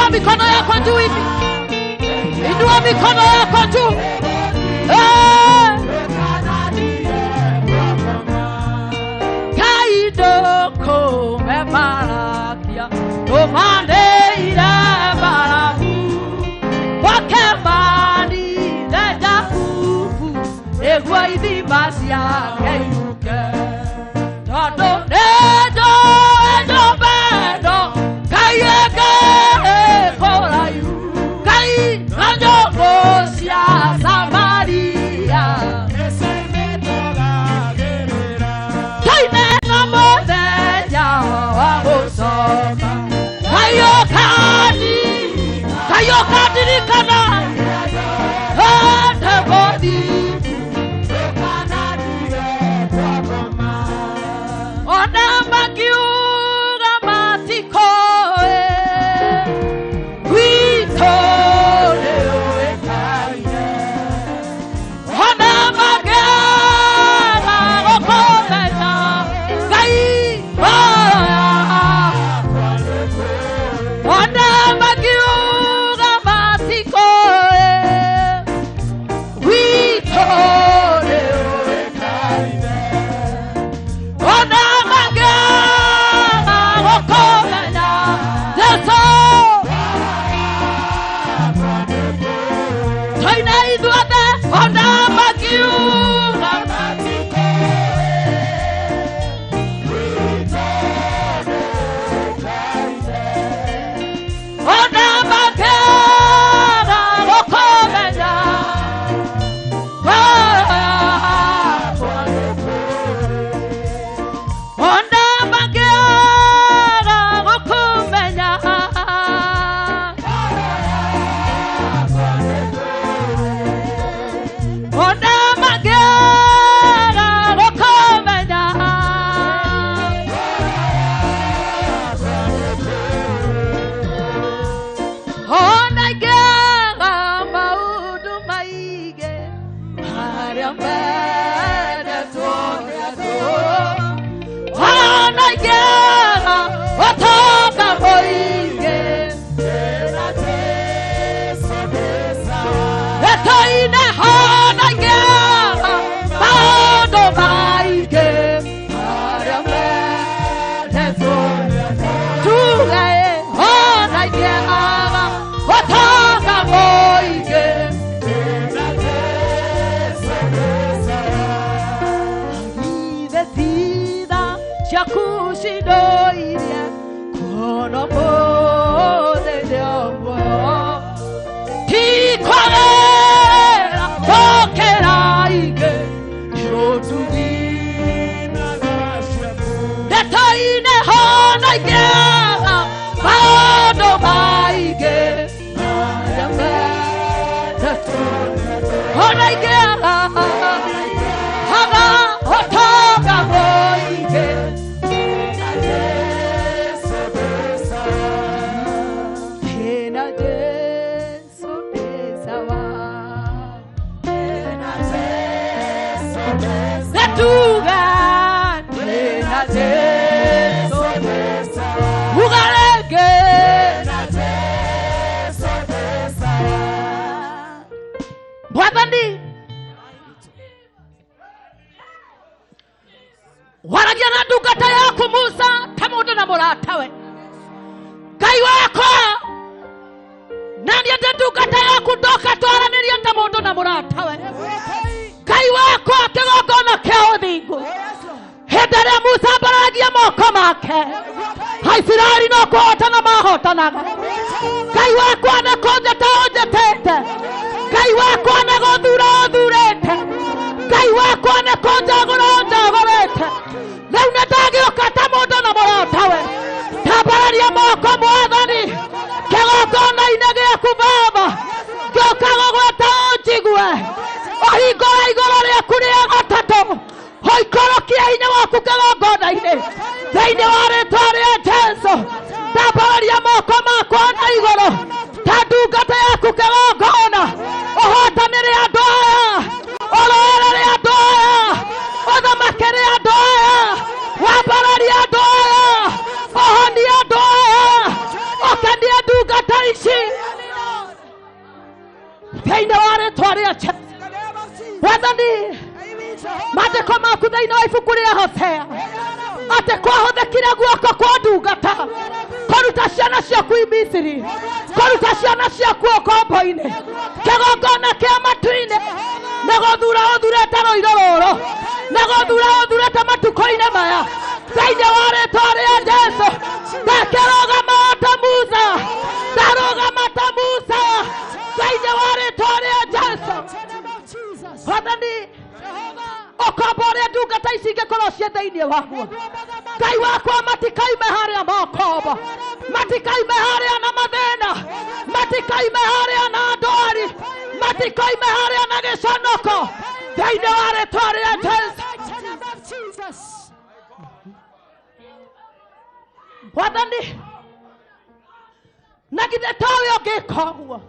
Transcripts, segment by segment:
Inua mikono yako juu hivi, inua mikono yako juu. Eh. Ngai ndũkũmemarakia ndũmanĩire mbarabu wakemanire Jakubu nĩguo ithima ciake iruke tondũ nĩnjũĩ nyũmba ĩno Ngai ĩngĩ kũraihu Ngai na nyũngũ cia Samaria Toine na mũthenya wa gũcoka Ngai ũkani Ngai ũkandirikana ndĩ mũthingu ona makiuga matikoĩ gwitũ nĩũĩkaine ona magera gũkũmenya Ngai oya ona makiuga matikoĩ gwitũ nĩũĩkaine ona magera gũkũmenya Jesũ toine ithuothe ona makiuga ona magera gũkũmenya ona magera gũkũmenya ona magera gũkũmenya ona ingĩaga maũndũ maingĩ marĩa mendetwo nĩ andũ ona ingĩaga ũtonga mũingĩ Etoine ona ingĩaga maũndũ maingĩ marĩa mendetwo nĩ andũ tuge ona ingĩaga ũtonga mũingĩ Ithe thitha ciaku cindoirie kuona mũthenya ũmwe ti kwagĩra gũkĩra ingĩ nĩ ũtugi ndeto-inĩ hona ingĩaga maũndũ maingĩ marĩa mendetwo hona ingĩaga haga ũtonga mũingĩ Tena Jesu nĩ sawa Natuga tena Jesu ugarege Mwathani waragia na ndungata yaku Musa ta mũndũ na mũratawe Ngai wakwa na niĩ ndĩ ndungata yaku ndoka twaranĩrie ta mũndũ na mũratawe Ngai wakwa kĩgongona kĩa ũthingu hĩndĩ ĩrĩa Musa ambaragia moko make Aisiraeli no kũhotana mahotanaga Ngai wakwa nĩ kũnjĩta ũnjĩtĩte Ngai wakwa nĩ gũthura ũthurĩte Ngai wakwa nĩ kũnjagũra ũnjagũrĩte rĩu nĩ ndagĩũka ta mũndũ na mũratawe tambararia moko Mwathani kĩgongona-inĩ gĩaku Baba ngĩũka gũgwĩta ũnjigue ũhingũre igũrũ rĩaku rĩa gatatũ ũikũrũkie hinya waku kĩgongona-inĩ thĩinĩ wa rĩtwa rĩa Jesũ tambararia moko makwa na igũrũ ta ndungata yaku kĩgongona ũhotanĩre andũ aya ũrũĩrĩre andũ aya ũthamakĩre andũ aya wambararie andũ aya ũhonie andũ aya ũkenie ndungata ici. rĩtwa rĩa Jesũ. Wathani maandĩko maku thĩinĩ wa ibuku rĩa Hosea atĩ kwahũthĩkire guoko kwa ndungata kũruta ciana ciaku i Misiri, kũruta ciana ciaku ũkombo-inĩ, kĩgongona kĩa matu-inĩ, nĩ gũthura ũthurĩte rũirũ rũrũ, nĩ gũthura ũthurĩte matukũ-inĩ maya thĩinĩ wa rĩtwa rĩa Jesũ. Ndakĩrũgama ta Musa, ndarũgama ta Musa thĩinĩ wa rĩtwa rĩa Jesũ. Wathani ũkombo ũrĩa ndungata ici ingĩkorwo ciĩ thĩinĩ waguo, Ngai wakwa, matikaime harĩa mokombo, matikaime harĩa na mathĩna, matikaime harĩa na ndwari, matikaime harĩa na gĩconoko thĩinĩ wa rĩtwa rĩa Jesũ. Wathani na githĩ towe ũngĩka ũguo,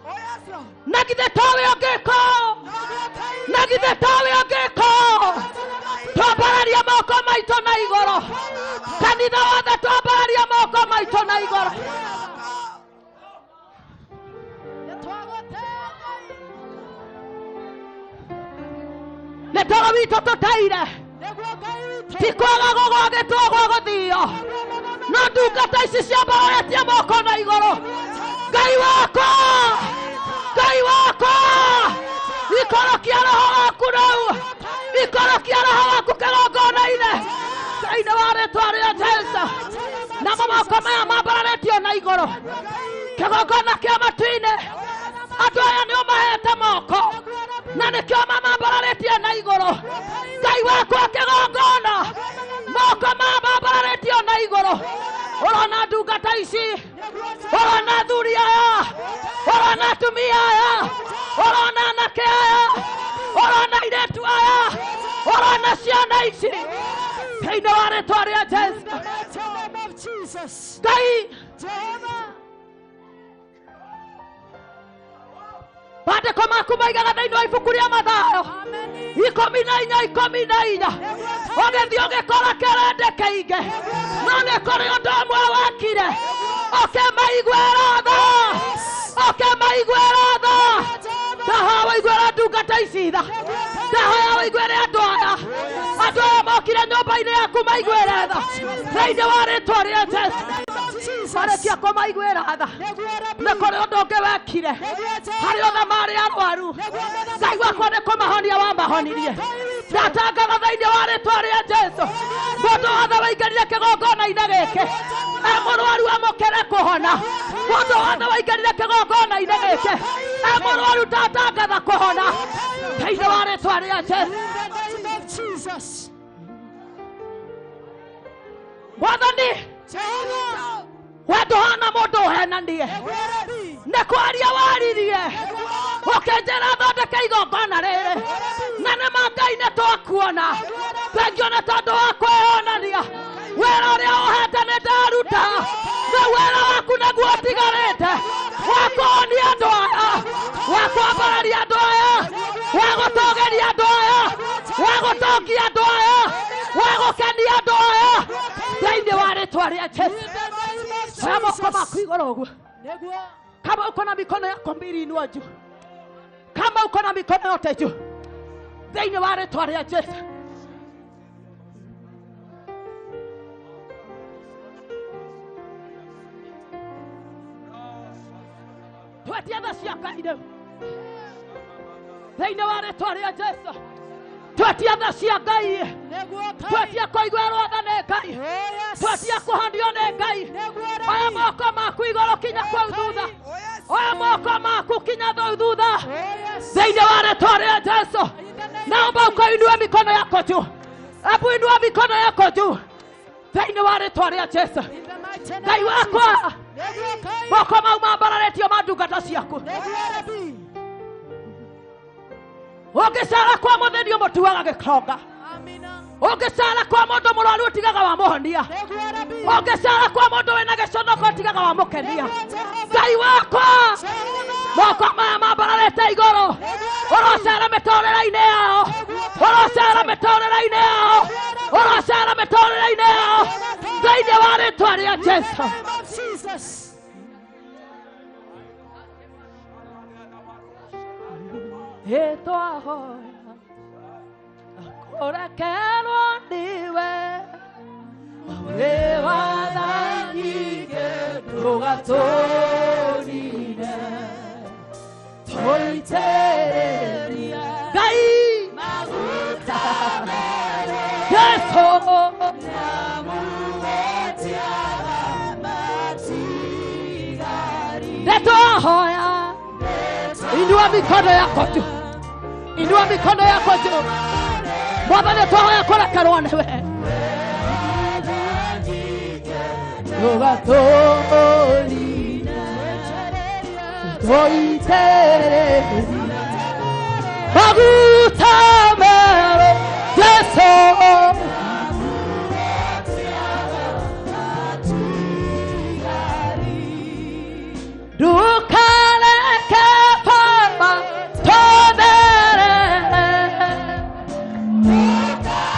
na githĩ towe ũngĩka, na githĩ towe ũngĩka. Twambararia moko maitũ na igũrũ, kanitha wothe twambararia moko maitũ na igũrũ. Nĩ toro witũ tũtaire, ti kwaga gũgwagĩtwo gwa gũthio, no ndungata ici ciambararetie moko na igũrũ. Ngai wakwa, Ngai wakwa, ikorokia roho waku rĩu, ikorokia roho waku kĩgongona-inĩ thĩinĩ wa rĩtwa rĩa Jesũ. Namo moko maya mambararĩtio na igũrũ, kĩgongona kĩa matu-inĩ, andũ aya nĩ ũmahete moko na nĩkĩo mamambararĩtie na igũrũ. Ngai wakwa, kĩgongona, moko maya mambararĩtio na igũrũ, ũrona ndungata ici, ũrona athuri aya, ũrona atumia aya, ũrona anake aya, ũrona airĩtu aya, ũrona ciana ici thĩinĩ wa rĩtwa rĩa Jesũ. Ngai, maandĩko maku maigaga thĩinĩ wa ibuku rĩa Mathayo 14:14, ũgĩthiĩ ũgĩkora kĩrĩndĩ kĩingĩ, no nĩ kũrĩ ũndũ ũmwe wekire, ũkĩmaiguĩra tha, ũkĩmaiguĩra tha. Ndahoya wĩiguĩre ndungata ici tha, ndahoya wĩiguĩre andũ aya, andũ aya mokire nyũmba-inĩ yaku maiguĩre tha thĩinĩ wa rĩtwa rĩa Jesũ. Marĩkia kũmaiguĩra tha, nĩ kũrĩ ũndũ ũngĩ wekire harĩ othe marĩ arwaru. Ngai wakwa, nĩ kũmahonia wamahonirie. Ndatangatha thĩinĩ wa rĩtwa rĩa Jesũ, mũndũ wothe waingĩrire kĩgongona-inĩ gĩkĩ e mũrwaru amũkĩre kũhona. Mũndũ wothe waingĩrire kĩgongona-inĩ gĩkĩ e mũrwaru, ndatangatha kũhona thĩinĩ wa rĩtwa rĩa Jesũ. Mwathani, we ndũhana mũndũ ũhenanie, nĩ kwaria waririe ũkĩnjĩra thondeke igongona rĩrĩ, na nĩ ma Ngai nĩ twakuona. Thengio nĩ tondũ wa kwĩyonania, wĩra ũrĩa ũhete nĩ ndaruta, rĩu wĩra waku nĩguo ũtigarĩte wa kũhonia andũ aya, wa kwambararia andũ aya, wa gũtũgĩria andũ aya, wa gũtongia andũ aya, wa gũkenia andũ aya thĩinĩ wa rĩtwa rĩa Jesũ. Oya moko maku igũrũ ũguo. Kama uko na mikono yako mbili inua juu, kama uko na mikono yote juu thĩinĩ wa rĩtwa rĩa Jesũ. Twetie tha cia Ngai rĩu thĩinĩ wa rĩtwa rĩa Jesũ. Twetie tha cia Ngai, twetie kũiguĩrwo tha nĩ Ngai, twetie kũhonio nĩ Ngai. Oya moko maku igũrũ kinya kũu thutha, oya moko maku kinya thau thutha thĩinĩ wa rĩtwa rĩa Jesũ. Naomba ukainue mikono yako juu, hebu inua mikono yako juu thĩinĩ wa rĩtwa rĩa Jesũ. Ngai wakwa, moko mau mambararĩtio ma ndungata ciaku, ũngĩcara kwa mũthĩni ũmũtuaga gĩtonga, ũngĩcara kwa mũndũ mũrwaru ũtigaga wamũhonia, ũngĩcara kwa mũndũ wĩna gĩconoko ũtigaga wamũkenia. Ngai wakwa, moko maya mambararĩte igũrũ, ũrocara mĩtũrĩre-inĩ yao, ũrocara mĩtũrĩre-inĩ yao, ũrocara mĩtũrĩre-inĩ yao thĩinĩ wa rĩtwa rĩa Jesũ. Twahoya kũrekerwo nĩwe wĩ watha nyingĩ ndũgatũnine tũitĩrĩrie Ngai Maguta Yesu Nĩtwahoya. Inua mikono yako juu, inua mikono yako juu. Mwathani twahoya kũrekerwo nĩwe ndũgatũnine tũitĩrĩrie maguta merũ Yesu. Ndũkareke Baba tũtherere.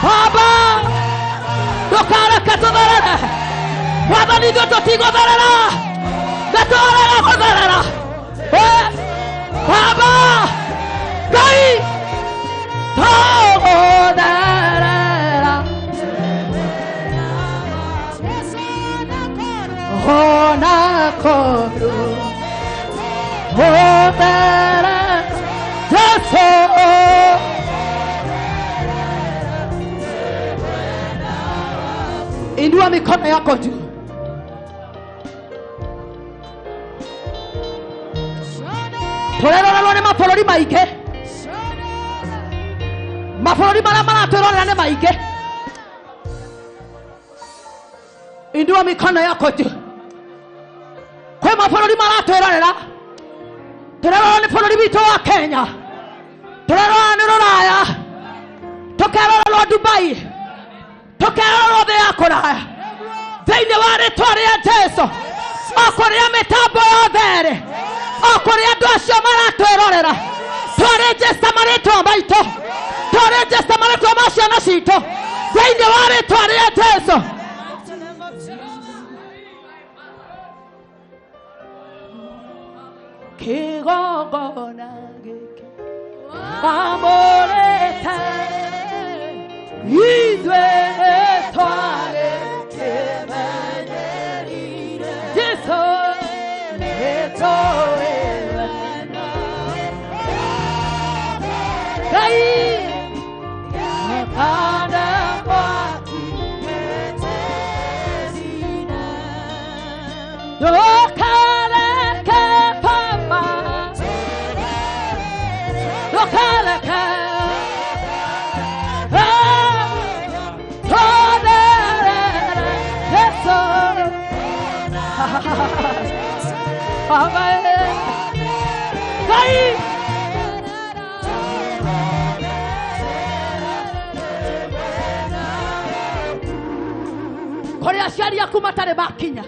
Baba ndũkareke tũtherere. Mwathani ithuĩ tũtigũtherera, nĩtwarega gũtherera. Eh, Baba Ngai tũgũtherera ona korwo ũtherere Jesu. Inua mikono yako juu. Tũrerorerwo nĩ mabũrũri maingĩ, mabũrũri marĩa maratwĩrorera nĩ maingĩ. Inua mikono yako juu. Kwĩ mabũrũri maratwĩrorera, tũrerorerwo nĩ bũrũri witũ wa Kenya, tũrerorerwo nĩ Rũraya, tũkerorerwo Dubai, tũkerorerwo thĩ ya kũraya. Thĩinĩ wa rĩtwa rĩa Jesu, o kũrĩa mĩtambo yothe ĩrĩ, o kũrĩa andũ acio maratwĩrorera, twarĩnjĩsta marĩtwa maitũ, twarĩnjĩsta marĩtwa ma ciana citũ thĩinĩ wa rĩtwa rĩa Jesu. Kĩgongona gĩkĩ mamũrĩte ithuĩ twagĩkĩmenyerire Jesu nĩtũĩ wendo Ngai kana mwaki ndũkareke Baba ndũkareke tũtherere Jesu. Baba Ngai kũrĩa aciari aku matarĩ makinya,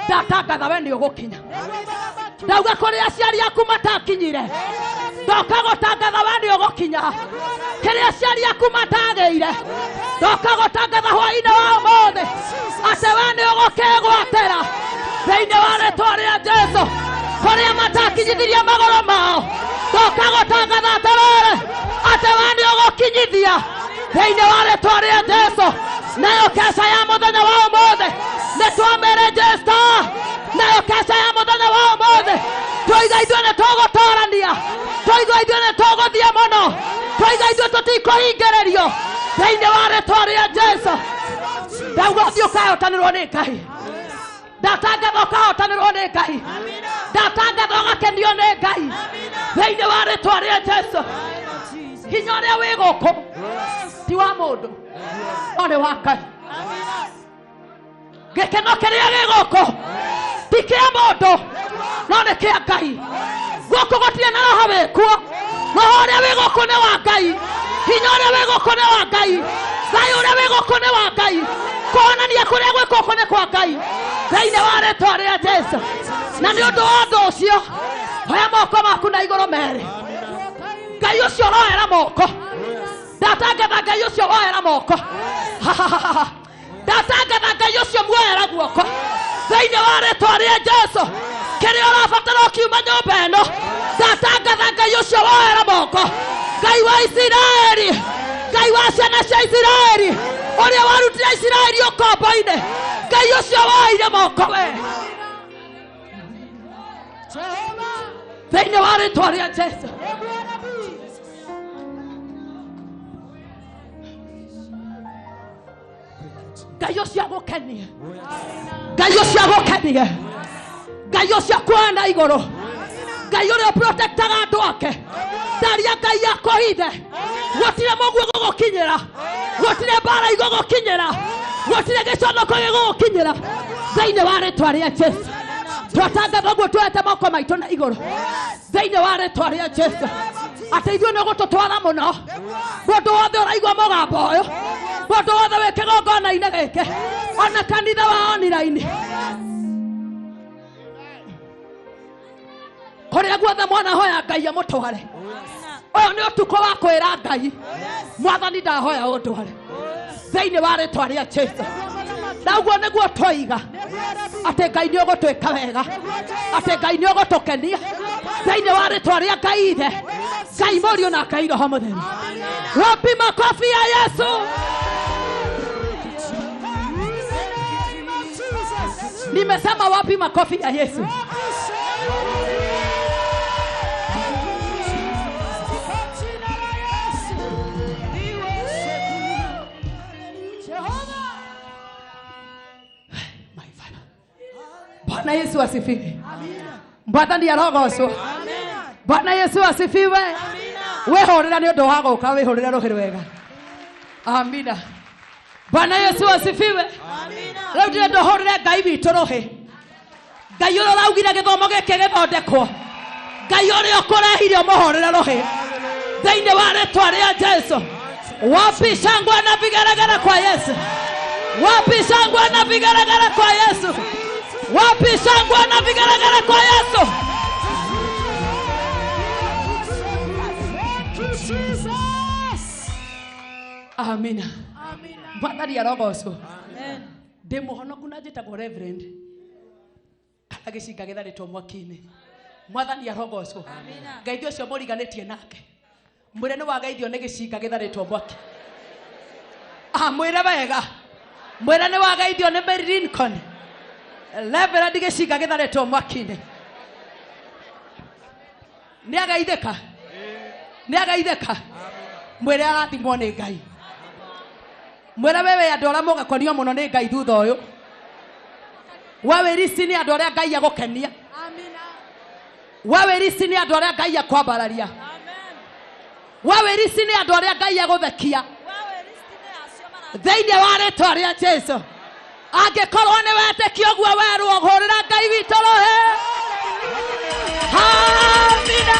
ndatangatha we nĩ ũgũkinya. Ndauga kũrĩa aciari aku matakinyire, ndoka gũtangatha we nĩ ũgũkinya. Kĩrĩa aciari aku matagĩire, ndoka gũtangatha hwaĩ-inĩ wa ũmũthĩ atĩ we nĩ ũgũkĩgwatĩra thĩinĩ wa rĩtwa rĩa Jesu. Kũrĩa matakinyithirie magũrũ mao, ndoka gũtangatha atĩrĩrĩ atĩ we nĩ ũgũkinyithia thĩinĩ wa rĩtwa rĩa Jesu. Nayo keca ya mũthenya wa ũmũthĩ nĩ twamĩrĩnjĩsta, nayo keca ya mũthenya wa ũmũthĩ twoiga ithuĩ nĩ tũgũtorania, twoiga ithuĩ nĩ tũgũthiĩ mũno, twoiga ithuĩ tũtikũhingĩrĩrio thĩinĩ wa rĩtwa rĩa Jesu. Ndauga ũthiĩ ũkahotanĩrwo nĩ Ngai, ndatangatha ũkahotanĩrwo nĩ Ngai, ndatangatha ũgakenio nĩ Ngai thĩinĩ wa rĩtwa rĩa Jesu. Hinya ũrĩa wĩ gũkũ ti wa mũndũ no nĩ wa Ngai. Gĩkeno kĩrĩa gĩ gũkũ ti kĩa mũndũ no nĩ kĩa Ngai. Gũkũ gũtirĩ na roho wĩkuo, roho ũrĩa wĩ gũkũ nĩ wa Ngai, hinya ũrĩa wĩ gũkũ nĩ wa Ngai, thayũ ũrĩa wĩ gũkũ nĩ wa Ngai, kũhonania kũrĩa gwĩ gũkũ nĩ kwa Ngai thĩinĩ wa rĩtwa rĩa Jesu. Na nĩ ũndũ wa ũndũ ũcio, oya moko maku na igũrũ merĩ. Ngai ũcio ũroera moko, ndatangatha Ngai ũcio woera moko, ndatangatha Ngai ũcio muoera guoko thĩinĩ wa rĩtwa rĩa Jesu. Kĩrĩa Kĩrĩa ũrabatara ũkiuma nyũmba ĩno, ndatangatha Ngai ũcio woera moko, Ngai wa Isiraeli, Ngai wa ciana cia Isiraeli, ũrĩa warutire Isiraeli ũkombo-inĩ, Ngai ũcio woeire moko we thĩinĩ wa rĩtwa rĩa Jesu. Ngai ũcio agũkenie, Ngai ũcio agũkenie, Ngai ũcio akuoe na igũrũ, Ngai ũrĩa ũprotectaga andũ ake. Ndaria Ngai akũhithe, gũtirĩ mũguo gũgũkinyĩra, gũtirĩ mbara igũgũkinyĩra, gũtirĩ gĩconoko gĩgũgũkinyĩra thĩinĩ wa rĩtwa rĩa Jesu. Twatangatha ũguo tuoete moko maitũ na igũrũ thĩinĩ wa rĩtwa rĩa Jesu, atĩ ithuĩ nĩ ũgũtũtwara mũno. Mũndũ wothe ũraigua mũgambo ũyũ, mũndũ wothe wĩ kĩgongona-inĩ gĩkĩ, ona kanitha wa online, kũrĩa guothe mwana hoya Ngai amũtware. Ũyũ nĩ ũtukũ wa kwĩra Ngai, Mwathani ndahoya ũndware thĩinĩ wa rĩtwa rĩa Jesu. Na ũguo nĩguo twoiga atĩ Ngai nĩ ũgũtwĩka wega, atĩ Ngai nĩ ũgũtũkenia thĩinĩ wa rĩtwa rĩa Ngai Ithe, Ngai Mũriũ na Ngai Roho Mũtheru. Wapi makofi ya Yesu? Nimesema wapi makofi ya Yesu? My Father. Bwana Yesu asifiwe. Mwathani arogocwo. Bwana Yesu asifiwe. Wĩhũrĩra nĩ ũndũ wa gũka, wĩhũrĩre rũhĩ rwega. Amina. Bwana Yesu asifiwe. Rĩu ndĩrenda ũhũrĩre Ngai witũ rũhĩ, Ngai ũrĩa ũraugire gĩthomo gĩkĩ gĩthondekwo, Ngai ũrĩa ũkũrehire, ũmũhũrĩre rũhĩ thĩinĩ wa rĩtwa rĩa Jesu. Wapi shangwe na vigeregere kwa Yesu? Wapi shangwe na vigeregere kwa Yesu? Wapi shangwe na vigeregere kwa Yesu? Thank you, Jesus. Amina. Mwathani arogocwo. Ndĩ mũhonoku na njĩtagwo Reverend kana gĩcinga gĩtharĩtwo mwaki-inĩ. Mwathani arogocwo. Ngai ũcio mũriganĩtie nake, mwĩre nĩ wageithio nĩ gĩcinga gĩtharĩtwo mwaki. Ah, mwĩre wega, mwĩre nĩ wageithio nĩ Mary Lincoln, Reverend gĩcinga gĩtharĩtwo mwaki-inĩ. Nĩ ageithĩka, nĩ ageithĩka. Mwĩre arathimwo nĩ Ngai. Mwĩre wewe andũ arĩa mũgakonio mũno nĩ Ngai thutha ũyũ. We wĩrici nĩ andũ arĩa Ngai agũkenia. We wĩrici nĩ andũ arĩa Ngai akwambararia. We wĩrici nĩ andũ arĩa Ngai agũthekia thĩinĩ wa rĩtwa rĩa Jesu. Angĩkorwo nĩ wetĩkia ũguo werwo, hũrĩra Ngai witũ rũhĩ. Amina,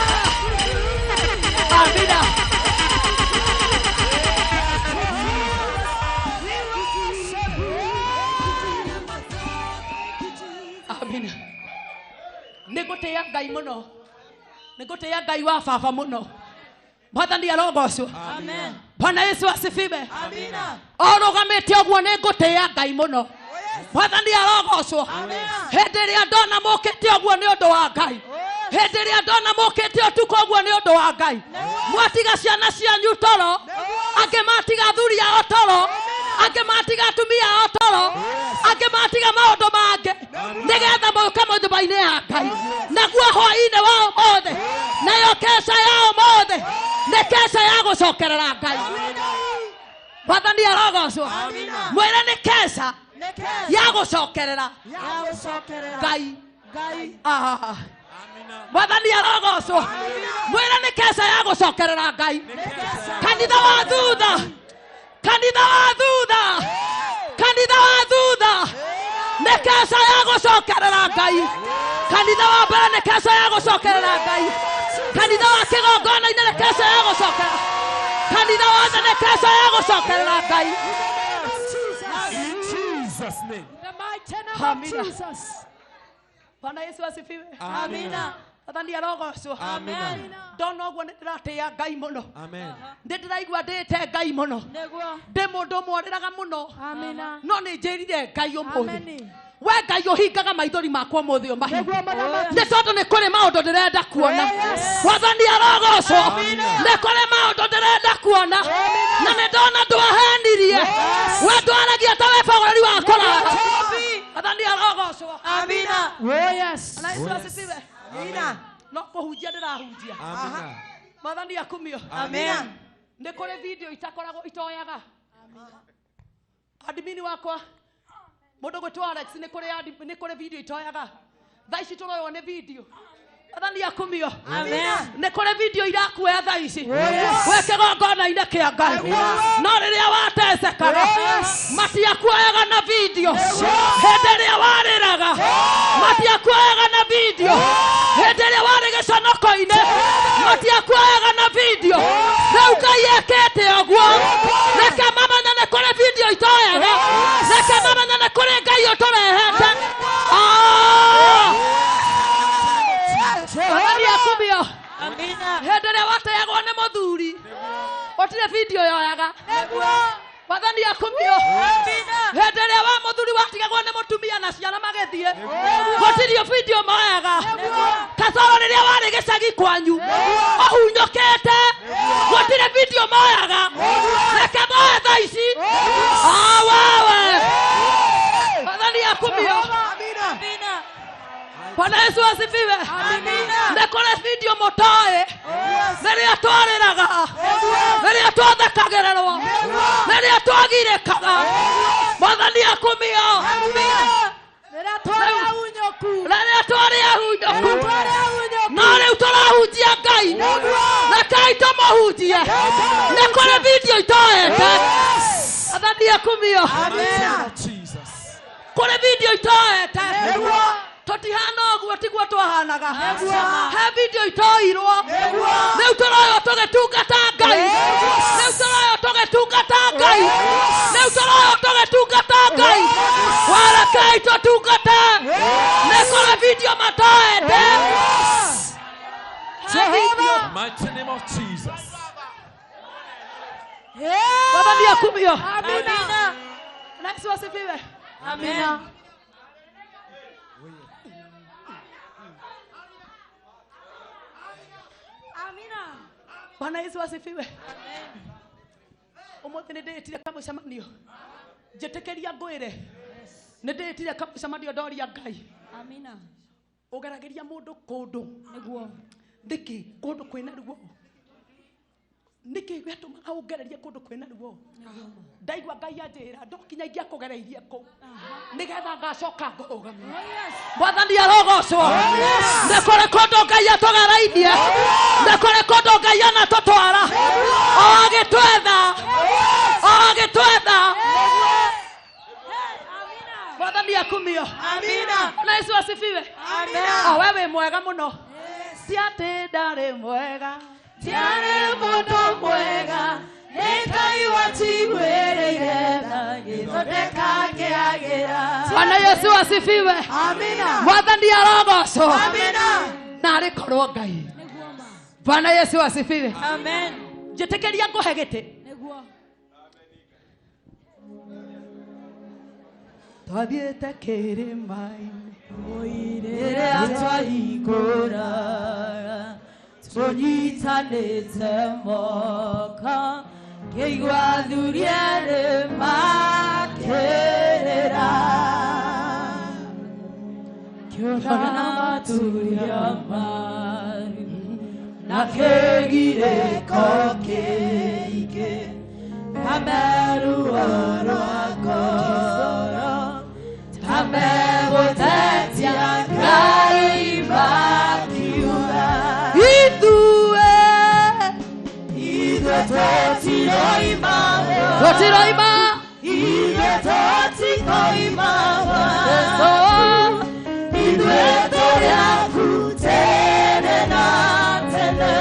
amina. Amina. Nĩ ngũtĩĩa Ngai mũno, nĩ ngũtĩĩa Ngai wa baba mũno. Mwathani arogocwo. Bwana Yesu asifiwe. O rũgamĩte ũguo, nĩ ngũtĩĩa Ngai mũno. Mwathani arogocwo. Hĩndĩ ĩrĩa ndona mũkĩte ũguo nĩ ũndũ wa Ngai, hĩndĩ ĩrĩa ndona mũkĩte ũtukũ ũguo nĩ ũndũ wa Ngai. Mwatiga ciana cianyu toro, angĩ matiga athuri ao toro, angĩ matiga atumia ao toro, angĩ matiga maũndũ mangĩ, nĩgetha moke nyũmba-inĩ ya Ngai. Naguo hwaĩ-inĩ wao mothe, nayo keca yao mothe nĩ keca ya gũcokerera Ngai. Mwathani arogocwo. Mwĩre nĩ keca ya gũcokerera Ngai. Ah. Mwathani arogocwo. Mwĩre nĩ keca ya gũcokerera Ngai. Kanitha wa thutha, kanitha wa thutha, kanitha wa thutha nĩ keca ya gũcokerera Ngai. Kanitha wa mbere nĩ keca ya gũcokerera Ngai. Kanitha wa kĩgongona-inĩ nĩ keca ya gũcokerera. Kanitha wothe nĩ keca ya gũcokerera Ngai. In Jesus' name. The mighty name of Amina. Jesus. Bwana Yesu asifiwe. Amina. Mwathani arogocwo. Amina. Ndona ũguo nĩ ndĩratĩĩa Ngai mũno. Amen. Nĩ ndĩraigua ndĩĩte Ngai mũno. Ndĩ mũndũ ũmwe ũrĩraga mũno. Amina. No nĩ njĩrire Ngai ũmũthĩ, Amen. we We Ngai ũhingaga maithori makwa ũmũthĩ ũmahinge. Nĩguo mũthamaki. Nĩ tondũ nĩ kũrĩ maũndũ ndĩrenda kuona. Mwathani arogocwo. Nĩ kũrĩ maũndũ ndĩrenda kuona. Na nĩ ndona ndwahenirie. We ndwaragia ta we bũrũri wa kũraya. Mwathani arogocwo. Amina. Oh yes. Na Yesu asifiwe. Amina. No kũhunjia ndĩrahunjia. Amina. Mwathani akumio. Amina. Nĩ kũrĩ video itakoragwo itoyaga. Admini wakwa mũndũ gwĩtwo Alex nĩ kũrĩ nĩ kũrĩ video itoyaga. Thaa ici tũroywo nĩ video. Mwathani akumio. Amina. Nĩ kũrĩ video irakuoya thaa ici. Wĩ kĩgongona-inĩ kĩa Ngai. No rĩrĩa watecekaga matiakuoyaga na video. Hĩndĩ ĩrĩa warĩraga matiakuoyaga na video. Hĩndĩ ĩrĩa warĩ gĩconoko-inĩ matiakuoyaga na video. Rĩu Ngai ekĩte ũguo. Reke mamenye nĩ kũrĩ video itoyaga. Reke mamenye nĩ kũrĩ Ngai ũtũrehete. Ah! Mwathani akumio. Amina. Hĩndĩ ĩrĩa wateagwo nĩ mũthuri gũtirĩ video yoyaga. Mwathani akumio. Amina. Hĩndĩ ĩrĩa wa mũthuri watigagwo nĩ mũtumia na ciana magĩthiĩ gũtirĩ video moyaga. Kasoro rĩrĩa warĩ gĩcagi kwanyu ũhunyũkĩte gũtirĩ video moyaga. Reke moe thaa ici. Ah, wewe. Mwathani akumio. Amina. Bwana Yesu asifiwe. Amina. Nĩ kũrĩ video mũtoĩ rĩrĩa twarĩraga, rĩrĩa twathekagĩrĩrwo, rĩrĩa twagirĩkaga. Mwathani akumio. Rĩrĩa twarĩ ahunyoku. Rĩrĩa twarĩ ahunyoku. Twarĩ ahunyoku. No rĩu tũrahunjia Ngai. Rekei tũmũhunjie. Nĩ kũrĩ video itoete. Mwathani akumio. Amina. Jesus. Kũrĩ video itoete. Tũtihana ũguo tiguo twahanaga. He video itoirwo. Rĩu tũroywo tũgĩtungata Ngai. Rĩu tũroywo tũgĩtungata Ngai. Rĩu tũroywo tũgĩtungata Ngai. Warekei tũtungate. Nĩ kũrĩ video matoete. He video. Mighty name of Jesus. Mwathani akumio. Amina. Na Yesu asifiwe. Amina. Bwana Yesu asifiwe. Ũmũthĩ nĩ ndĩĩtire kamũcemanio. Njĩtĩkĩria ngwĩre. Nĩ ndĩĩtire kamũcemanio ndoria Ngai. Amina. Ũgeragĩria mũndũ kũndũ. Nĩguo. Nĩkĩ kũndũ kwĩna ruo? Nĩkĩ gĩatũmaga ũngererie kũndũ kwĩna ruo? Ndaigua Ngai anjĩra ndokinya ingĩakũgereirie kũu nĩgetha ngacoka ngũrũgamie. Mwathani arogocwo. Nĩ kũrĩ kũndũ Ngai atũgereirie. Nĩ kũrĩ kũndũ Ngai anatũtwara. O agĩtwetha. O agĩtwetha. Mwathani akumio. Amina. Na Yesu asifiwe. Amina. O we wĩ mwega mũno. Ti atĩ ndarĩ mwega. Tiarĩ mũndũ mwega, nĩ Ngai watiguĩrĩire tha, gĩthondeka kĩagĩra. Bwana Yesu asifiwe. Amina. Mwathani arogocwo. Amina. Narĩ korwo Ngai. Bwana Yesu asifiwe. Amen. Njĩtĩkĩria ngũhe gĩtĩ. Nĩguo. Twathiĩte kĩrĩma-inĩ. Rĩrĩa twahingũra tũnyitanĩte moko, ngĩigua athuri erĩ makĩrĩra. Kĩona maturia maru na kĩgirĩko kĩingĩ, kameruo rwa ngoro ta megũtetia Ngai makiuga. Ithuĩ Ithuĩ tũtiroima tũtiroima. Ithuĩ tũtikoima Jesũ. Ithuĩ tũrĩ aku tene na tene.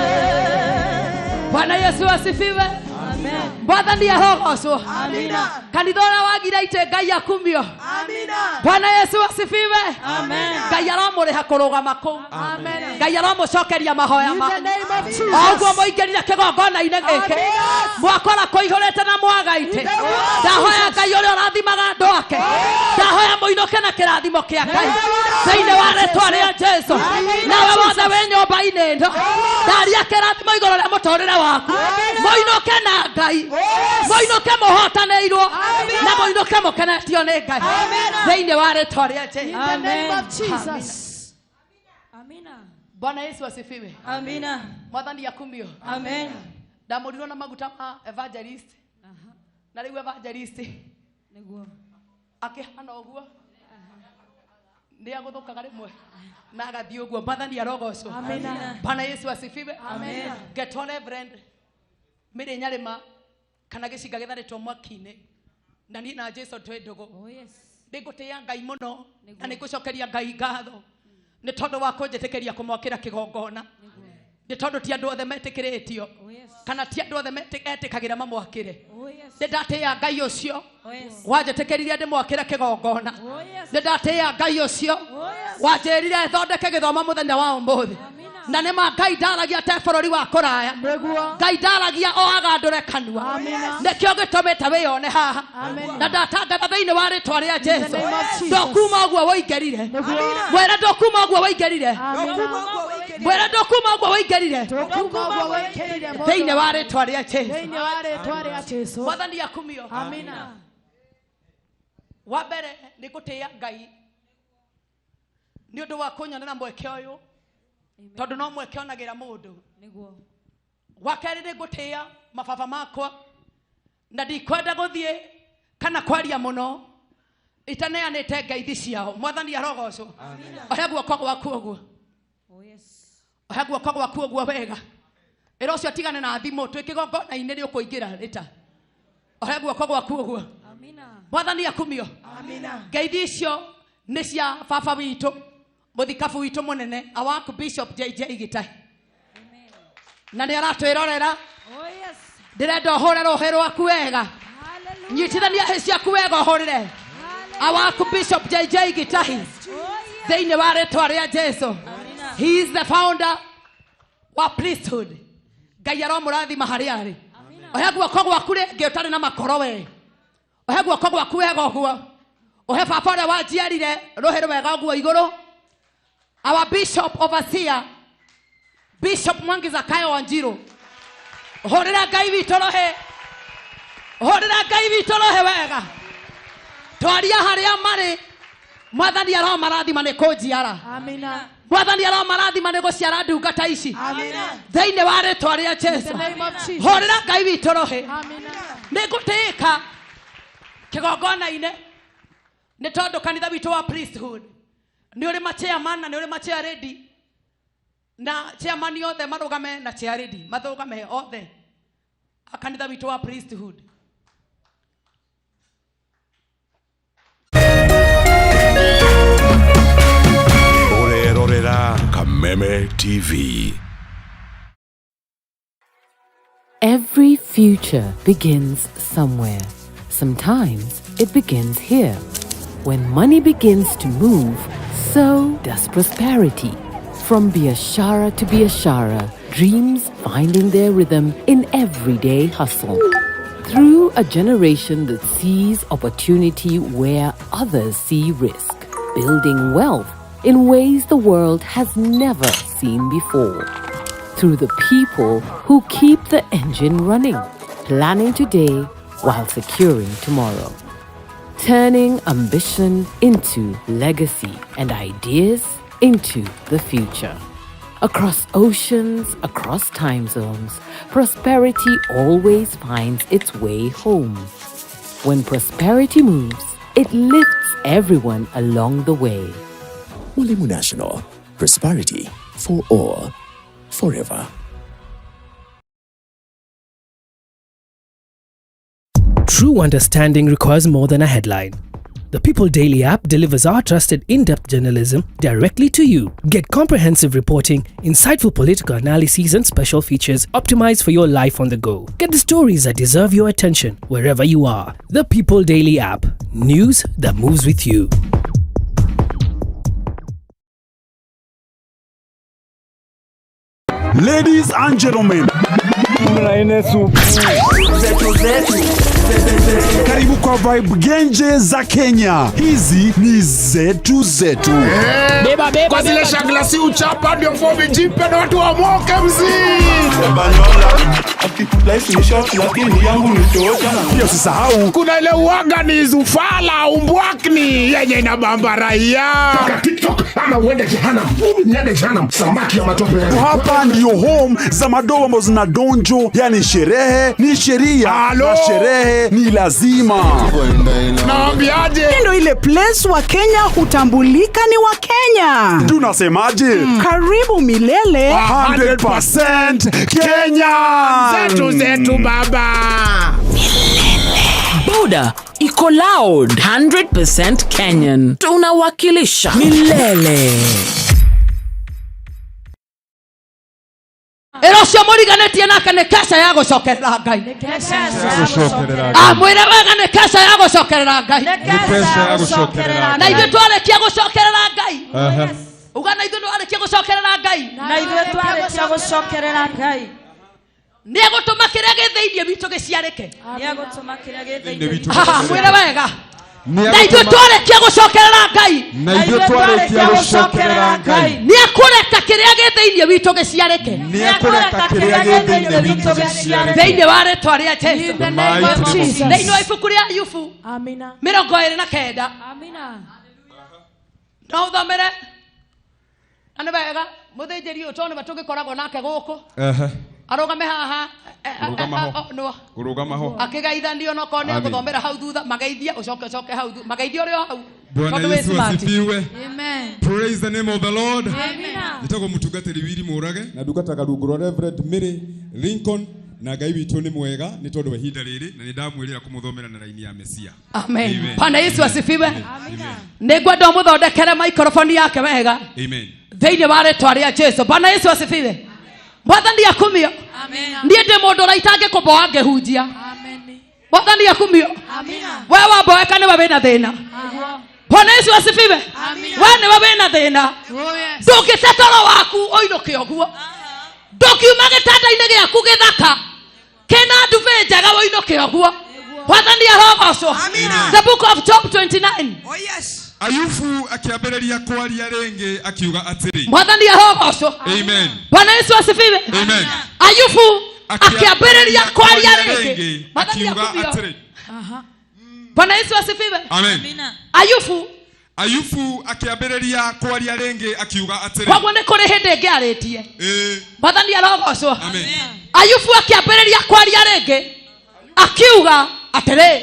Bwana Yesu asifiwe. Amen. Mwathani arogocwo. Amina. Kanitha ũrĩa wagire itĩ Ngai akumio. Amina. Bwana Yesu asifiwe. Amen. Ngai aromũrĩha kũrũgama kũu. Amen. Ngai aromũcokeria mahoya In the manyu. name of Jesus. O ũguo mũingĩrire kĩgongona-inĩ gĩkĩ mwakora kũihũrĩte na mwaga itĩ. Ndahoya Ngai ũrĩa ũrathimaga andũ ake. Ndahoya mũihũro Mũinũke na kĩrathimo kĩa Ngai thĩinĩ wa rĩtwa rĩa Jesu. Nawe wothe wĩ nyũmba-inĩ ĩno, ndaria kĩrathimo igũrũ rĩa mũtũrĩre waku. Mũinũke na Ngai, mũinũke mũhotanĩirwo, na mũinũke mũkenetio nĩ Ngai thĩinĩ wa rĩtwa rĩa Jesu. In the name of Jesus. Amina. Bwana Yesu asifiwe. Amina. Mwathani akumio. Amen. Ndamũrirwo na maguta ma evangelist, na rĩu evangelist Nĩguo. Akĩhana ũguo nĩ agũthũkaga rĩmwe na agathiĩ ũguo. Mwathani arogocwo. Bwana Yesu asifiwe. Ngetwo Reverend Mary Nyarĩma kana gĩcinga gĩtharĩtwo mwaki-inĩ, na niĩ na Jesu twĩ ndũgũ. Oh yes. Nĩ ngũtĩĩa Ngai mũno na nĩ ngũcokeria Ngai ngatho nĩ tondũ wa kũnjĩtĩkĩria kũmwakĩra kĩgongona, nĩ tondũ ti andũ othe metĩkĩrĩtio Oh yes. kana ti andũ othe etĩkagĩra mamwakĩre. Oh yes. Nĩ ndatĩĩa Ngai ũcio Oh yes. wanjĩtĩkĩririe ndĩmwakĩre kĩgongona. Oh yes. Nĩ ndatĩĩa Ngai ũcio Oh yes. wanjĩrire thondeke gĩthomo mũthenya wa ũmũthĩ. Amina. Na nĩ ma Ngai ndaragia te bũrũri wa kũraya. Nĩguo. Ngai ndaragia o agandũre kanua. Nĩkĩo gĩtũmĩte wĩyone haha na ndatangatha thĩinĩ wa rĩtwa rĩa Jesu, Name of Jesus. ndũkuma ũguo wũingĩrire. Mwĩre ndũkuma ũguo wũingĩrire. Mwĩre ndũkuma ũguo wũingĩrire. Tũkuma ũguo wĩkĩrire mũndũ. Thĩinĩ wa rĩtwa rĩa Jesu. Thĩinĩ wa rĩtwa rĩa Jesu. Mwathani akumio. Amina. Wa mbere nĩ ngũtĩĩa Ngai nĩ ũndũ wa kũnyonera mweke ũyũ, tondũ no mweke onagĩra mũndũ. Nĩguo. Wa kerĩ, nĩ ngũtĩĩa mababa makwa, na ndikwenda gũthiĩ kana kwaria mũno itaneanĩte ngeithi ciao. Mwathani arogocwo. Ohe guoko gwaku ũguo. Oh yes. Ohe guoko gwaku ũguo wega. Ĩra ũcio atigane na thimũ, twĩ kĩgongona-inĩ, nĩ ũkũingĩra rĩta. Ohe guoko gwaku ũguo. Amina. Mwathani akumio. Ngeithi icio nĩ cia baba witũ, mũthikabu witũ mũnene, awaku Bishop JJ Gĩtahi. Amen. Na nĩ aratwĩrorera. Oh yes. Ndĩrenda ũhũre rũhĩ rwaku wega. Hallelujah. Nyitithania hĩ ciaku wega, ũhũrĩre Hallelujah. awaku Bishop JJ Gĩtahi Oh yes. thĩinĩ wa rĩtwa rĩa Jesu. Amina. He is the founder wa priesthood. Ngai aromũrathima harĩa arĩ. Ohe guoko gwaku rĩngĩ ũtarĩ na makoro we. Ohe guoko gwaku wega ũguo. Ohe baba ũrĩa wanjiarire rũhĩ rwega ũguo igũrũ. Our bishop overseer, Bishop Mwangi Zakayo Wanjiru. Hũrĩra Ngai witũ rũhĩ. Hũrĩra Ngai witũ rũhĩ wega. Twaria harĩa marĩ. Mwathani aromarathima nĩ kũnjiara. Amina. Mwathani aromarathima nĩ gũciara ndungata ici thĩinĩ wa rĩtwa rĩa Jesu. The name of Jesus. Hũrĩra Ngai witũ rũhĩ. Amina. Nĩ ngũtĩĩka kĩgongona-inĩ nĩ tondũ kanitha witũ wa priesthood nĩ ũrĩ ma chairman na nĩ ũrĩ ma chair lady, na chairman othe marũgame na chair lady mathũgame othe a kanitha witũ wa priesthood. Ũrerorera Kameme TV. Every future begins somewhere. Sometimes it begins here. When money begins to move, so does prosperity. From Biashara to Biashara, dreams finding their rhythm in everyday hustle. Through a generation that sees opportunity where others see risk, building wealth in ways the world has never seen before. Through the people who keep the engine running, planning today while securing tomorrow. Turning ambition into legacy and ideas into the future. Across oceans, across time zones, prosperity always finds its way home. When prosperity moves, it lifts everyone along the way. Mwalimu National. Prosperity for all. Forever. True understanding requires more than a headline. The People Daily app delivers our trusted in depth journalism directly to you. Get comprehensive reporting, insightful political analyses, and special features optimized for your life on the go. Get the stories that deserve your attention wherever you are. The People Daily app. News that moves with you. Ladies and gentlemen, Karibu kwa vibe genje za Kenya. Hizi ni zetu zetu. Beba, beba, kwa zile shagla si uchapa ndio fomi jipe na watu wamoke mzee. Pia usisahau kuna ile uaga ni zufala umbwakni yenye inabamba raia. TikTok ama uende jehanamu. Mimi niende jehanamu. Samaki ya matope. Hapa ndio home za madoa ambazo zina donjo, yani sherehe ni sheria na sherehe ni lazima. Naambiaje? Ndio ile place wa Kenya hutambulika ni wa Kenya. Tunasemaje? Karibu milele 100% Kenya. Zetu zetu baba. Boda iko loud 100% Kenyan. Tunawakilisha milele. Ĩra ũcio mũriganĩtie nake nĩ keca ya gũcokerera Ngai. Amwĩre wega nĩ keca ya gũcokerera Ngai. Na ithuĩ twarĩkia gũcokerera Ngai. Uga na ithuĩ twarĩkia gũcokerera Ngai. Na ithuĩ twarĩkia gũcokerera Ngai. Nĩ egũtũma kĩrĩa gĩ thĩinĩ witũ gĩciarĩke. Nĩ egũtũma kĩrĩa gĩ thĩinĩ witũ. Mwĩre wega. Na ithuĩ twarĩkia gũcokerera Ngai. Na ithuĩ twarĩkia gũcokerera Ngai. Nĩ ekũreka kĩrĩa gĩ thĩinĩ witũ gĩciarĩke. Nĩ ekũreka kĩrĩa gĩ thĩinĩ witũ gĩciarĩke. Thĩinĩ wa rĩtwa rĩa Jesũ. The name of Jesus. Thĩinĩ wa ibuku rĩa Ayubu 29. No ũthomere. Na nĩ wega mũthĩnjĩri ũyũ tondũ nĩwe tũgĩkoragwo nake gũkũ. Arũgame haha. Kũrũgama ho. Akĩgeithanio no korwo nĩ egũthomera hau thutha mageithie ũcoke ũcoke hau thutha mageithie ũrĩ o hau. Bwana Yesu asifiwe. Amen. Praise the name of the Lord. Njĩtagwo mũtungatĩri Willy Mũrage na ndungataga rungu rwa Reverend Mary Lincoln na Ngai witũ nĩ mwega nĩ tondũ wa ihinda rĩrĩ na nĩ ndamwĩrĩra kũmũthomera na raini ya Mesia. Amen. Bwana Yesu asifiwe. Nĩ ngwenda ũmũthondekere microphone yake wega. Amen. Thĩinĩ wa rĩtwa rĩa Jesu. Bwana Yesu asifiwe. Mwathani akumio. Niĩ ndĩ mũndũ ũrĩa itangĩkũmboa ngĩhunjia. Mwathani akumio. We wamboeka nĩwe wĩna thĩna. Bwana Yesu asifiwe. We nĩwe wĩna thĩna. Ndũngĩte toro waku ũinũke ũguo. Ndũngiuma gĩtanda-inĩ gĩaku gĩthaka kĩna ndubĩ njega ũinũke ũguo. Mwathani arogocwo. The book of Job 29. Ayubu akĩambĩrĩria kwaria rĩngĩ akiuga atĩrĩ. Mwathani arogocwo. Amen. Bwana Yesu asifiwe. Amen. Ayubu akĩambĩrĩria kwaria rĩngĩ akiuga atĩrĩ. Bwana Yesu asifiwe. Amen. Ayubu akĩambĩrĩria kwaria rĩngĩ akiuga atĩrĩ. Koguo nĩ kũrĩ hĩndĩ ĩngĩ arĩtie. Mwathani arogocwo. Amen. Ayubu akĩambĩrĩria kwaria rĩngĩ akiuga atĩrĩ.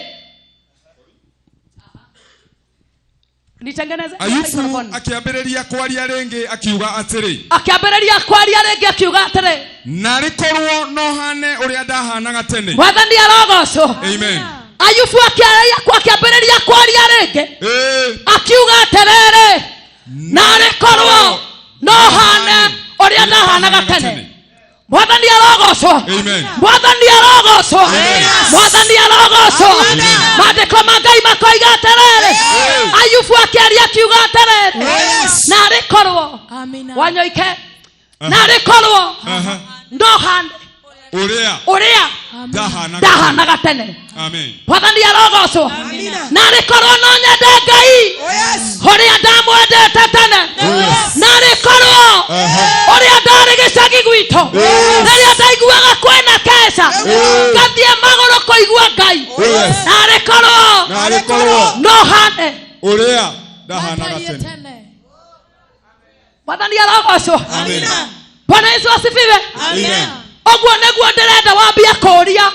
Nitengeneze. Ayubu akĩambĩrĩria kwaria rĩngĩ akiuga atĩrĩ. Akĩambĩrĩria kwaria rĩngĩ akiuga atĩrĩ. Narĩ korwo no hane ũrĩa ndahanaga tene. Mwathani arogocwo. Amen. Ayubu akĩambĩrĩria kwaria rĩngĩ akiuga atĩrĩrĩ, narĩ korwo no hane ũrĩa ndahanaga tene. Mwathani arogocwo. Mwathani arogocwo. Mwathani arogocwo. Maandĩko ma Ngai makoiga atĩrĩrĩ, Ayubu akĩaria akiuga atĩrĩrĩ, narĩ korwo wanyoike, narĩ korwo no hane ũrĩa ndahanaga tene. Amen. Mwathani arogocwo. Narĩ korwo no nyende Ngai ũrĩa ndamwendete tene. Narĩ korwo ũrĩa ndarĩ gĩcagi gwitũ rĩrĩa ndaiguaga kwĩna keca ngathiĩ magũrũ kũigua Ngai. Narĩ korwo no hane ũrĩa ndahanaga tene. Mwathani arogocwo. Bwana Yesu asifiwe. Ũguo nĩguo ndĩrenda wambie kũũria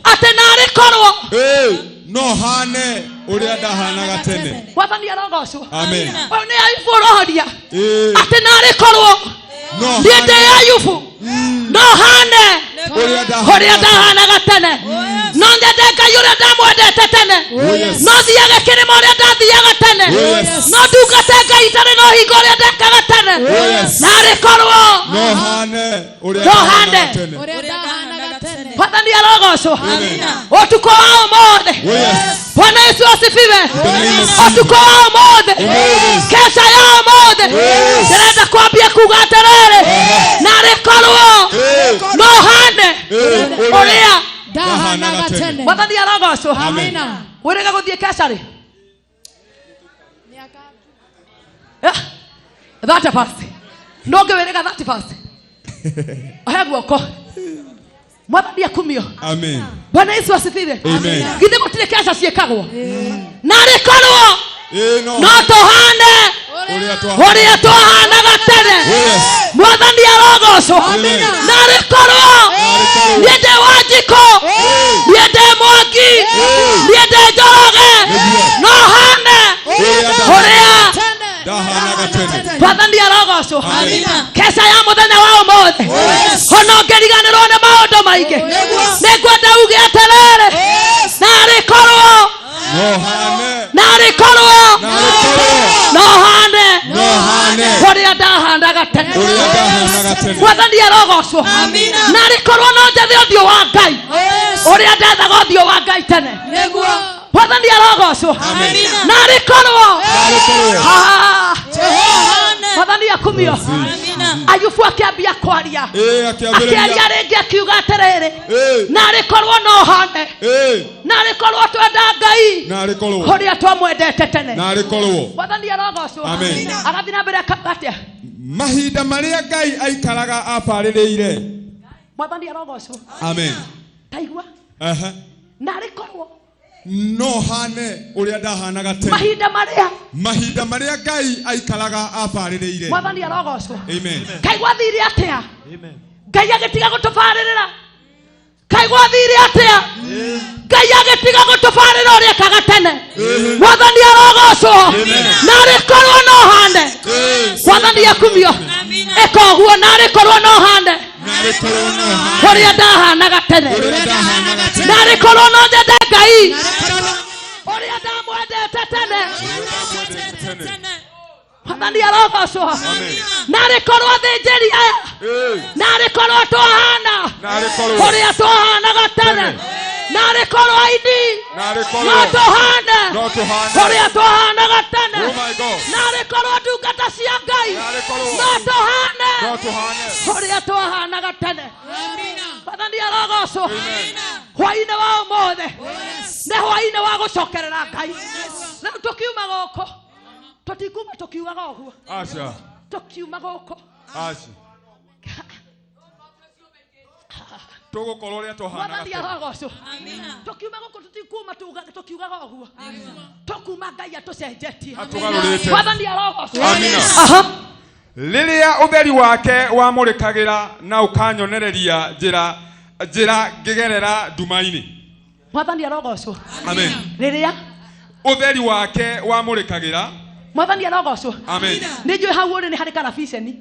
atĩ narĩ korwo no hane ũrĩa ndahanaga tene. Mwathani arogocwo. Amen. Ũyũ nĩ Ayubu ũroria atĩ narĩ korwo niĩ ndĩ Ayubu no hane ũrĩa ndahanaga tene. No nyende Ngai ũrĩa ndamwendete tene. No thiage kĩrĩma ũrĩa ndathiaga tene. No ndungate Ngai itarĩ na ũhingo ũrĩa ndekaga tene. Narĩ korwo no hane ũrĩa no hane Mwathani arogocwo. Ũtukũ wa ũmũthĩ. Bwana Yesu asifiwe. Ũtukũ wa ũmũthĩ, keca ya ũmũthĩ, ndĩrenda kwambia kuga atĩrĩrĩ, narĩ korwo no hane Ndahanaga tene. Mwathani arogocwo. Amina. Wĩrĩga gũthiĩ keca rĩ? 31st. No ngĩwĩrĩga 31st. Ohe guoko. Mwathani akumio. Amen. Bwana Yesu asifiwe. Amen. Githĩ gũtirĩ keca ciĩkagwo? Narĩ korwo Ĩĩ no. no tũhane Ũrĩa ũrĩa twahanaga tene. Mwathani arogocwo. Narĩ korwo niĩ ndĩ Wanjikũ, niĩ ndĩ Mwangi, niĩ ndĩ Njoroge, no hane ũrĩa Ndahanaga tene. Mwathani arogocwo. Keca ya mũthenya wa ũmũthĩ ona ũngĩriganĩrwo nĩ maũndũ maingĩ, nĩngwenda uge atĩrĩrĩ, narĩ korwo, No hane. narĩ korwo no hane No hane. ũrĩa ndahanaga tene. Ũrĩa ndahanaga tene. Mwathani arogocwo. Narĩ korwo no njethe ũthiũ wa Ngai ũrĩa ndethaga ũthiũ wa Ngai tene. Mwathani arogocwo. Narĩ korwo. Ah. Mwathani akumio. Ayubu akĩambia kwaria, Ĩĩ akĩambĩrĩria. akĩaria rĩngĩ akiuga atĩrĩrĩ, Ĩĩ. narĩ korwo no hane, Ĩĩ. narĩ korwo twenda Ngai Narĩ korwo. ũrĩa twamwendete tene. Narĩ korwo. Mwathani arogocwo. Amen. Agathiĩ na mbere akauga atĩa? Mahinda marĩa Ngai aikaraga abarĩrĩire. Mwathani arogocwo. Amen. Taigua, Aha. narĩ korwo No hane ũrĩa ndahanaga tene. mahinda marĩa Mahinda marĩa Ngai aikaraga abarĩrĩire. Mwathani arogocwo. Amen. Ngai gwathire atĩa? Ngai agĩtiga gũtũbarĩrĩra. Ngai gwathire atĩa? Ngai agĩtiga gũtũbarĩra ũrĩa ekaga tene. Mwathani arogocwo. Narĩ korwo no hane. Mwathani akumio. Ĩka ũguo, narĩ korwo no hane Narĩ korwo no hane. ũrĩa ndahanaga tene. Ũrĩa ndahanaga tene. Narĩ korwo no nyende Ngai ũrĩa ndamwendete tene. Mwathani arogocwo. Narĩ korwo athĩnjĩri aya, narĩ korwo twahana Narĩ korwo. ũrĩa twahanaga tene. Narĩ korwo aini Narĩ korwo. no tũhane No tũhane. ũrĩa twahanaga tene. Oh my God. Narĩ korwo ndungata cia Ngai Narĩ korwo. no tũhane No tũhane. ũrĩa twahanaga tene. Mwathani arogocwo. Hwainĩ wa ũmũthĩ nĩ hwainĩ wa gũcokerera Ngai. Rĩu tũkiuma gũkũ tũtikuma tũkiugaga ũguo, Aca. tũkiuma gũkũ Aca. Tũgũkorwo ũrĩa twahanaga Mwathani tene. arogocwo. Tũkiuma gũkũ tũtikuma tũkiugaga ũguo, tũkuma Ngai atũcenjetie. Atũgarũrĩte. Mwathani arogocwo. Amina. Aha. Rĩrĩa ũtheri wake wamũrĩkagĩra na ũkanyonereria njĩra njĩra ngĩgerera nduma-inĩ. Mwathani arogocwo. Amen. Rĩrĩa Ũtheri wake wamũrĩkagĩra. Mwathani arogocwo. Amen. Nĩ njũĩ hau ũrĩ nĩ harĩ karabiceni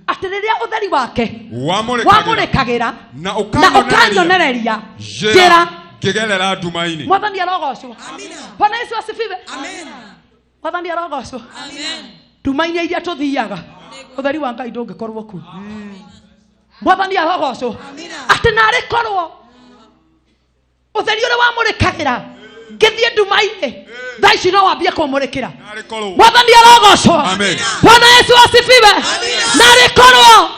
atĩ rĩrĩa ũtheri wake Wamũrĩkagĩra wamũrĩkagĩra na na ũkanyonereria ũkanyonereria njĩra njĩra. ngĩgerera nduma-inĩ. Mwathani arogocwo. Bwana Yesu asifiwe. Mwathani arogocwo. Nduma-inĩ iria tũthiaga ũtheri wa Ngai ndũngĩkorwo kuo. Mwathani arogocwo. Atĩ narĩ korwo ũtheri ũrĩa wamũrĩkagĩra ngĩthiĩ nduma-inĩ thaa ici no wambie kũmũrĩkĩra. Narĩ korwo. Mwathani arogocwo. Amen. Bwana Yesu asifiwe. Narĩ korwo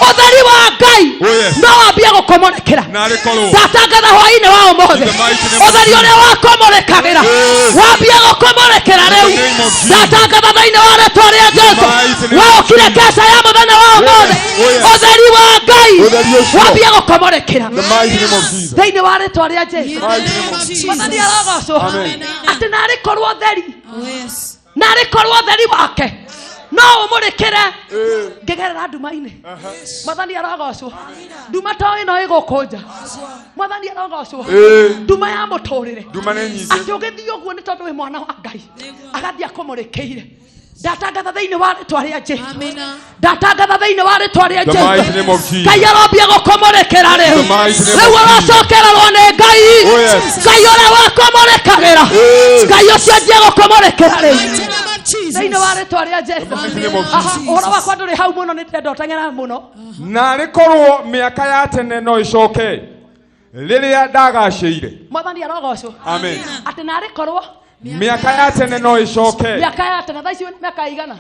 ũtheri wa Ngai Oh, yes. no wambie gũkũmũrĩkĩra. Narĩ korwo. Ndatangatha hwainĩ wa ũmũthĩ In the mighty name of ũtheri ũrĩa wakũmũrĩkagĩra Yes. wambie gũkũmũrĩkĩra rĩu. In the name of Jesus. Ndatangatha thĩinĩ wa rĩtwa rĩa Jesũ mighty name of waũkire keca ya mũthenya wa ũmũthĩ Oh, yes. ũtheri wa Ngai Ũtheri ũcio. wambie gũkũmũrĩkĩra The mighty name of Jesus. thĩinĩ wa rĩtwa rĩa Jesũ. Mighty name of Jesus. Mwathani arogocwo. Amen. Atĩ narĩ korwo ũtheri, narĩ korwo ũtheri wake no ũmũrĩkĩre ngĩgerera nduma-inĩ. Mwathani arogocwo. Nduma to ĩno ĩgũkũnja. Mwathani arogocwo. Ĩĩ. Nduma ya mũtũrĩre Nduma nĩ nyingĩ. atĩ ũgĩthiĩ ũguo nĩ tondũ wĩ mwana wa Ngai agathiĩ akũmũrĩkĩire. Ndatangatha thĩinĩ wa rĩtwa rĩa Jesũ. Ndatangatha thĩinĩ wa rĩtwa rĩa The mighty name of Jesũ. Jesus. Ngai arombia gũkũmũrĩkĩra rĩu. The mighty name Rĩu of Jesus. ũrocokererwo nĩ Ngai. Oh, yes. Ngai ũrĩa wakũmũrĩkagĩra. Yes. Ngai ũcio anjie gũkũmũrĩkĩra rĩu thĩinĩ wa rĩtwa rĩa Jesũ. mighty name of Aha, Jesus. ũhoro wakwa ndũrĩ hau mũno, nĩ ndĩrenda ũteng'era mũno. Narĩ korwo mĩaka ya tene no ĩcoke rĩrĩa ndagacĩire. Mwathani arogocwo. Amen. Atĩ narĩ korwo Mĩaka ya tene no ĩcoke. mĩaka ya tene, thaa ici wĩna mĩaka igana,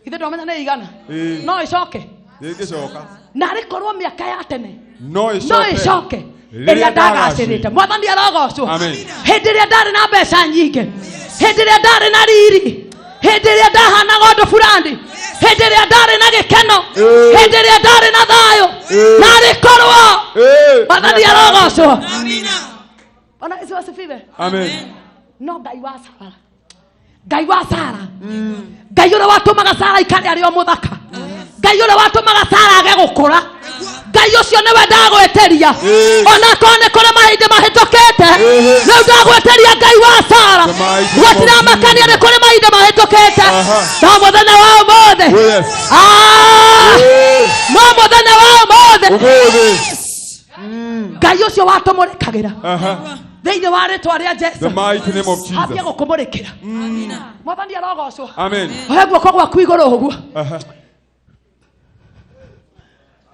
ithe ndwamenya nĩ igana, Ĩĩ. no ĩcoke. Ĩngĩcoka. Narĩ korwo mĩaka ya tene No no ĩcoke. ĩcoke. Ĩrĩa ndagacĩrĩte. Mwathani arogocwo. Amen. Hĩndĩ ĩrĩa ndarĩ na mbeca nyingĩ, hĩndĩ ĩrĩa ndarĩ na riri, hĩndĩ ĩrĩa ndahanaga ũndũ fulani, hĩndĩ ĩrĩa ndarĩ na gĩkeno, hĩndĩ ĩrĩa ndarĩ na thayũ, narĩ korwo. Mwathani arogocwo. Bwana Yesu asifiwe. Amen. No Ngai wa Sara, Ngai wa Sara, Ngai ũrĩa watũmaga Sara aikare arĩ o mũthaka, Ngai ũrĩa watũmaga Sara age gũkũra, Ngai ũcio nĩwe ndagwĩtĩria. Onakorwo nĩ kũrĩ mahinda mahĩtũkĩte, rĩu ndagwĩtĩria Ngai wa Sara. Gũtiramakania nĩ kũrĩ mahinda mahĩtũkĩte, no mũthenya wa ũmũthĩ, no mũthenya wa ũmũthĩ Ngai ũcio watũmũrĩkagĩra thĩinĩ wa rĩtwa rĩa The Jesu mighty name of ambie Jesus. gũkũmũrĩkĩra. Mwathani arogocwo. Amen. Oya guoko gwaku igũrũ ũguo,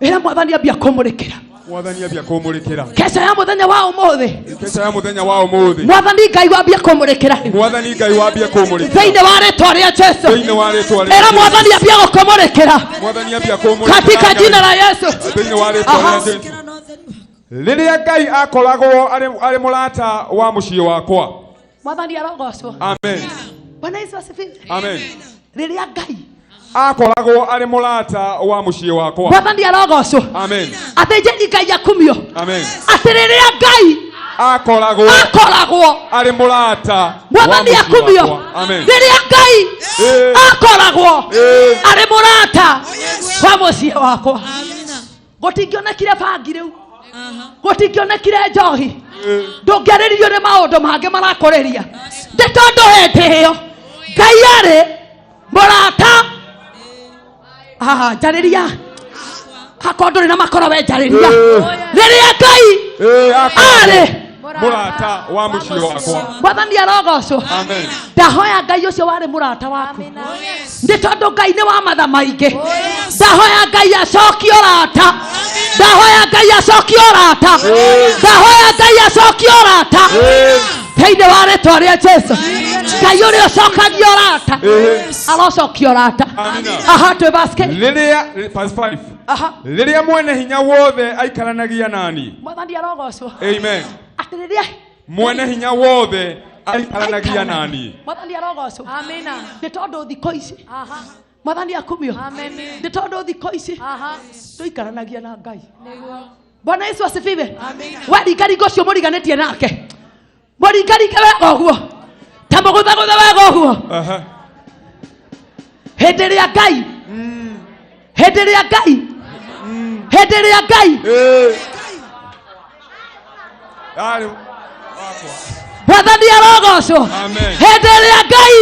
ĩra Mwathani ambia kũmũrĩkĩra. Mwathani ambia kũmũrĩkĩra. Keca ya mũthenya wa ũmũthĩ, Keca ya mũthenya wa ũmũthĩ. Mwathani Ngai wambie kũmũrĩkĩra Mwathani Ngai wambie kũmũrĩkĩra. thĩinĩ wa rĩtwa rĩa Jesu. Thĩinĩ wa rĩtwa rĩa Ĩra Jesu. Mwathani ambie gũkũmũrĩkĩra Mwathani ambia kũmũrĩkĩra. katika jina la Yesu. Thĩinĩ wa rĩtwa rĩa Jesu. Rĩrĩa Ngai akoragwo arĩ mũrata wa mũciĩ wakwa. Mwathani arogocwo. Amen. Bwana Yesu asifiwe. Amen. Rĩrĩa Ngai Akoragwo arĩ mũrata wa mũciĩ wakwa. Mwathani arogocwo. Amen. Athĩnjĩri Ngai akumio. Amen. Atĩ rĩrĩa Ngai Akoragwo akoragwo arĩ mũrata wa Mwathani mũciĩ akumio. wakwa. Amen. Rĩrĩa Ngai akoragwo arĩ mũrata wa mũciĩ wakwa, gũtingĩonekire bangi rĩu, gũtingĩonekire njohi, ndũngĩarĩririo nĩ maũndũ mangĩ marakũrĩria, nĩ tondũ hĩndĩ ĩyo Ngai arĩ mũrata. Njarĩria akorwo ndũrĩ na makoro, we njarĩria. Rĩrĩa Ngai arĩ mũrata wa mũciĩ wakwa. Mwathani arogocwo. Amen. Ndahoya Ngai ũcio warĩ mũrata waku, nĩ tondũ Ngai nĩ wa matha maingĩ. Ndahoya Ngai acokie ũrata, ndahoya Ngai acokie ũrata, ndahoya Ngai acokie ũrata thĩinĩ wa rĩtwa rĩa Jesu. Ngai ũrĩa ũcokagia ũrata arocokia ũrata. Aha, twĩ basket. Rĩrĩa verse 5. Rĩrĩa mwene hinya wothe aikaranagia nani. Mwathani arogocwo. Amen. Atĩ rĩrĩa Mwene hinya wothe aikaranagia nani. Mwathani arogocwo. Nĩ tondũ thikũ ici, Mwathani akumio, nĩ tondũ thikũ ici tũikaranagia na Ngai. Bwana Yesu asifiwe. Waringaringa ũcio mũriganĩtie nake, mũringaringe wega ũguo, ta mũgũthagũtha wega ũguo. Hĩndĩ ĩrĩa Ngai, hĩndĩ ĩrĩa Ngai, hĩndĩ ĩrĩa Ngai Arĩ Mwathani arogocwo. Amen. Hĩndĩ ĩrĩa Ngai,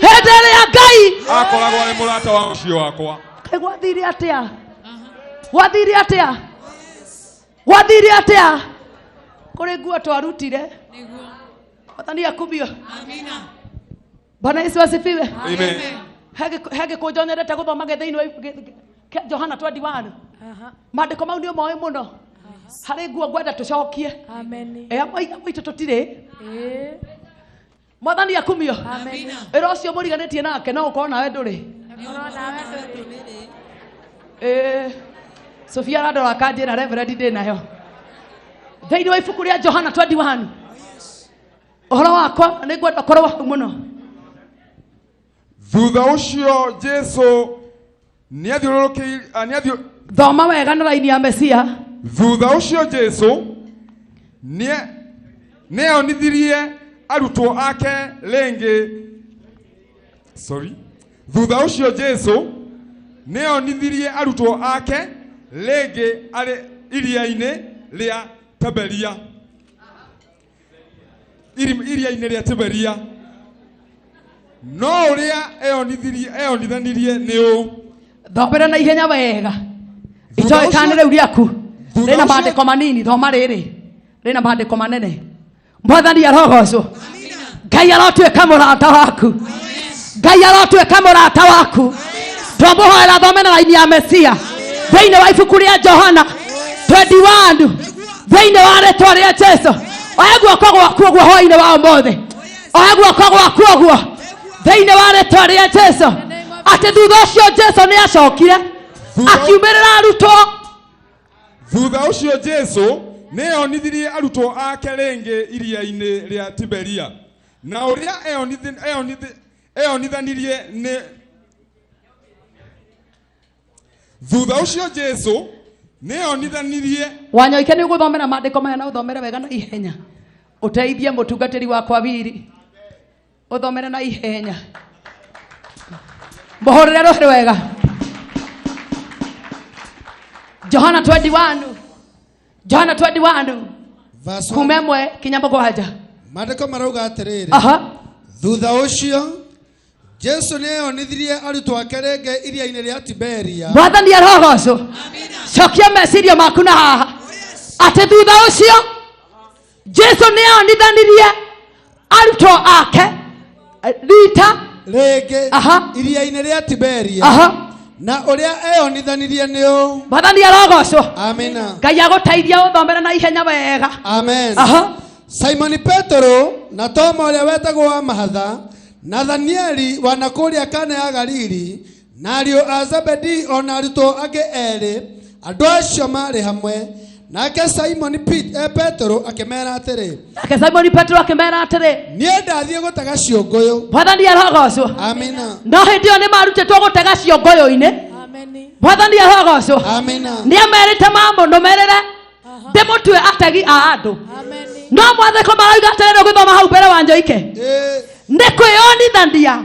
hĩndĩ ĩrĩa Ngai akoragwo arĩ mũrata wa mũciĩ wakwa. Kaĩ gwathire atĩa? Gwathire atĩa? Gwathire atĩa? Kũrĩ nguo twarutire. Mwathani akumio. Bwana Yesu asifiwe. Amen. He gĩkũnjo nyendete gũthoma gĩ thĩinĩ wa kĩa Johana 21. Maandĩko mau nĩ ũmoĩ mũno. Harĩ nguo ngwenda tũcokie. Ĩ amwe aitũ tũtirĩ. Mwathani akumio. Ĩra ũcio mũriganĩtie nake no ũkorwo nawe ndũrĩ. Sofia arandora akanjĩra Reverend ndĩ nayo. Thĩinĩ wa ibuku rĩa Johana 21. Ũhoro wakwa nĩ ngwenda ũkorwo hau mũno. Thutha ũcio Jesu nĩathiũrũrũkĩirie Thoma wega na raini ya Mesia. Thutha ũcio Jesu nĩonithirie arutwo ake rĩngĩ. Sorry. Thutha ũcio Jesu nĩonithirie arutwo ake rĩngĩ arĩ iria-inĩ rĩa Tiberia. Iria-inĩ rĩa Tiberia. No ũrĩa eyonithanirie nĩ ũũ. Thomera na ihenya wega. Itoĩ kana rĩu rĩaku rĩna maandĩko manini, thoma rĩrĩ rĩna maandĩko manene. Mwathani arogocwo. Ngai arotuĩka mũrata waku. Ngai arotuĩka mũrata waku. Twamũhoera thome na raini ya Mesia thĩinĩ wa ibuku rĩa Johana 21 thĩinĩ wa rĩtwa rĩa Jesu. Oya guoko gwaku ũguo hwainĩ wa ũmũthĩ, oya guoko gwaku ũguo thĩinĩ wa rĩtwa rĩa Jesu. Atĩ thutha ũcio Jesu nĩ acokire akiumĩrĩra arutwo. Thutha ũcio Jesu nĩeyonithirie arutwo ake rĩngĩ iria-inĩ rĩa Tiberia. Na ũrĩa eyonithanirie nĩ Thutha ũcio Jesu nĩeyonithanirie Wanyoike nĩ ũgũthomera maandĩko maya na ũthomere wega na ihenya. Ũteithie mũtungatĩri wakwa Wiri. Ũthomere na ihenya. Mũhũrĩre rũhĩ wega. Johana 21. Johana 21. Verse Kuma ĩmwe kinya mũgwanja. Maandĩko marauga atĩrĩrĩ. Aha. Thutha ũcio Jesu nĩeyonithirie arutwo ake rĩngĩ iria-inĩ rĩa Tiberia. Mwathani arogocwo. Cokia meciria maku na haha. Atĩ thutha ũcio Jesu nĩonithanirie arutwo ake rita rĩngĩ Aha. iria-inĩ rĩa Tiberia. Aha. Na ũrĩa eyonithanirie nĩ ũũ. Mwathani arogocwo. Amina. Ngai agũteithia ũthomere na ihenya wega. Amen. Aha. Simoni Petero na Toma ũrĩa wetagwo wa Mahatha na Danieli wa nakũrĩa Kana ya Galili na ariũ a Zebedi o na arutwo angĩ erĩ andũ acio maarĩ hamwe. Nake Simoni Petero akĩmera atĩrĩ, Nake Simoni Petero akĩmera atĩrĩ, niĩ ndathiĩ gũtega ciũngũyũ. Mwathani arogocwo. Amina. No hĩndĩ ĩyo nĩ marutĩtwo gũtega ciũngũyũ-inĩ. Mwathani arogocwo. Amina. Nĩ amerite mamũnũmĩrĩre ndĩmũtue ategi a andũ. No mwathĩko marauga atĩrĩrĩ ũgĩthoma hau mbere wa Njoike. Nĩ kwĩyonithania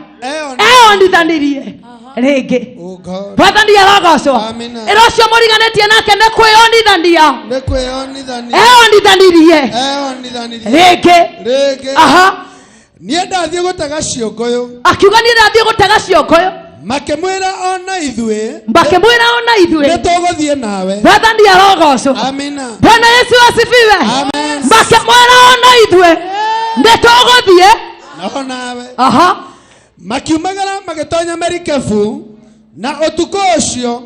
eyonithanirie rĩngĩ. Mwathani arogocwo. Ĩra ũcio mũriganĩtie nake nĩ kwĩyonithania Nĩ kwĩyonithania eyonithanirie eyonithanirie rĩngĩ. rĩngĩ. Aha. Niĩ ndathiĩ gũtega ciũngũyũ. Akiuga niĩ ndathiĩ gũtega ciũngũyũ. Makĩmwĩra ona ithuĩ. Makĩmwĩra ona ithuĩ. Nĩ tũgũthiĩ nawe. Mwathani arogocwo. Amina. Bwana Yesu asifiwe. Makĩmwĩra ona ithuĩ nĩ tũgũthiĩ. Nao nawe. Aha. Makiumagara magĩtonya merikebu na ũtukũ ũcio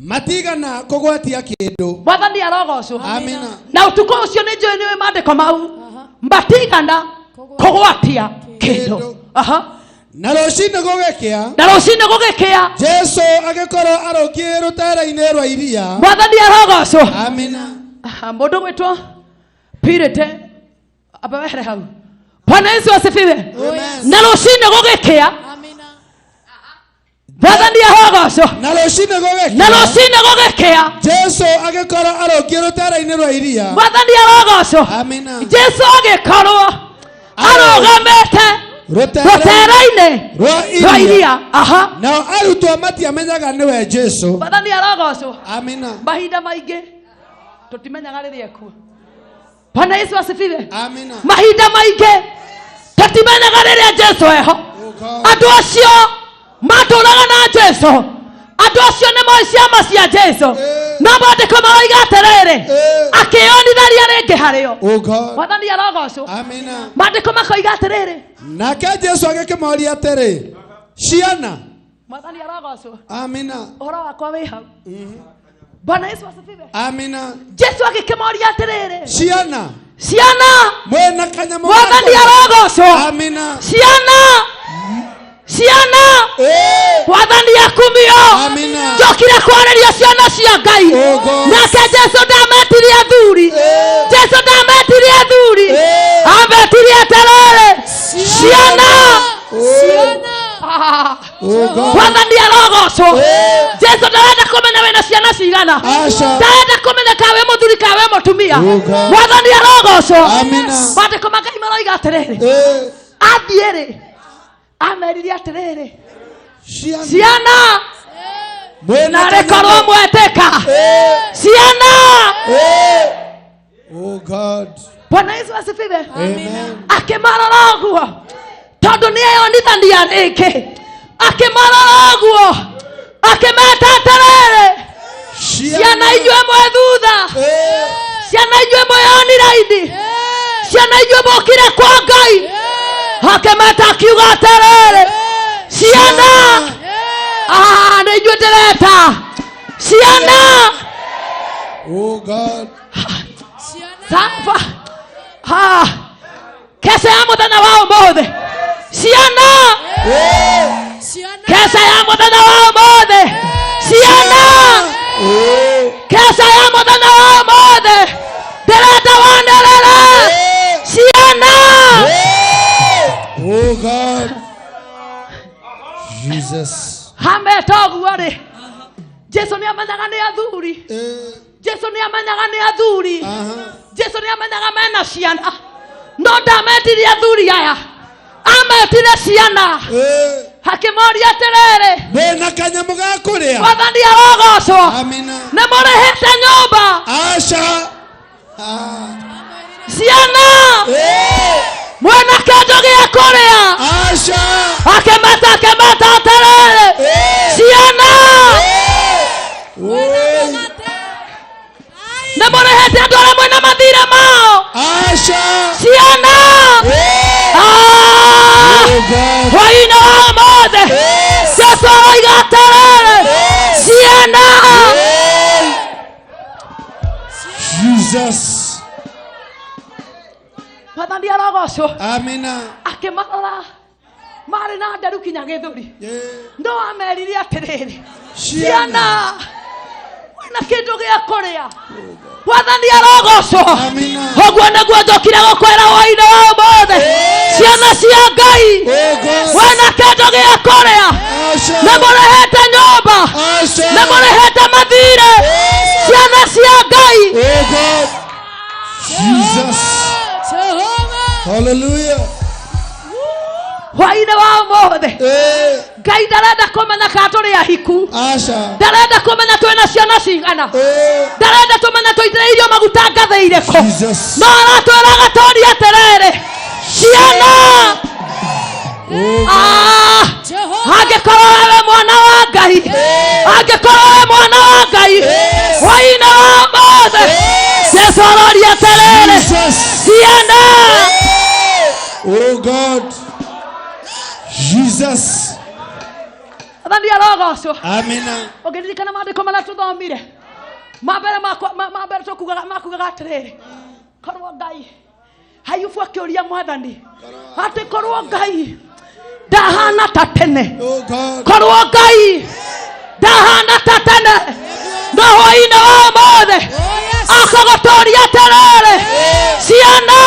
matigana kũgwatia kĩndũ. Mwathani arogocwo. Amina. Na ũtukũ ũcio nĩ njũĩ nĩũĩ maandĩko mau matigana kũgwatia kĩndũ. Aha. Na rũcinĩ gũgĩkĩa. Na rũcinĩ gũgĩkĩa. Jesu agĩkorwo arũngiĩ rũtere-inĩ rwa iria. Mwathani arogocwo. Amina. Aha, mũndũ gwĩtwo Purity amba wehere hau. Bwana Yesu asifiwe. Na rũcinĩ gũgĩkĩa. Mwathani arogocwo. Na rũcinĩ gũgĩkĩa. Na rũcinĩ gũgĩkĩa. Jesu agĩkorwo arũngiĩ rũtere-inĩ rwa iria. Mwathani arogocwo. Amina. Jesu agĩkorwo arũgamĩte rũtere-inĩ rwa rwa iria. Aha. Nao arutwo matiamenyaga nĩwe Jesu. Mwathani arogocwo. Amina. Mahinda maingĩ tũtimenyaga rĩrĩa ekuo. Bwana Yesu asifiwe. Amina. Mahinda maingĩ tũtimenyaga rĩrĩa Jesu eho. Andũ acio matũraga na Jesu. Andũ acio nĩ moĩ ciama cia Jesu. No maandĩko maroiga atĩrĩrĩ, akĩyonithania rĩngĩ harĩo. Oh God. Mwathani arogocwo. Amina. Maandĩko makoiga atĩrĩrĩ, Nake Jesu agĩkĩmoria atĩrĩ, ciana. Mwathani arogocwo. Amina. Ũhoro wakwa wĩ hau. Bwana Yesu asifiwe. Amina. Jesu agĩkĩmoria atĩrĩrĩ, Ciana. ciana. Mwĩna kanyamũ Mwathani ga kũrĩa. arogocwo. Amina. Ciana. Ciana. Mwathani akumio. Amina. Njokire kwarĩria ciana cia Ngai. Nake Jesu ndametirie athuri. Jesu ndametirie athuri. Ametirie atĩrĩrĩ, ciana. Ah. Mwathani arogocwo. Jesu ndarenda kũmenya wĩna ciana cigana. Aca. Ndarenda kũmenya ka wĩ mũthuri ka wĩ mũtumia. God. Mwathani arogocwo. Amina. Maandĩko ma Ngai maroiga atĩrĩrĩ, athiĩ rĩ, ameririe atĩrĩrĩ, Ciana. ciana Mwĩna narĩ korwo kanyamũ. mwetĩka. Ciana. Oh God. Bwana Yesu asifiwe. Amen. Akĩmarora ũguo tondũ nĩ eyonithania rĩngĩ. Akĩmarora ũguo akĩmeta atĩrĩrĩ, ciana inyuĩ mwĩ thutha, ciana inyuĩ mwĩyonire indi, ciana inyuĩ mũkire kwa Ngai. Akĩmeta akiuga atĩrĩrĩ, ciana. Ah, nĩ inyuĩ ndĩreta ciana. Oh God. Safa. Ha. Keca ya mũthenya wa ũmũthĩ. Ciana. Keca ya mũthenya wa ũmũthĩ. Ciana. Keca ya mũthenya wa ũmũthĩ. Ciana. Keca ya mũthenya wa ũmũthĩ. Ciana. Keca ya mũthenya wa ũmũthĩ. Ciana. Keca ya mũthenya wa ũmũthĩ. Ciana. Keca ya mũthenya wa Jesus. Hameta ũguo rĩ, Jesu nĩ amenyaga nĩ athuri. Jesu nĩ amenyaga nĩ athuri. Jesu nĩ amenyaga mena ciana, no ndametirie athuri aya, ametire ciana akĩmoria atĩrĩrĩ, Wĩna kanyamũ ga kũrĩa? Mwathani arogocwo. Amina. Nĩ mũrĩhĩte nyũmba? Aca. Ciana, mwena kĩndũ gĩa kũrĩa? Aca. Akĩmeta akĩmeta atĩrĩrĩ, ciana, nĩ mũrĩhĩte andũ arĩa mwĩna mathirĩ mao? Aca. Ciana. Ah! Hwaĩ-inĩ wa ũmũthĩ Jesu aroiga atĩrĩrĩ, ciana. Jesus. Mwathani arogocwo. Amina. Akĩmarora marĩ na nderu kinya gĩthũri, no amerire atĩrĩrĩ, ciana, wĩna kĩndũ gĩa kũrĩa? Mwathani arogocwo. Ũguo nĩguo njũkire gũkwĩra hwaĩ-inĩ wa ũmũthĩ, ciana cia Ngai, wĩna kĩndũ gĩa kũrĩa? Nĩ mũrĩhĩte nyũmba? Nĩ mũrĩhĩte mathirĩ? Ciana cia Ngai. Jesus. Hallelujah. Hwaĩ-inĩ wa ũmũthĩ Ngai ndarenda kũmenya kana tũrĩ ahiku. Aca. Ndarenda kũmenya twĩna ciana cigana, ndarenda tũmenye tũitĩrĩirio maguta ngathĩ irĩkũ, no aratwĩra gatoria atĩrĩrĩ, ciana. Ah, angĩkorwo wewe mwana wa Ngai, angĩkorwo wewe mwana wa Ngai, hwaĩ-inĩ wa ũmũthĩ Jesu aroria atĩrĩrĩ, ciana. Oh God. Jesus. Mwathani arogocwo. Amina. Ũngĩririkana maandĩko marĩa tũthomire ma mbere, ma mbere tũkugaga makugaga atĩrĩrĩ, korwo Ngai, Ayubu akĩũria Mwathani atĩ korwo Ngai ndahana ta tene, korwo Ngai ndahana ta tene. No hwaĩ-inĩ wa ũmũthĩ akagũtũria atĩrĩrĩ, ciana.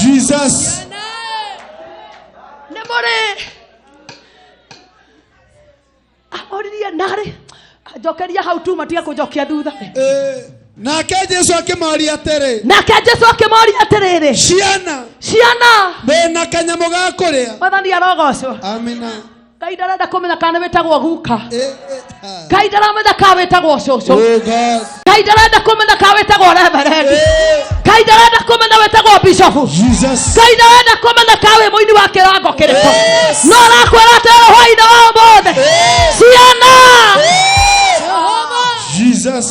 Jesus. Nĩ mũrĩ amoririe narĩ njokeria hau tu, matige kũnjokia thutha. Nake Jesu akĩmoria atĩrĩ. Nake Jesu akĩmoria atĩrĩrĩ, ciana, ciana, wĩna kanyamũ ga kũrĩa? Mwathani arogocwo. Amina. Ngai ndarenda kũmenya kana nĩ wĩtagwo guka. Ngai ndaramenya kana wĩtagwo cũcũ. Oh God. Ngai ndarenda kũmenya kana wĩtagwo reverendi. Ngai ndarenda kũmenya wĩtagwo bishofu. Jesus. Ngai ndarenda kũmenya kana wĩ mũini wa kĩrango kĩrĩkũ, no arakwĩra atĩrĩrĩ hwaĩ-inĩ wa ũmũthĩ, ciana. Jesus.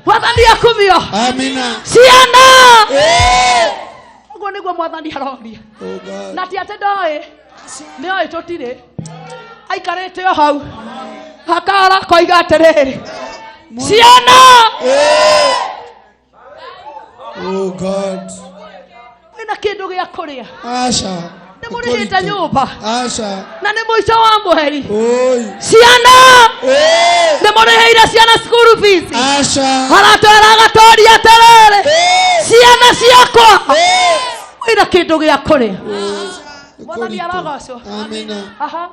Mwathani akumio. Amina. Ciana. Ũguo nĩguo Mwathani aroria. Oh God. Na ti atĩ ndoĩ, nĩ oĩ tũtirĩ, aikarĩte o hau akara koiga atĩrĩrĩ, ciana. Oh God. Wĩna kĩndũ gĩa kũrĩa? Aca. Nĩ mũrĩhĩte nyũmba? Aca. Na nĩ mũico wa mweri. Oi. Ciana, nĩ mũrĩhĩire ciana school fees? Aca. Aratwĩra agatoria atĩrĩrĩ, ciana ciakwa, wĩna kĩndũ gĩa kũrĩa? Mwathani arogocwo. Amina. Aha.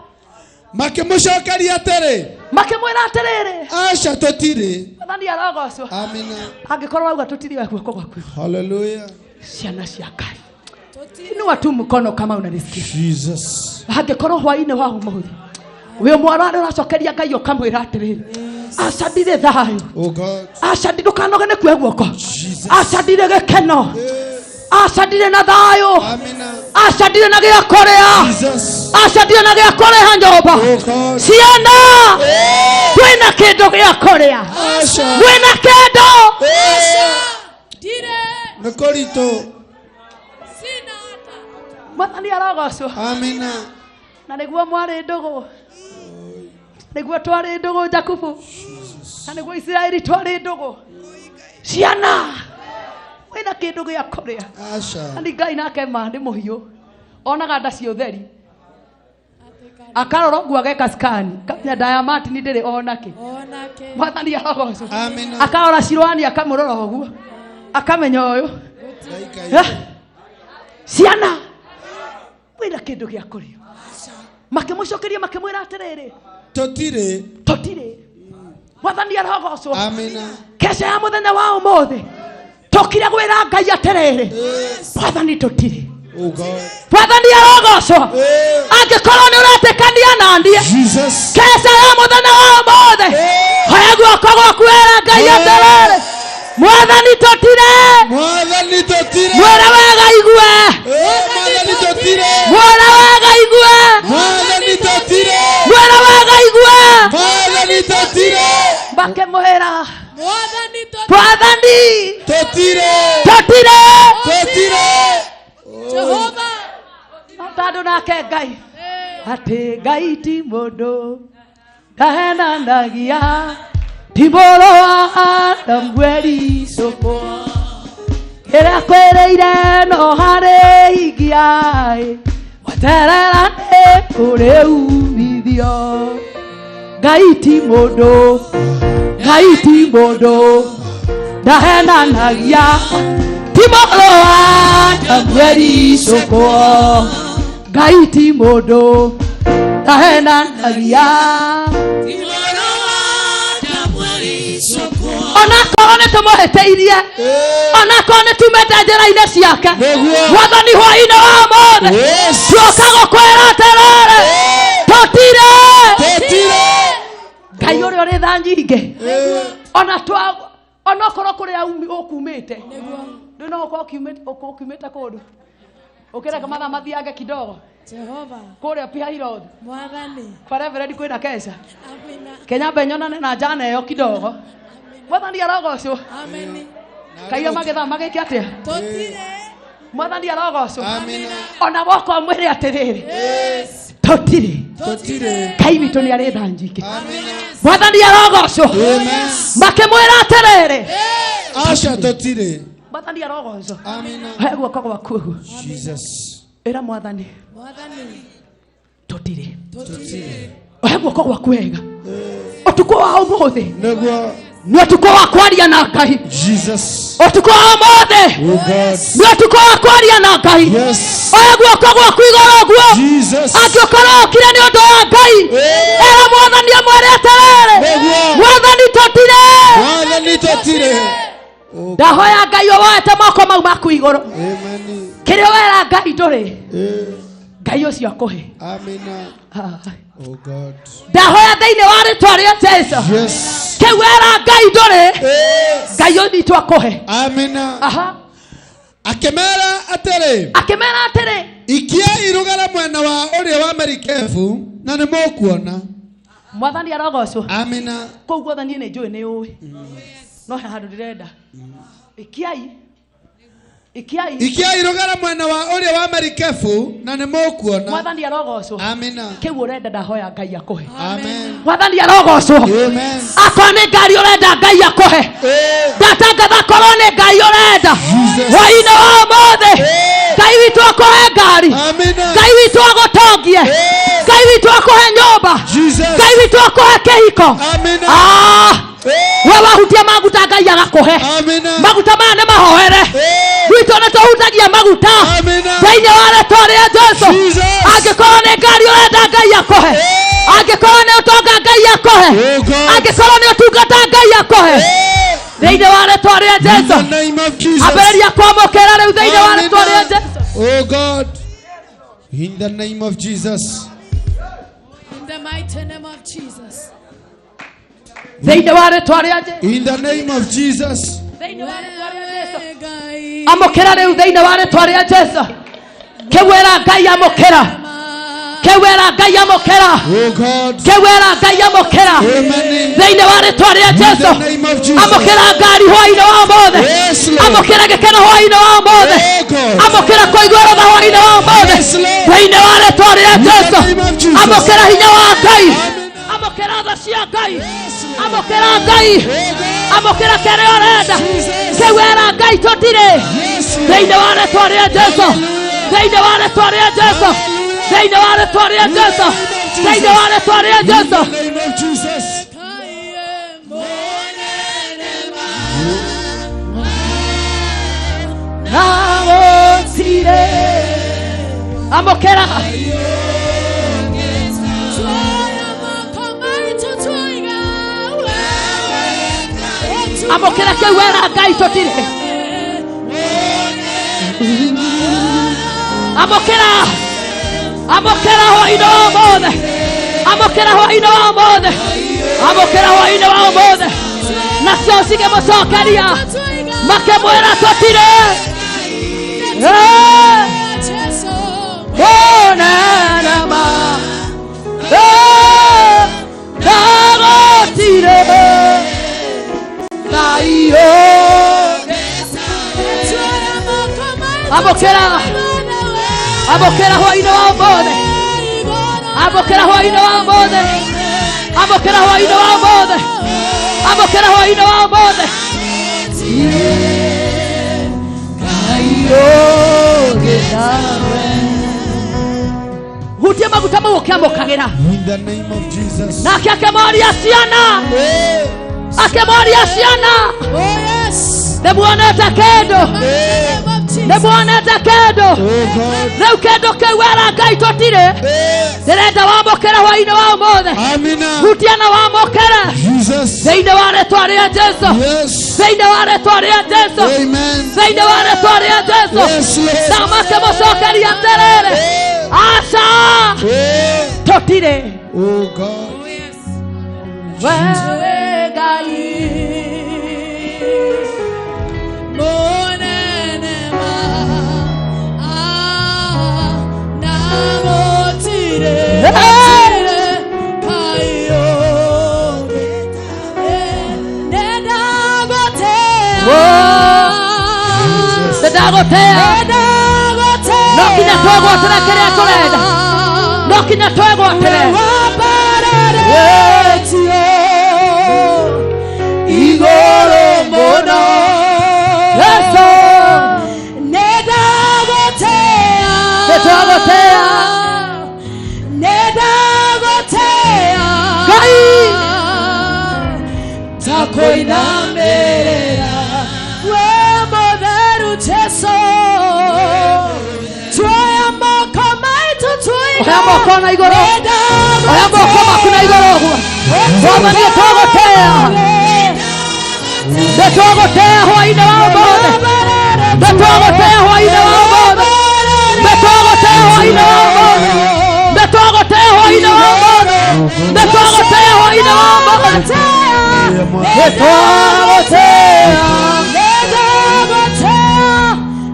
Makĩmũcokeria atĩrĩ. Makĩmwĩra atĩrĩrĩ, Aca tũtirĩ. Mwathani arogocwo. Amina. Angĩkorwo wauga tũtirĩ, we guoko gwaku. Hallelujah. Ciana cia Ngai, inua tu mkono kama unanisikia. Jesus. Angĩkorwo hwaĩ-inĩ wa ũmũthĩ wĩ ũmwe ũrarĩ ũracokeria Ngai ũkamwĩra atĩrĩrĩ, aca ndirĩ thayũ. Oh God. Aca ndũkanoge nĩ kuoya guoko. Aca ndirĩ gĩkeno, aca ndirĩ na thayũ, Amina. aca ndirĩ na gĩa kũrĩa, Jesus. aca ndirĩ na gĩa kũrĩha nyũmba. Oh God. Ciana, twĩna kĩndũ gĩa kũrĩa? Aca. Mwĩna kĩndũ? Nĩ kũritũ. Mwathani arogocwo. Amina. Na nĩguo mwarĩ ndũgũ, nĩguo twarĩ ndũgũ Jakubu, na nĩguo Isiraeli twarĩ ndũgũ. Ciana, wĩna kĩndũ gĩa kũrĩa? Aca. Ani Ngai nake ma nĩ mũhiũ, onaga nda cia ũtheri, akarora ũguo ageka scan, kamenya nda ya Martin ndĩrĩ onake. Mwathani arogocwo. Amina. Akarora Shirwani akamũrora ũguo akamenya ũyũ. Eh? Ciana, wĩna kĩndũ gĩa kũrĩa? Makĩmũcokeria makĩmwĩra atĩrĩrĩ, Tũtirĩ. Tũtirĩ. Mwathani arogocwo. Amina. Keca ya mũthenya wa ũmũthĩ tũkire gwĩra Ngai atĩrĩrĩ, Mwathani tũtirĩ. Oh God. Mwathani arogocwo. Angĩkorwo nĩ ũretĩkania na niĩ, Jesus. keca ya mũthenya wa ũmũthĩ, hoya guoko gwaku wĩra Ngai atĩrĩrĩ, Mwathani tũtirĩ. Mwathani tũtirĩ. Mwĩre wega igue. Mwathani tũtirĩ. Mwĩre wega igue. Mwathani tũtirĩ. Mwĩre wega igue. Mwathani tũtirĩ. Makĩmwĩra, Mwathani Mwathani tũtirĩ. Tũtirĩ. Tũtirĩ. Jehova. Tondũ nake Ngai atĩ Ngai ti mũndũ ndahenanagia, ti mũrũ wa Adamu ericũkwo, kĩrĩa kwĩrĩire no harĩ hingia, gweterera nĩ kũrĩ umithio. Ngai ti mũndũ, Ngai ti mũndũ ndahenanagia, ti mũrũ wa Adamu ericũkwo, Ngai ti mũndũ ndahenanagia. Onakorwo nĩ tũmũhĩtĩirie, onakorwo nĩ tumĩte njĩra-inĩ ciake, Mwathani hwaĩ-inĩ wa ũmũthĩ tuoka gũkwĩra atĩrĩrĩ, tũtirĩ. Ngai ũrĩa ũrĩ tha nyingĩ, ona twa onokorwo kũrĩa ũkumĩte, rĩu no ũkorwo ũkiumĩte kũndũ ũkĩreka mathaa mathiange kidogo. Jehova. Kũrĩa Pihairod Mwathani. kwa Reverend kwĩna keca. Amina. Kenya nyonane na njana ĩyo kidogo. Mwathani arogocwo. Amen. Kaia magetha magĩke atĩa? Tũtirĩ. Mwathani arogocwo. Amina. Ona woka mwĩre atĩrĩrĩ, tũtirĩ. Tũtirĩ. Ngai witũ nĩ arĩ tha nyingĩ. Mwathani arogocwo. Makĩmwĩra atĩrĩrĩ, Aca tũtirĩ. Mwathani arogocwo. Amina. He guoko gwaku ũguo. Jesus. Ĩra Mwathani Mwathani. tũtirĩ. Tũtirĩ. Ohe guoko gwaku wega. Ũtukũ wa ũmũthĩ Nĩguo. nĩ ũtukũ wa kwaria na Ngai. Jesus. Ũtukũ wa ũmũthĩ Oh God. nĩ ũtukũ wa kwaria na Ngai. Yes. Oya guoko gwaku igũrũ ũguo. Jesus. Angĩkorwo ũkire nĩ ũndũ wa Ngai, ĩra Mwathani amwĩre atĩrĩrĩ, Nĩguo. Mwathani tũtirĩ. Mwathani tũtirĩ. Ndahoya Ngai ũwoete moko mau maku igũrũ. Amen. Kĩrĩa wera Ngai ndũrĩ, Ngai ũcio akũhe. Amina. Oh God. Ndahoya thĩinĩ wa rĩtwa rĩa Jesũ. Yes. Kĩu wera Ngai ndũrĩ, Ngai ũnyitwo akũhe. Amina. Aha. Akĩmera atĩrĩ. Akĩmera atĩrĩ, Ikia irũgara mwena wa ũrĩa wa merikebu na nĩ mũkuona. Mwathani arogocwo. Amina. Kũu guothe niĩ nĩ njũĩ nĩ ũĩ, no he handũ ndĩrenda. Ikiai. Ikiai. Ikia irũgara mwena wa ũrĩa wa merikebu na nĩ mũkuona. Mwathani arogocwo. Amina. Kĩu ũrenda ndahoya Ngai akũhe. Amen. Mwathani arogocwo. Amen. Akorwo nĩ ngari ũrenda Ngai akũhe. Ndatangatha akorwo nĩ ngai ũrenda hwaĩ-inĩ wa ũmũthĩ, Ngai witũ akũhe ngari. Amina. Ngai witũ agũtongie. Ngai witũ akũhe nyũmba. Jesus. Ngai witũ akũhe kĩhiko. Amina. Ah! We wahutia maguta Ngai agakũhe. Amina. Maguta maya nĩ mahoere. Gwitũ nĩ tũhutagia maguta Amina. thĩinĩ wa rĩtwa rĩa Jesũ. Jesus. Angĩkorwo nĩ ngari ũrenda Ngai akũhe, angĩkorwo nĩ ũtonga Ngai akũhe, Oh God. angĩkorwo nĩ ũtungata Ngai akũhe thĩinĩ wa rĩtwa rĩa In Jesũ. the name of Jesus. Ambĩrĩria kwamũkĩra rĩu thĩinĩ wa rĩtwa rĩa Jesũ. Oh God. In the name of Jesus. In the mighty name of Jesus. Thĩinĩ wa rĩtwa rĩa Jesũ. In the name of Jesus. Thĩinĩ wa rĩtwa rĩa Jesũ. Ngai. Amũkĩra rĩu thĩinĩ wa rĩtwa rĩa Jesũ. Kĩu wĩra Ngai amũkĩra. Kĩu wĩra Ngai amũkĩra. Oh God. Kĩu wĩra Ngai amũkĩra. Amen. Thĩinĩ wa rĩtwa rĩa In Jesũ. the name of Jesus. Amũkĩra ngari hwaĩ-inĩ wa ũmũthĩ. Yes, Lord. Amũkĩra gĩkeno hwaĩ-inĩ wa ũmũthĩ. Oh God. Amũkĩra kũigua rũtha hwaĩ-inĩ wa ũmũthĩ. Yes, Lord. Thĩinĩ wa rĩtwa rĩa In the Jesũ. name of Jesus. Amũkĩra hinya wa Ngai. Amen. Amũkĩra tha cia Ngai. Amũkĩra Ngai. Amũkĩra kĩrĩa ũrenda. Jesus. Kĩu wĩra Ngai tũtirĩ. Yes, Lord. Thĩinĩ wa rĩtwa rĩa Jesũ. Thĩinĩ wa rĩtwa rĩa Jesũ. Thĩinĩ wa rĩtwa rĩa Jesũ. Thĩinĩ wa rĩtwa rĩa In Jesũ. the name of Jesus. Na gũtirĩ. Amũkĩra. Amũkĩra kĩu wera Ngai tũtirĩ. Amũkĩra. Amũkĩra hwaĩ-inĩ wa ũmũthĩ. Amũkĩra hwaĩ-inĩ wa ũmũthĩ. Amũkĩra hwaĩ-inĩ wa ũmũthĩ. Nacio cikĩmũcokeria makĩmwĩra tũtirĩ. Eh. Mũnene ma. Eh. Ndagũtirĩ. Ngai Amũkĩra. Amũkĩra hwaĩ-inĩ wa ũmũthĩ. Amũkĩra hwaĩ-inĩ wa ũmũthĩ. Amũkĩra hwaĩ-inĩ wa ũmũthĩ. Amũkĩra hwaĩ-inĩ wa ũmũthĩ. Hutia maguta mau ũkĩamũkagĩra. In the name of Jesus. Nake akĩmoria ciana. Akĩmoria ciana. Nĩmuonete kĩndũ. Nĩmuonete kĩndũ. Rĩu kĩndũ kĩu wera Ngai tũtirĩ. Ndĩrenda wamũkĩre hwaĩ-inĩ wa ũmũthĩ. Amina. Hutia na wamũkĩre. Jesus. Thĩinĩ wa rĩtwa rĩa Jesu. Yes. Thĩinĩ wa rĩtwa rĩa Jesu. Amen. Thĩinĩ wa rĩtwa rĩa Jesu. Yes, Lord. Nao makĩmũcokeria atĩrĩrĩ. Aca. Tũtirĩ. Oh God. Wewe Ngai. Mũnene ma na gũtirĩ kayo Nĩndagũtĩa. No nginya twegwatĩre kĩrĩa tũrenda. No nginya twegwatĩre. Igũrũ mũno. Yesu. Nĩndagũtĩa. Nĩtwagũtĩa. Nĩndagũtĩa. Ngai. Takoinamĩrĩra. We mũtheru Jesũ. Tuoya moko maitũ tũiga. Oya moko na igũrũ. Oya moko maku na igũrũ ũguo. Mwathani nĩtwagũtĩa. Nĩtwagũtĩa hwaĩ-inĩ wa ũmũthĩ. Nĩtwagũtĩa hwaĩ-inĩ wa ũmũthĩ. Nĩtwagũtĩa hwaĩ-inĩ wa ũmũthĩ. Nĩtwagũtĩa hwaĩ-inĩ wa ũmũthĩ. Nĩtwagũtĩa hwaĩ-inĩ wa ũmũthĩ. Nĩtwagũtĩa.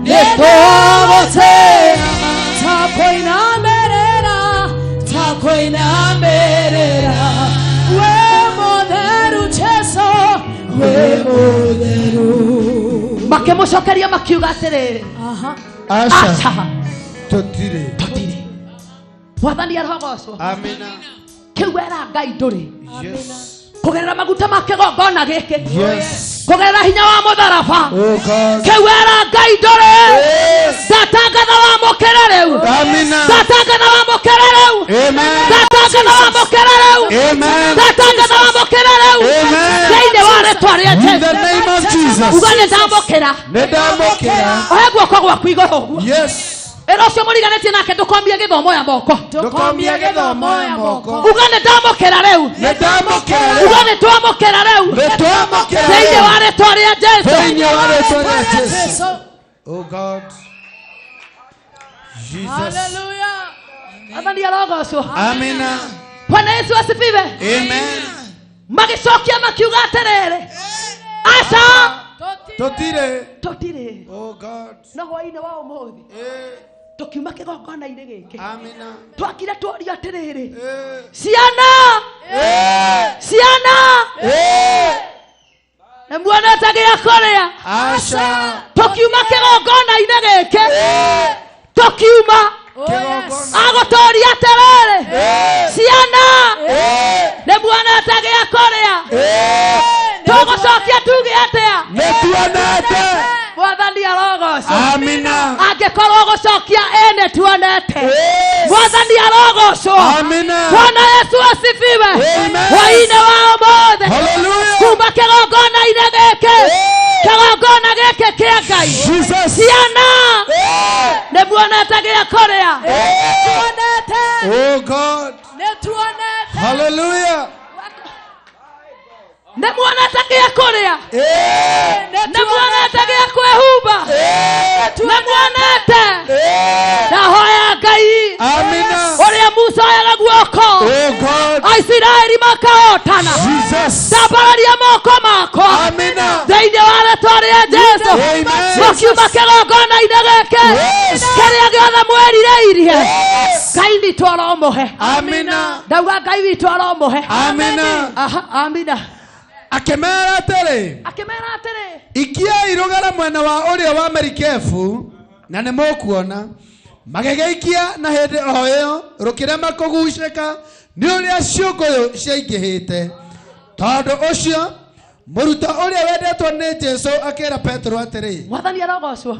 Nĩtwagũtĩa. Takoinamĩrĩra. Takoinamĩrĩra. We mũtheru Jesũ. We mũtheru. Makĩmũcokeria makiuga atĩrĩrĩ. Aca. Aca. Tũtirĩ. Tũtirĩ. Mwathani arogocwo. Amina. Kĩu wera Ngai ndũrĩ. Yes. Kũgerera maguta ma kĩgongona gĩkĩ. Yes. Kũgerera hinya wa mũtharaba. Oh God. Kĩu wera Ngai ndũrĩ. Ndatangatha wamũkĩre rĩu. Amina. Ndatangatha wamũkĩre rĩu. Amen. Ndatangatha wamũkĩre rĩu. Amen. Ndatangatha wamũkĩre rĩu. Amen. Thĩinĩ wa rĩtwa rĩa In Jesũ. the name of Jesus. Uga nĩ ndamũkĩra. Nĩndamũkĩra. Oya guoko gwaku igũrũ ũguo. Yes. Ĩra ũcio mũriganĩtie nake ndũkomie gĩthomo ya moko. Ndũkomie gĩthomo ya moko. Uga nĩ ndamũkĩra rĩu. Nĩndamũkĩra rĩu. Uga nĩ twamũkĩra rĩu. Nĩtwamũkĩra Thĩinĩ rĩu. wa rĩtwa rĩa Jesũ. Thĩinĩ wa rĩtwa rĩa Jesũ. Oh God. Jesus. Hallelujah. Mwathani arogocwo. Amina. Bwana Yesu asifiwe. Amen. Magĩcokia makiuga atĩrĩrĩ. Aca. Tũtirĩ. Tũtirĩ. Oh God. No hwaĩ-inĩ wa ũmũthĩ tũkiuma kĩgongona-inĩ gĩkĩ Amina. twakire tworia atĩrĩrĩ. Ciana. Ciana. Nĩmuonete gĩa kũrĩa. Aca. Tũkiuma kĩgongona-inĩ gĩkĩ. Tũkiuma. Agũtũria atĩrĩrĩ. Ciana. Nĩmuonete gĩa kũrĩa. Tũgũcokia tuge atĩa? Nĩtuonete. Mwathani arogocwo. Amina. Angĩkorwo gũcokia ĩ nĩtuonete. Mwathani arogocwo. Amina. Bwana Yesu asifiwe. Amen. Hwaĩ-inĩ wa ũmũthĩ. Hallelujah. Kuma kĩgongona-inĩ gĩkĩ. Kĩgongona gĩkĩ kĩa Ngai. Jesus. Ciana. Nĩmuonete gĩa kũrĩa. Nĩtuonete. Oh God. Nĩtuonete. Hallelujah. Nĩ muonete gĩa kũrĩa? Nĩ muonete gĩa kwĩhumba? Nĩ muonete? Ndahoya Ngai ũrĩa Musa oyaga guoko Aisiraeli makahotana. Ndambararia moko makwa thĩinĩ wa rĩtwa rĩa Jesũ. Mũkiuma kĩgongona-inĩ gĩkĩ kĩrĩa gĩothe mwerirĩirie, Ngai witũ aromũhe. Ndauga Ngai witũ aromũhe. Aha, amina. Akĩmera atĩrĩ, Akĩmera atĩrĩ, ikiai rũgara mwena wa ũrĩo wa merikebu na nĩ mũkuona. Magĩgĩikia na hĩndĩ o ĩyo rũkĩrema kũgucĩka nĩ ũrĩa ciũngũyũ ciaingĩhĩte. Tondũ ũcio mũrutwo ũrĩa wendetwo nĩ Jesũ akĩra Petero atĩrĩ, Mwathani arogocwo.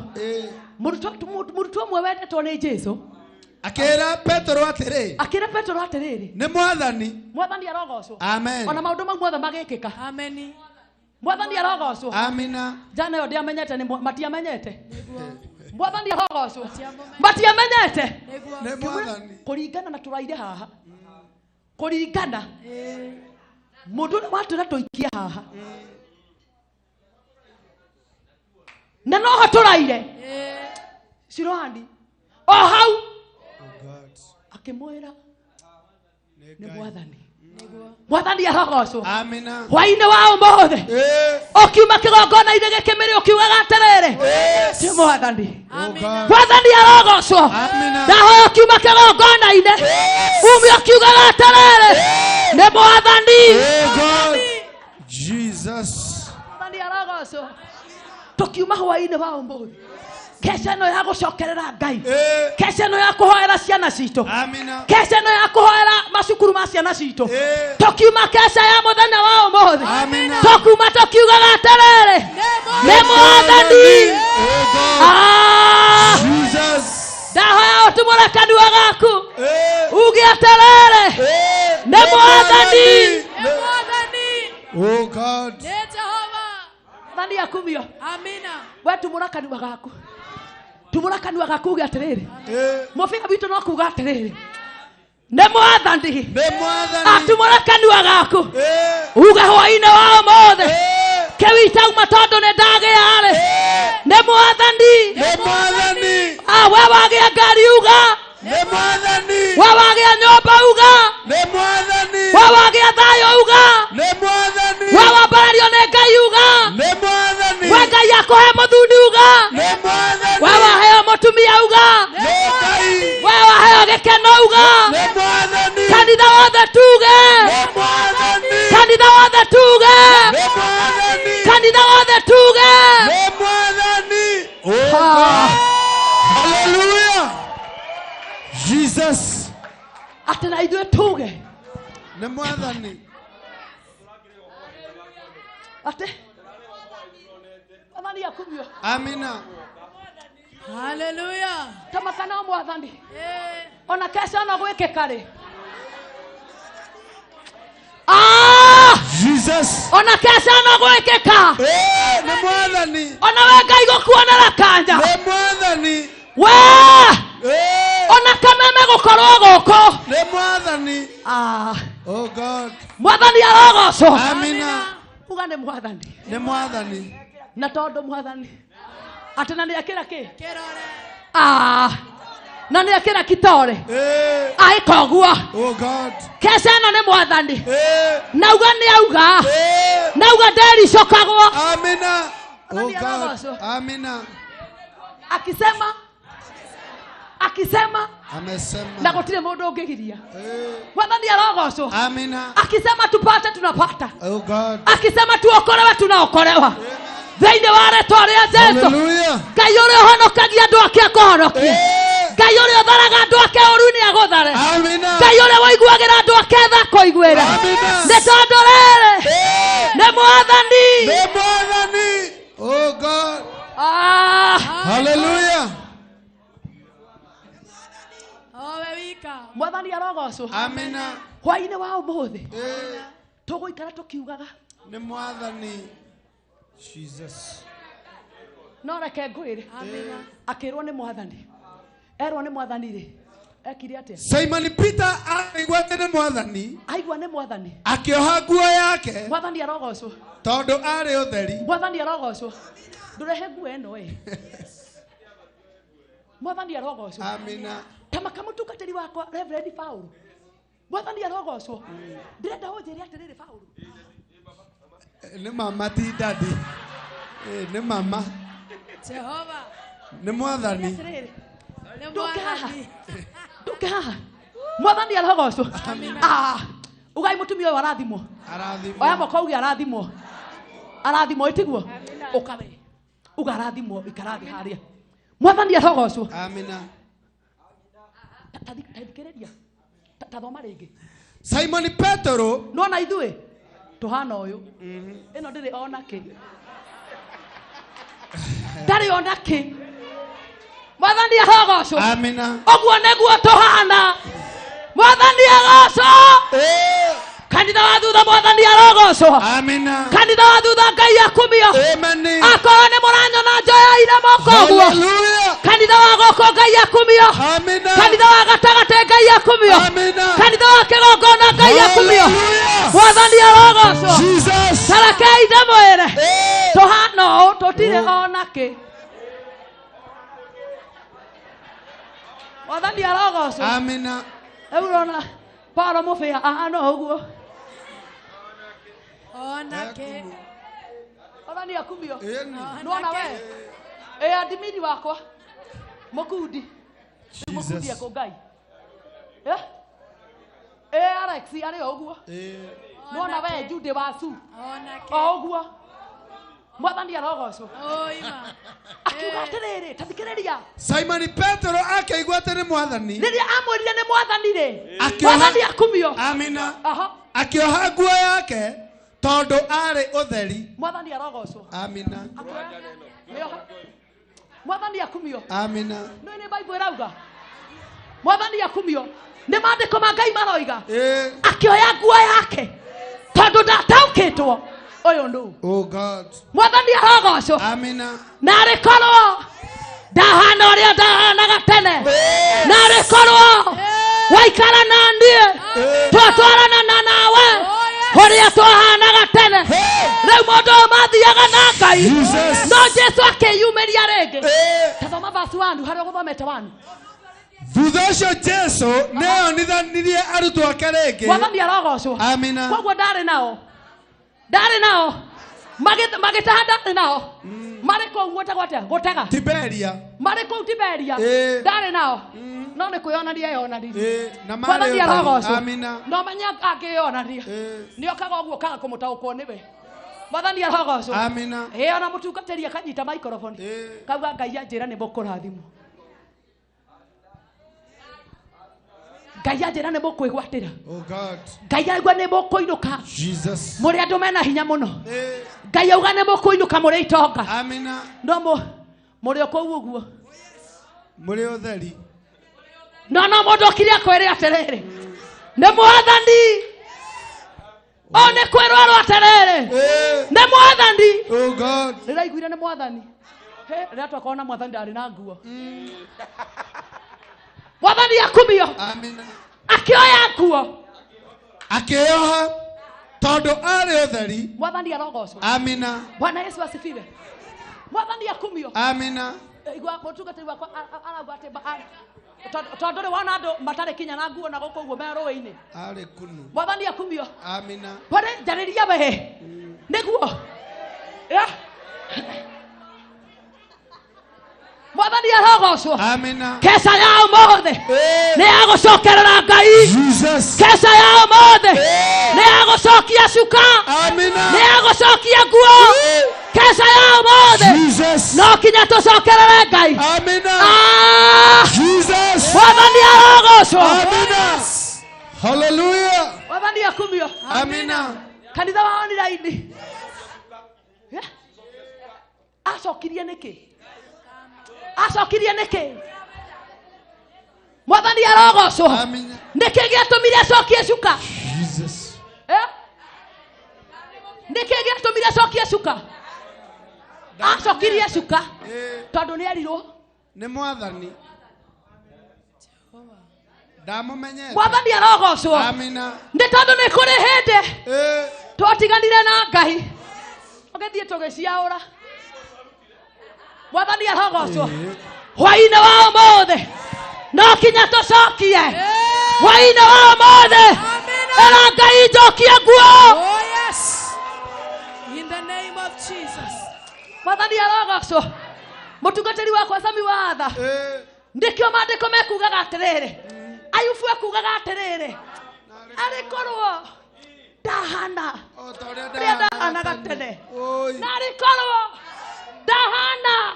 Mũrutwo ũmwe wendetwo nĩ Jesũ akĩra Petero atĩrĩ, akĩra Petero atĩrĩrĩ, nĩ Mwathani. Mwathani arogocwo. Amen. Ona maũndũ mau mothe magĩkĩka. Amen. Mwathani arogocwo. Amina. Jana ĩyo ndiamenyete nĩ matiamenyete. Mwathani arogocwo. Matiamenyete. Nĩ Mwathani. Kũringana na tũraire haha. Kũringana. Mũndũ ũrĩa watwĩra tũikie haha. Na noho tũraire. Siroani. O hau. Akĩmwĩra nĩ Mwathani. Mwathani arogocwo. Amina. Hwainĩ wa ũmũthĩ ũkiuma kĩgongona-inĩ gĩkĩ mĩrĩ ũkiugaga atĩrĩrĩ, ti Mwathani. Mwathani arogocwo. Ndahoya ũkiuma kĩgongona-inĩ ume ũkiugaga atĩrĩrĩ, nĩ Mwathani. Jesus. Mwathani arogocwo. Tũkiuma hwainĩ wa ũmũthĩ, keca ĩno ya gũcokerera Ngai, keca ĩno ya kũhoera ciana citũ, keca ĩno ya kũhoera macukuru ma ciana citũ, tũkiuma keca ya mũthenya wa ũmũthĩ, tũkiuma tũkiugaga atĩrĩrĩ, nĩ Mwathani. Ndahoya ũtumũre kanua gaku uge atĩrĩrĩ, nĩ Mwathani. Oh God. Mwathani akumio. Amina. We tumũra kanua gaku, tumũra kanua gaku uge atĩrĩrĩ, mũbira witũ no kuga atĩrĩrĩ, nĩ Mwathani. Atumũra kanua gaku uge hwainĩ wa ũmũthĩ, kĩu itauma tondũ nĩ ndagĩa-rĩ, nĩ Mwathani. We wagĩa ngari uga, nĩ Mwathani. We wagĩa nyũmba uga, nĩ Mwathani. We wagĩa thayũ uga, nĩ Mwathani. We wambarario nĩ Ngai uga, nĩ Mwathani. We Ngai akũhe mũthuri uga, nĩ Mwathani. We waheo mũtumia uga, nĩ Ngai. We waheo gĩkeno uga, nĩ Mwathani. Kanitha wothe tuge, nĩ Mwathani. Kanitha wothe tuge, nĩ Mwathani. Kanitha wothe tuge, nĩ Mwathani. Oh God. Hallelujah. Jesus. Atĩ na ithuĩ tuge nĩ Mwathani. Atĩ Mwathani akumio. Amina. Hallelujah. Tamaka no Mwathani. Ona keca no gwĩkĩka rĩ. Jesus. Ona keca no gwĩkĩka. Nĩ Mwathani. Ona we Ngai gũkuonera kanya. Nĩ Mwathani. We ona kameme gũkorwo gũkũ. Nĩ Mwathani. Oh God. Mwathani arogocwo. Amina. Uga nĩ Mwathani. Nĩ Mwathani. Na tondũ Mwathani atĩ na nĩekĩra kĩ? Na nĩekĩra kitore. Aĩka ũguo. Oh God. Keca ĩno nĩ Mwathani. Nauga nĩ auga. Nauga ndericũkagwo. Amina. Oh God. Amina. Akisema, akisema, amesema, na gũtirĩ mũndũ ũngĩgiria. Mwathani arogocwo. Amina. Akisema tupate tunapata. Oh God. Akisema tuokolewe tunaokolewa. Thĩinĩ wa rĩtwa rĩa Jesũ. Hallelujah. Ngai ũrĩa ũhonokagia andũ ake akũhonokie. Ngai ũrĩa ũtharaga andũ ake ũru nĩ agũthare. Ngai ũrĩa ũiguagĩra andũ ake tha akũiguĩre. Nĩ tondũ rĩrĩ nĩ Mwathani. Nĩ Mwathani. Oh God. Hallelujah. Mwathani arogocwo. Amina. Hwainĩ wa ũmũthĩ tũgũikara tũkiugaga nĩ Mwathani. Jesus. No reke ngwĩre, akĩrwo nĩ Mwathani, erwo nĩ Mwathani rĩ, Ekire atia? Simon Peter aigua atĩ nĩ mwathani. Aigua nĩ mwathani. Akĩoha nguo yake. Mwathani arogocwo. Tondũ arĩ ũtheri. Mwathani arogocwo. Ndũrehe nguo ĩno ĩ. Mwathani arogocwo. Amina. Tamaka mũtungatĩri wakwa Reverend Paul. Mwathani arogocwo. Ndĩrenda ũnjĩre atĩrĩrĩ Paul. Nĩ mama ti daddy. Nĩ mama. Jehova. Nĩ mwathani. Ndũke haha. Ndũke haha. Mwathani arogocwo. Ah, ugai mũtumia ũyũ arathimwo. Arathimwo. Oya moko uge arathimwo. Arathimwo ĩtiguo? Ũka we. Uga arathimwo ikara thĩ harĩa. Mwathani arogocwo. Amina. Tathikĩrĩria. Tathoma rĩngĩ. Simon Petero. Nona ithuĩ tũhana ũyũ. Ĩno ndĩrĩ ona kĩ. Ndarĩ ona kĩ. Mwathani arogocwo. Amina. Ũguo nĩguo tũhana. Mwathani arogocwo. Kanitha wa thutha mwathani arogocwo. Amina. Kanitha wa thutha Ngai akumio. Amen. Akorwo nĩ mũranyona njoya ire moko ũguo. Hallelujah. Kanitha wa gũkũ Ngai akumio. Amina. Kanitha wa gatagatĩ Ngai akumio. Amina. Kanitha wa kĩgongona Ngai akumio. Hallelujah. Mwathani arogocwo. Jesus. Tarekei ndĩmwĩre. Tũhana ũũ tũtirĩ ona kĩ. Mwathani arogocwo. Amina. Rĩu ũrona Paulo mũbĩa ahana ũguo. Ona kĩ. Mwathani akumio. Nĩwona we? Ĩ adimini wakwa. Mũkundi. Rĩu mũkundi ekũ Ngai. Ĩ Alex arĩ o ũguo. Nĩwona we Jude wacu. O ũguo. Mwathani arogocwo. Akiuga atĩrĩrĩ, ta thikĩrĩria. Simon Petero akĩigua atĩ nĩ mwathani. Rĩrĩa amwĩrire nĩ mwathani rĩ. Akĩoha- Mwathani akumio. Amina. Aha. Akĩoha nguo yake tondũ arĩ ũtheri. Mwathani arogocwo. Amina. Nĩoha. Mwathani akumio. Amina. Nĩ nĩ Bible ĩrauga. Mwathani akumio. Nĩ maandĩko ma Ngai maroiga. Akĩoya nguo yake tondũ ndataũkĩtwo ũyũ nũ. Oh God. Mwathani arogocwo. Amina. Narĩ korwo ndahana ũrĩa ndahanaga tene. Narĩ korwo waikara na niĩ twatwarana na nawe ũrĩa twahanaga tene. Rĩu mũndũ ũyũ mathiaga na Ngai. Jesus. No Jesu akĩyumĩria rĩngĩ. Tathoma verse 1 harĩa ũgũthomete 1. Thutha ũcio Jesu nĩonithanirie arutwo ake rĩngĩ. Mwathani arogocwo. Amina. Koguo ndarĩ nao. Ndarĩ nao. Magĩtaha ndarĩ nao. Marĩ kũu gwĩtagwo atĩa? Gũtega. Tiberia. Marĩ kũu Tiberia. Ndarĩ nao. No nĩ kwĩyonania eyonanirie. Na marĩ Mwathani ũtheri. arogocwo. Amina. No menye angĩyonania. Nĩokaga ũguo kaga kũmũtaũkwo nĩwe. Mwathani arogocwo. Amina. Ĩ ona mũtungatĩri akanyita microphone. Kauga Ngai anjĩra nĩ mũkũrathimwo. Ngai anjĩra nĩ mũkwĩgwatĩra. Oh God. Ngai auga nĩ mũkũinũka. Jesus. Mũrĩ andũ mena hinya mũno. Ngai auga nĩ mũkũinũka mũrĩ itonga. Amina. No mũrĩ o kũu ũguo. Mũrĩ ũtheri. No no mũndũ okire akwĩre atĩrĩrĩ. Nĩ mwathani. O nĩ kwĩrwo arwo atĩrĩrĩ. Nĩ mwathani. Oh God. Rĩraiguire nĩ mwathani. He, rĩrĩa twakorwo na mwathani ndarĩ na nguo. Mwathani akumio. Amina. Akĩoya nguo. Akĩoha tondũ arĩ ũtheri. Mwathani arogocwo. Amina. Bwana Yesu asifiwe. Mwathani akumio. Amina. Igua mũtungatĩri wakwa arauga atĩ tondũ rĩ wona andũ matarĩ kinya na nguo na gũkũ ũguo me rũĩ-inĩ. Arĩ kunu. Mwathani akumio. Amina. Bwana njarĩria we. Nĩguo. Mwathani arogocwo. Amina. Keca ya ũmũthĩ nĩ ya gũcokerera Ngai. Jesus. Keca ya ũmũthĩ nĩ ya gũcokia cuka. Amina. Nĩ ya gũcokia nguo. Keca ya ũmũthĩ. Jesus. No kinya tũcokerere Ngai. Amina. Jesus. Mwathani arogocwo. Amina. Hallelujah. Mwathani akumio. Amina. Kanitha wa online. Acokirie nĩkĩ? Acokirie nĩkĩ? Mwathani arogocwo. Nĩkĩ gĩatũmire acokie cuka? Jesus. Nĩkĩ gĩatũmire acokie cuka? Acokirie cuka tondũ nĩ erirwo nĩ mwathani. Ndamumenyete. Mwathani arogocwo. Amina. Nĩ tondũ nĩ kũrĩ hĩndĩ twatiganire na Ngai ũgĩthiĩ tũgĩciaũra. Mwathani arogocwo. Hwaĩ-inĩ wa ũmũthĩ no kinya tũcokie. Hwaĩ-inĩ wa ũmũthĩ ĩra Ngai njokie nguo. Oh yes. In the name of Jesus. Mwathani arogocwo. Mũtungatĩri wakwa Sami Watha ndĩkĩo maandĩko mekugaga atĩrĩrĩ, Ayubu ekugaga atĩrĩrĩ, arĩ korwo ndahana ũrĩa ndahanaga tene, na arĩ korwo ndahana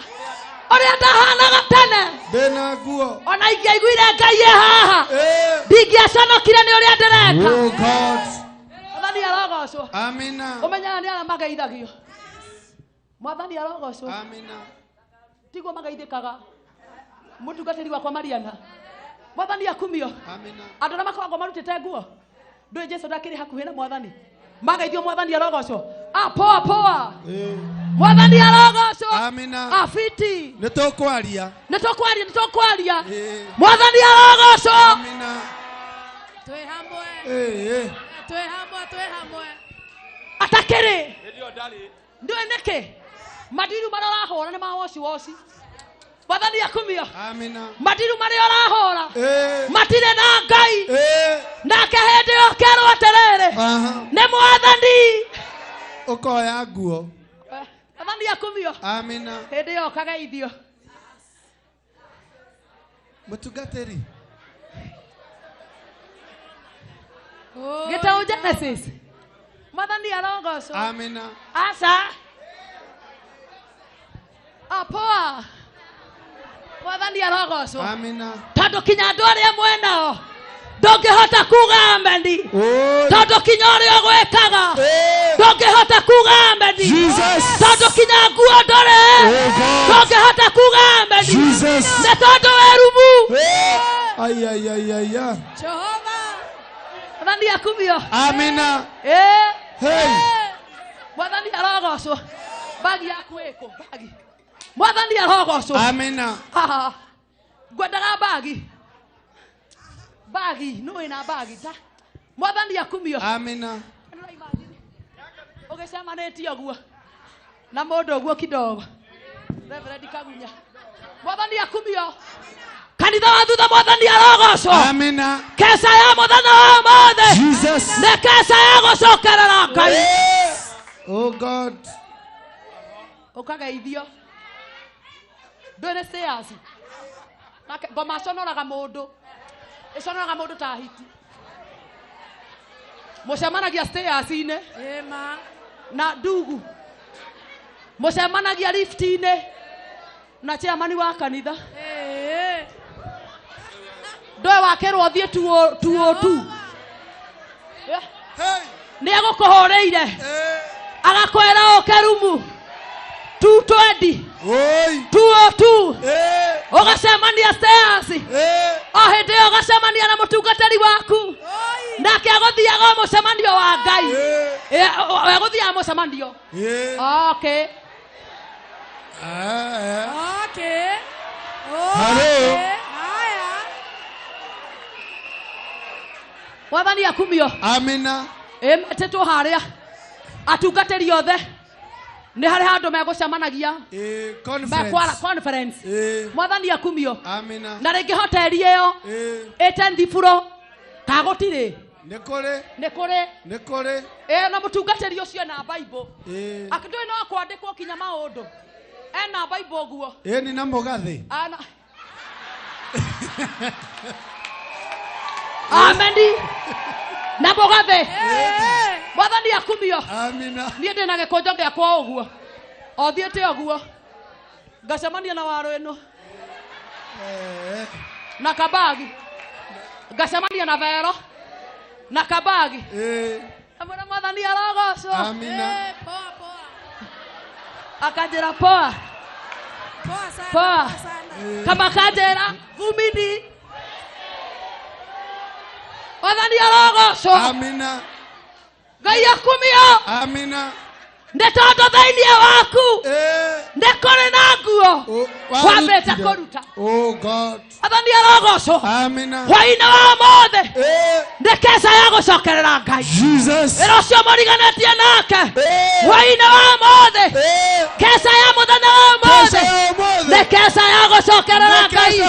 ũrĩa ndahanaga tene, ndĩna nguo ona ingĩaiguire Ngai e haha ndingĩaconokire nĩ ũrĩa ndĩreka. Oh God. Mwathani arogocwo. Amina. Ũmenyaga nĩ arĩa mageithagio. Mwathani arogocwo. Amina. Tiguo magaithĩkaga. Mũtungatĩri wakwa Mariana, Mwathani akumio. Amina. Andũ arĩa makoragwo marutĩte nguo ndũĩ Jesũ ndakĩrĩ hakuhĩ na Mwathani, magaithio Mwathani arogocwo. Ah, poa poa. Mwathani arogocwo. Amina. Afiti. Nĩ tũkwaria. Nĩ tũkwaria, nĩ tũkwaria. Mwathani arogocwo. Amina. Twĩ hamwe. Twĩ hamwe, twĩ hamwe. Atakĩrĩ. Ndũĩ nĩkĩ? Madiru marĩa ũrahũra nĩ ma woci woci. Mwathani akumio. Amina. Madiru marĩa ũrahũra matirĩ na Ngai. Nake hĩndĩ ĩyo ũkerwo atĩrĩrĩ, nĩ Mwathani. Ũkoya nguo. Mwathani akumio. Amina. Hĩndĩ ĩyo ũkageithio. Mũtungatĩri. Gĩtaũ Genesis. Mwathani arogocwo. Amina. Aca. Apoa. Mwathani arogocwo. Amina. Tondũ kinya andũ arĩa mwenao ndũngĩhota kuga ameni. Tondũ kinya ũrĩa ũgwĩkaga ndũngĩhota kuga ameni. Tondũ kinya nguo ndũrĩ ndũngĩhota kuga ameni. Nĩ tondũ wĩ rumu. Ai ai ai ai ai. Jehova. Mwathani akumio. Amina. Hey. Mwathani arogocwo. Bagi yaku ĩkũ? Bagi. Mwathani arogocwo. Amina. Ngwendaga bagi. Bagi, no ina bagi ta. Mwathani akumio. Amina. Ũgĩcemanĩtie ũguo na mũndũ ũguo kidogo. Reverend Kagunya. Mwathani akumio. Kanitha wa thutha Mwathani arogocwo. Amina. Keca ya mũthenya wa ũmũthĩ. Jesus. Nĩ keca ya gũcokerera Ngai. Oh God. Ũkageithio. Ndũĩ nĩ stairs. Nake ngoma conoraga mũndũ. Ĩconoraga mũndũ ta hiti. Mũcemanagia stairs-inĩ. Ema. Na ndugu. Mũcemanagia lift-inĩ. Na chairman wa kanitha. Ndũĩ wakĩrwo ũthiĩ 202. Nĩ egũkũhũrĩire. Agakwĩra ũke rumu 220. 202. Ũgacemania stairs. O hĩndĩ ĩyo ũgacemania na mũtungatĩri waku. Nake agũthiaga mũcemanio wa Ngai. Egũthiaga mũcemanio. Okay. Okay. Hello. Mwathani akumio. Amina. Metĩtwo harĩa atungatĩri othe nĩ harĩ handũ megũcemanagia. Mekwara conference. Mwathani akumio. Amina. Na rĩngĩ hoteli ĩyo ĩte thiburo ka gũtirĩ. Nĩ kũrĩ. Nĩ kũrĩ. Nĩ kũrĩ. Na mũtungatĩri ũcio ena Bible. Akĩndũĩ no kwandĩkwo kinya maũndũ. Ena Bible ũguo. Ĩni na mũgathĩ. Ana. Ameni. Na mũgathĩ. Mwathani akumio. Amina. Niĩ ndĩ na gĩkũnjo gĩakwa ũguo. O thiĩte ũguo. Ngacemania na waro ĩno. Na kabagi. Ngacemania na vero. Na kabagi. Amwĩra Mwathani arogocwo. Amina. Poa poa. Akanjĩra poa. Poa sana. Poa. Kama kanjĩra vumini. Mwathani arogocwo. Amina. Ngai akumio. Amina. Nĩ tondũ thĩinĩ waku nĩ kũrĩ na nguo wambĩte kũruta. Oh God. Athani arogocwo. Amina. Hwaĩ-inĩ wa ũmũthĩ nĩ keca ya gũcokerera Ngai. Jesus. Wĩra ũcio mũriganĩtie nake hwaĩ-inĩ wa ũmũthĩ, keca ya mũthenya wa ũmũthĩ nĩ keca ya gũcokerera Ngai.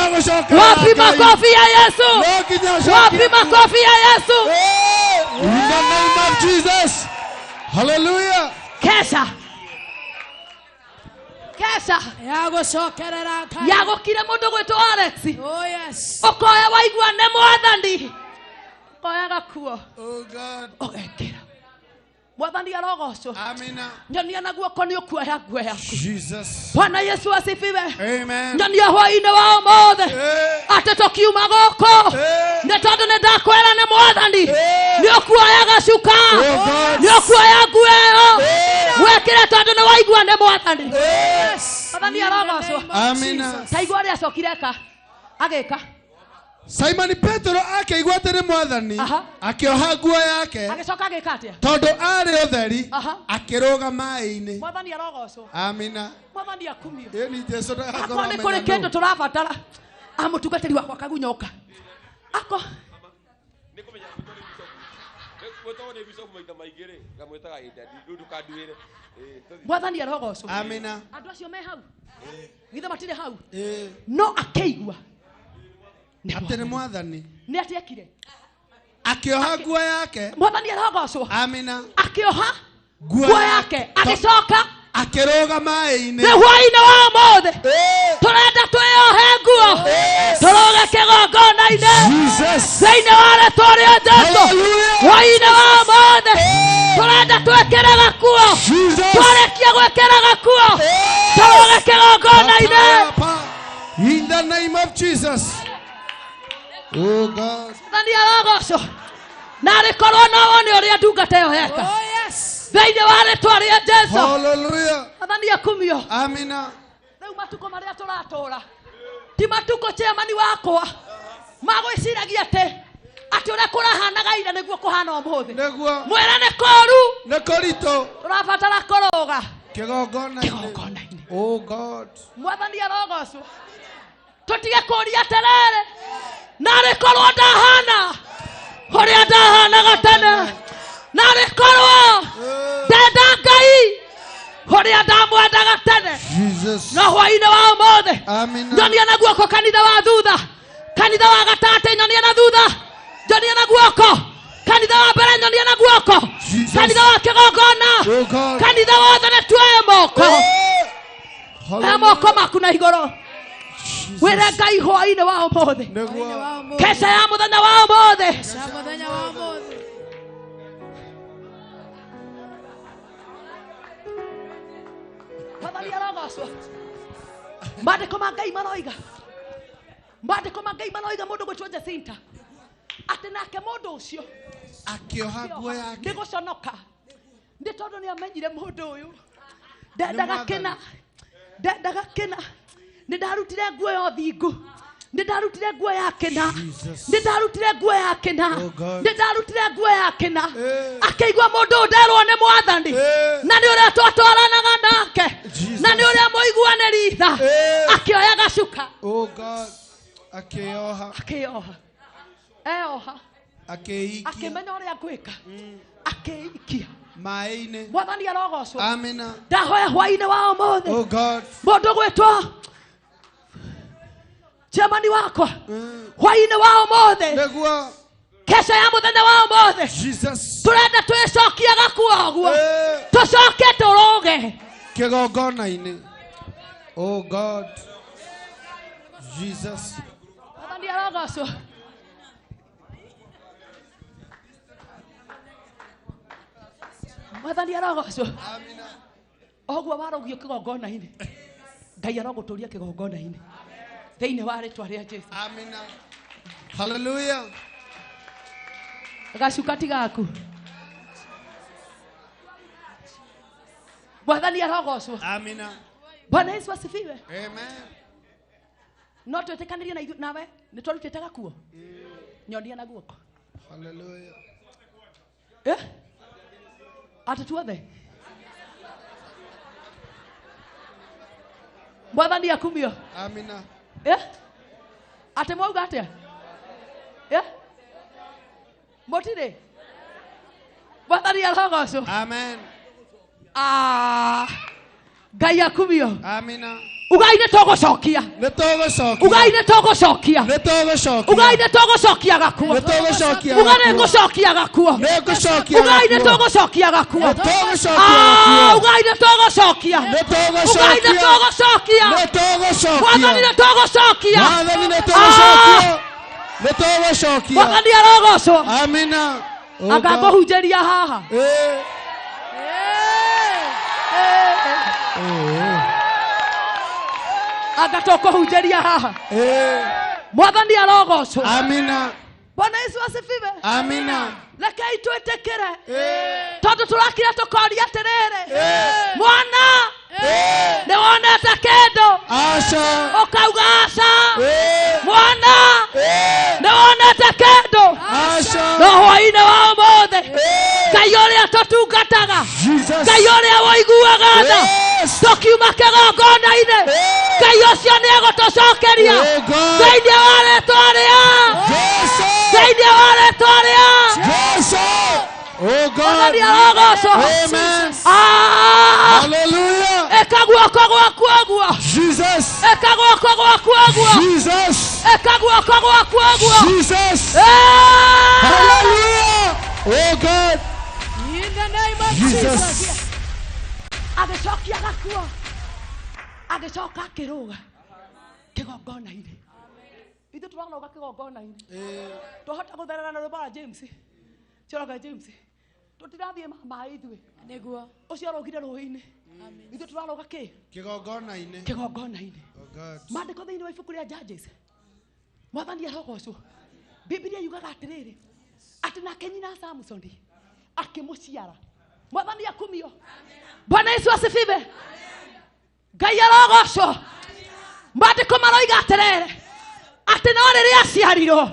Wapi makofi ya Yesu? Wapi makofi ya Yesu? In the name of Jesus. Hallelujah. Keca. Keca ya gũcokerera Ngai. Ya gũkire mũndũ gwĩtwo Alex. Oh yes. Ũkoya waigua nĩ mwathani. Ũkoya gakuo. Oh God. Ũgekĩra. Mwathani arogocwo. Amina. Nyonia na guoko nĩ ũkuoya nguo yaku. Jesus. Bwana Yesu asifiwe. Amen. Nyonia hwaĩ-inĩ wa ũmũthĩ atĩ tũkiuma gũkũ nĩ tondũ nĩ ndakwĩra nĩ mwathani nĩ ũkuoya gacuka, nĩ ũkuoya nguo ĩyo wekĩre tondũ nĩ waigua nĩ mwathani. Mwathani arogocwo. Amina. Ta igua ũrĩa acokire eka agĩka. Simon Petero akĩigua atĩ nĩ mwathani akĩoha nguo yake agĩcoka agĩka atĩa? Tondũ arĩ ũtheri akĩrũga maĩ-inĩ. Mwathani arogocwo. Amina. Mwathani akumio. Ĩni Jesu Akorwo nĩ kũrĩ kĩndũ tũrabatara amũtungatĩri wakwa kagunyoka ako Mwathani arogocwo. Amina. Andũ acio me hau githĩ matirĩ hau no akĩigua atĩ nĩ mwathani nĩ atĩ ekire akĩoha nguo yake. Mwathani arogocwo. Amina. Akĩoha nguo yake agĩcoka akĩrũga maĩ-inĩ. Nĩ hwaĩ-inĩ wa ũmũthĩ tũrenda twĩyohe nguo tũrũge kĩgongona-inĩ thĩinĩ wa rĩtwa rĩa Jesũ. Hwaĩ-inĩ wa ũmũthĩ tũrenda twĩkĩre gakuo, twarĩkia gwĩkĩra gakuo tũrũge kĩgongona-inĩ. In the name of Jesus. Oh God. Mwathani arogocwo. Narĩ korwo no wone ũrĩa ndungata ĩyo yeka. Oh yes. Thĩinĩ wa rĩtwa rĩa Jesũ. Hallelujah. Mwathani akumio. Amina. Rĩu matukũ marĩa tũratũra ti matukũ chairman wakwa magwĩciragia atĩ ũrĩa kũrahanaga ira nĩguo kũhana ũmũthĩ. Nĩguo. Mwĩra nĩ kũũru. Nĩ kũritũ. Tũrabatara kũrũga kĩgongona-inĩ. Oh God. Mwathani arogocwo. Tũtige kũũria atĩrĩrĩ, narĩ korwo ndahana ũrĩa ndahanaga tene, narĩ korwo ndenda Ngai ũrĩa ndamwendaga tene. Jesus. No hwaĩ-inĩ wa ũmũthĩ Amina. nyonia na guoko kanitha wa thutha, kanitha wa gatagatĩ nyonia na thutha, nyonia na guoko kanitha wa mbere, nyonia na guoko kanitha wa kĩgongona, kanitha wothe nĩ tuoye moko. Oya moko maku na igũrũ wĩre Ngai hwaĩ-inĩ wa ũmũthĩ, keca ya mũthenya wa ũmũthĩ. Mwathani arogocwo. Maandĩko ma Ngai maroiga, maandĩko ma Ngai maroiga mũndũ gwĩtwo Jacinta atĩ nake mũndũ ũcio akĩoha nguo yake nĩ gũconoka nĩ tondũ nĩ amenyire mũndũ ũyũ ndendaga kĩna, ndendaga kĩna. Nĩ ndarutire nguo ya ũthingu, nĩ ndarutire nguo ya kĩna, nĩ ndarutire nguo ya kĩna, nĩ ndarutire nguo ya kĩna. Akĩigua mũndũ ũyũ nderwo nĩ mwathani na nĩ ũrĩa twatwaranaga nake na nĩ ũrĩa mũiguanĩri tha, akĩoya gacuka. Oh God. Akĩoha. Akĩoha. Eoha. Akĩikia. Akĩmenya ũrĩa ngwĩka. Akĩikia maĩ-inĩ. Mwathani arogocwo. Amina. Ndahoya hwaĩ-inĩ wa ũmũthĩ. Oh God. Mũndũ gwĩtwo chairman wakwa hwaĩ-inĩ wa ũmũthĩ, nĩguo keca ya mũthenya wa ũmũthĩ, Jesus. Tũrenda twĩcokie gakuo ũguo, tũcoke tũrũge kĩgongona-inĩ. Oh God. Jesus. Mwathani arogocwo. Mwathani arogocwo. Amina. Ũguo warũgio kĩgongona-inĩ, Ngai arogũtũria kĩgongona-inĩ thĩinĩ wa rĩtwa rĩa Jesũ. Amina. Hallelujah. Gacuka ti gaku. Mwathani arogocwo. Amina. Bwana Yesu asifiwe. Amen. No twĩtĩkanĩrie na ithuĩ nawe nĩ twarutĩte gakuo. Nyonia na guoko. Hallelujah. Eh? Atĩ tuothe. Mwathani akumio. Amina. Eh? Atĩ mwauga atĩa? Eh? Mũtirĩ? Mwathani arogocwo. Amen. Ah. Ngai akumio. Amina. Ugai nĩ tũgũcokia. Nĩ tũgũcokia. Ugai nĩ tũgũcokia. Nĩ tũgũcokia. Ugai nĩ tũgũcokia gakuo. Nĩ tũgũcokia Uga nĩ gakuo. ngũcokia gakuo. Nĩ ngũcokia Ugai nĩ gakuo. tũgũcokia gakuo. Nĩ tũgũcokia Ah, gakuo. ugai nĩ tũgũcokia. Nĩ tũgũcokia. Ugai nĩ tũgũcokia. Nĩ tũgũcokia. Mwathani nĩ tũgũcokia. Mwathani nĩ tũgũcokia. Nĩ tũgũcokia. Mwathani arogocwo. Amina. Oh Anga God. ngũhunjĩria haha. Eh. Anga tũkũhunjĩria haha. Eh. Mwathani arogocwo. Amina. Bwana Yesu asifiwe. Amina. Rekei twĩtĩkĩre tondũ tũrakira tũkoria atĩrĩrĩ mwana nĩ wonete kĩndũ Aca. ũkauga aca mwana nĩ wonete kĩndũ Aca. no hwainĩ wa ũmũthĩ Ngai ũrĩa tũtungataga Jesus. Ngai ũrĩa woiguaga tha Yes. tũkiuma kĩgongona-inĩ Ngai ũcio nĩ egũtũcokeria Oh God. thĩinĩ wa rĩtwa rĩa Jesu. thĩinĩ wa rĩtwa rĩa Jesu. Oh God. Mwathani arogocwo. Amen. Ah! Hallelujah. Ĩka guoko gwaku ũguo. Jesus. Ĩka guoko gwaku ũguo. Jesus. Ĩka guoko gwaku ũguo. Jesus. Eh! Hallelujah. Oh God. In the name of Jesus. Jesus. Agĩcokia gakuo. Agĩcoka akĩrũga kĩgongona-inĩ. Ithuĩ tũrarũga kĩgongona-inĩ. Twahota gũtherera na rwĩmbo rwa James. Cioroga James. Tũtirathiĩ maĩ ithuĩ. Nĩguo. Ũcio arũgire rũĩ-inĩ. Ithuĩ tũrarũga kĩ? Kĩgongona-inĩ. Kĩgongona-inĩ. Oh God. Maandĩko thĩinĩ wa ibuku rĩa Judges. Mwathani arogocwo. Bibilia yugaga atĩrĩrĩ atĩ nake nyina Samsoni akĩmũciara. Mwathani akumio. Bwana Yesu asifiwe. Ngai arogocwo. Maandĩko maroiga atĩrĩrĩ atĩ no rĩrĩa aciarirwo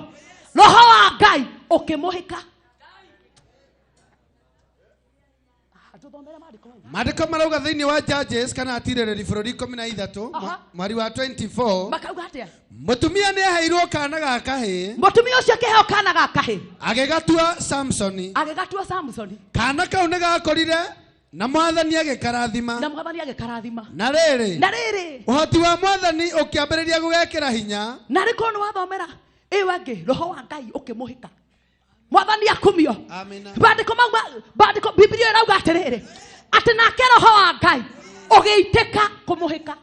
roho wa Ngai ũkĩmũhĩka. Ah, tũthomere maandĩko mau. Maandĩko marauga thĩinĩ wa Judges kana atirĩrĩri bũrũri 13 Aha. mweri wa 24 Makauga atĩa? mũtumia nĩ aheirwo kana ga kahĩĩ Mũtumia ũcio akĩheo kana ga kahĩĩ agĩgatua Samsoni. agĩgatua Samsoni Kana kau nĩ gakũrire na mwathani agĩkarathima. na mwathani agĩkarathima. Na rĩrĩ Na rĩrĩ ũhoti wa mwathani ũkĩambĩrĩria gũgekĩra hinya. na rĩ korwo nĩ wathomera ĩyo ĩngĩ roho wa Ngai ũkĩmũhĩka. Mwathani akumio. Amina. Maandĩko mau maandĩko Bibilia ĩrauga atĩrĩrĩ atĩ nake roho wa Ngai ũgĩitĩka kũmũhĩka.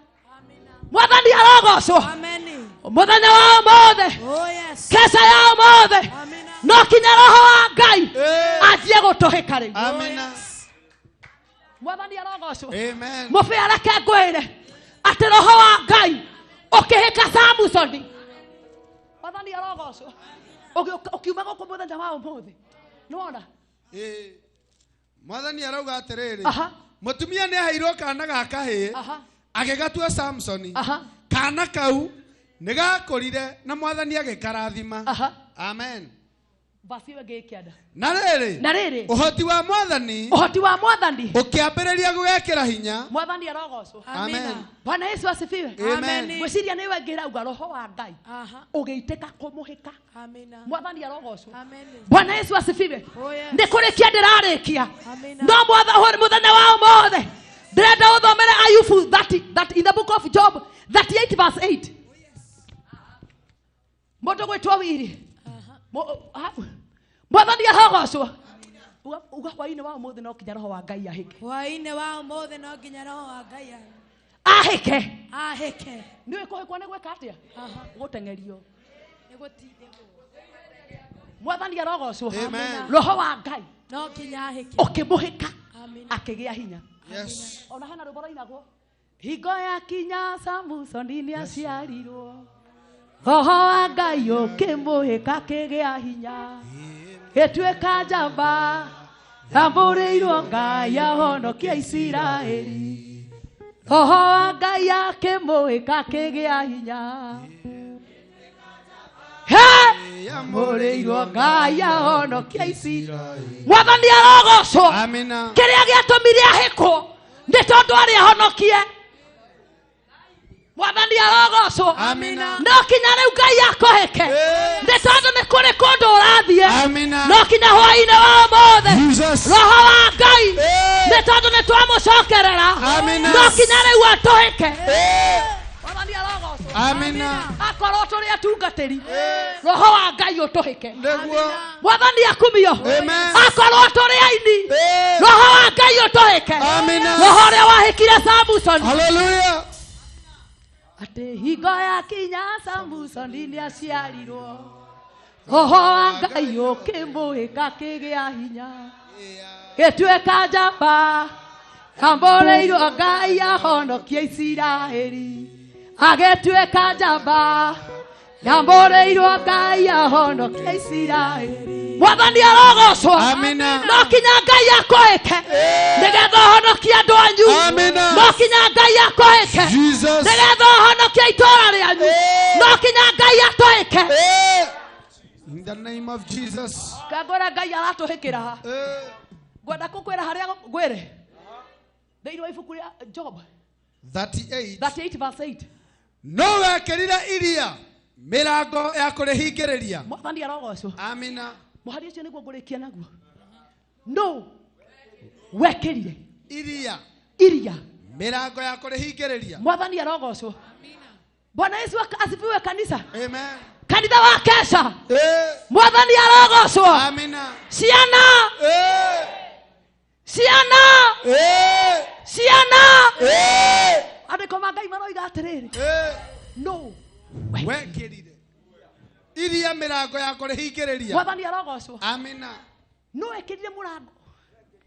Mwathani arogocwo. Amen. Mũthenya wa ũmũthĩ Oh yes. keca ya ũmũthĩ no kinya roho wa Ngai anjie gũtũhĩka rĩu. Amina. Mwathani arogocwo. Amen. Mũbĩa reke ngwĩre atĩ roho wa Ngai ũkĩhĩka Samusoni. Mwathani arogocwo. Ũkiuma gũkũ mũthenya wa ũmũthĩ nĩwona Ĩĩ. Mwathani arauga atĩrĩrĩ Aha. mũtumia nĩ aheirwo kana ga kahĩĩ Aha. agĩgatua Samsoni. Aha. Kana kau nĩ gakũrire na mwathani agĩkarathima. Aha. Amen. Basi ĩyo ĩngĩ ĩkĩanda. Na rĩrĩ Na rĩrĩ ũhoti wa mwathani ũhoti wa mwathani ũkĩambĩrĩria gũgekĩra hinya. Mwathani arogocwo. Amen. Bwana Yesu asifiwe. Amen. Ngwĩciria nĩwe ĩngĩ ĩrauga roho wa Ngai Aha. ũgĩitĩka kũmũhĩka. Amina. Mwathani arogocwo. Amen. Bwana Yesu asifiwe. Oh yes. Nĩ kũrĩkia ndĩrarĩkia. Amina. No mũthenya wa ũmũthĩ ndĩrenda ũthomere Ayubu 30 that in the book of Job 38 verse 8. Mũndũ gwĩtwo Wiri. Mwathani arogocwo. Uga hwainĩ wa ũmũthĩ no kinya roho wa Ngai ahĩke. Hwainĩ wa ũmũthĩ no nginya roho wa Ngai Ahĩke. ahĩke. Nĩũĩ kũhĩkwo nĩ gwĩka atĩa? Aha. Gũteng'erio. Nĩ gũtindĩkwo. Mwathani arogocwo. Amen. Roho wa Ngai No nginya ahĩke. ũkĩmũhĩka Amina. akĩgĩa hinya. Yes. Ona hena rwĩmbo rũinagwo hingo ya kinya Samusoni nĩ aciarirwo roho wa Ngai ũkĩmũhĩka akĩgĩa hinya gĩtuĩka njamba tambũrĩirwo Ngai ahonokia Isiraeli roho wa Ngai akĩmũhĩka akĩgĩa hinya He! Tambũrĩirwo Ngai ahonokia Isiraeli Mwathani arogocwo. Amina. Kĩrĩa gĩatũmire ahĩkwo nĩ tondũ arĩ ahonokie. Mwathani arogocwo. Amina. No kinya rĩu Ngai akũhĩke. Nĩ tondũ nĩ kũrĩ kũndũ ũrathiĩ. Amina. No kinya hwaĩ-inĩ wa ũmũthĩ. Jesus. Roho wa Ngai. Nĩ tondũ nĩ twamũcokerera. Amina. No kinya rĩu atũhĩke. Mwathani arogocwo. Amina. Akorwo tũrĩ atungatĩri. Roho wa Ngai ũtũhĩke. Nĩguo. Mwathani akumio. Amen. Akorwo tũrĩ aini. Roho wa Ngai ũtũhĩke. Amina. Roho ũrĩa wahĩkire Samson. Hallelujah. Atĩ hingo ya kinya Samson nĩaciarirwo. Roho wa Ngai ũkĩmũhĩka kĩgĩa hinya. Gĩtuĩka njamba. Ambũrĩirwo Ngai ahonokie Isiraeli. Agĩtuĩka njamba. Yambũrĩirwo Ngai ahonokie Isiraeli. Mwathani arogocwo. Amina. No kinya Ngai akũhĩke. Nĩgetha ũhonokie andũ anyu. Amina. No kinya Ngai akũhĩke. Jesus. Nĩgetha ũhonokie itũũra rĩanyu. No kinya Ngai atũhĩke. In the name of Jesus. Kangwĩra Ngai aratũhĩkĩra ha. Ngwenda kũkwĩra harĩa ngwĩre. Thĩinĩ wa ibuku rĩa Job 38. 38 verse 8. No wekĩrire iria mĩrango ya kũrĩhingĩrĩria. Mwathani arogocwo. Amina. Mũhari ũcio nĩguo ngũrĩkia naguo. No wekĩrire iria iria mĩrango ya kũrĩhingĩrĩria. Mwathani arogocwo. Bwana Yesu asifiwe kanisa. Amen. Kanitha wa Kesha. Mwathani arogocwo. Amina. Ciana. Ciana. Ciana. Andĩko ma Ngai maroiga atĩrĩrĩ. No wekĩrire iria mĩrango ya kũrĩhingĩrĩria. Mwathani arogocwo. Amina. No wekĩrire mũrango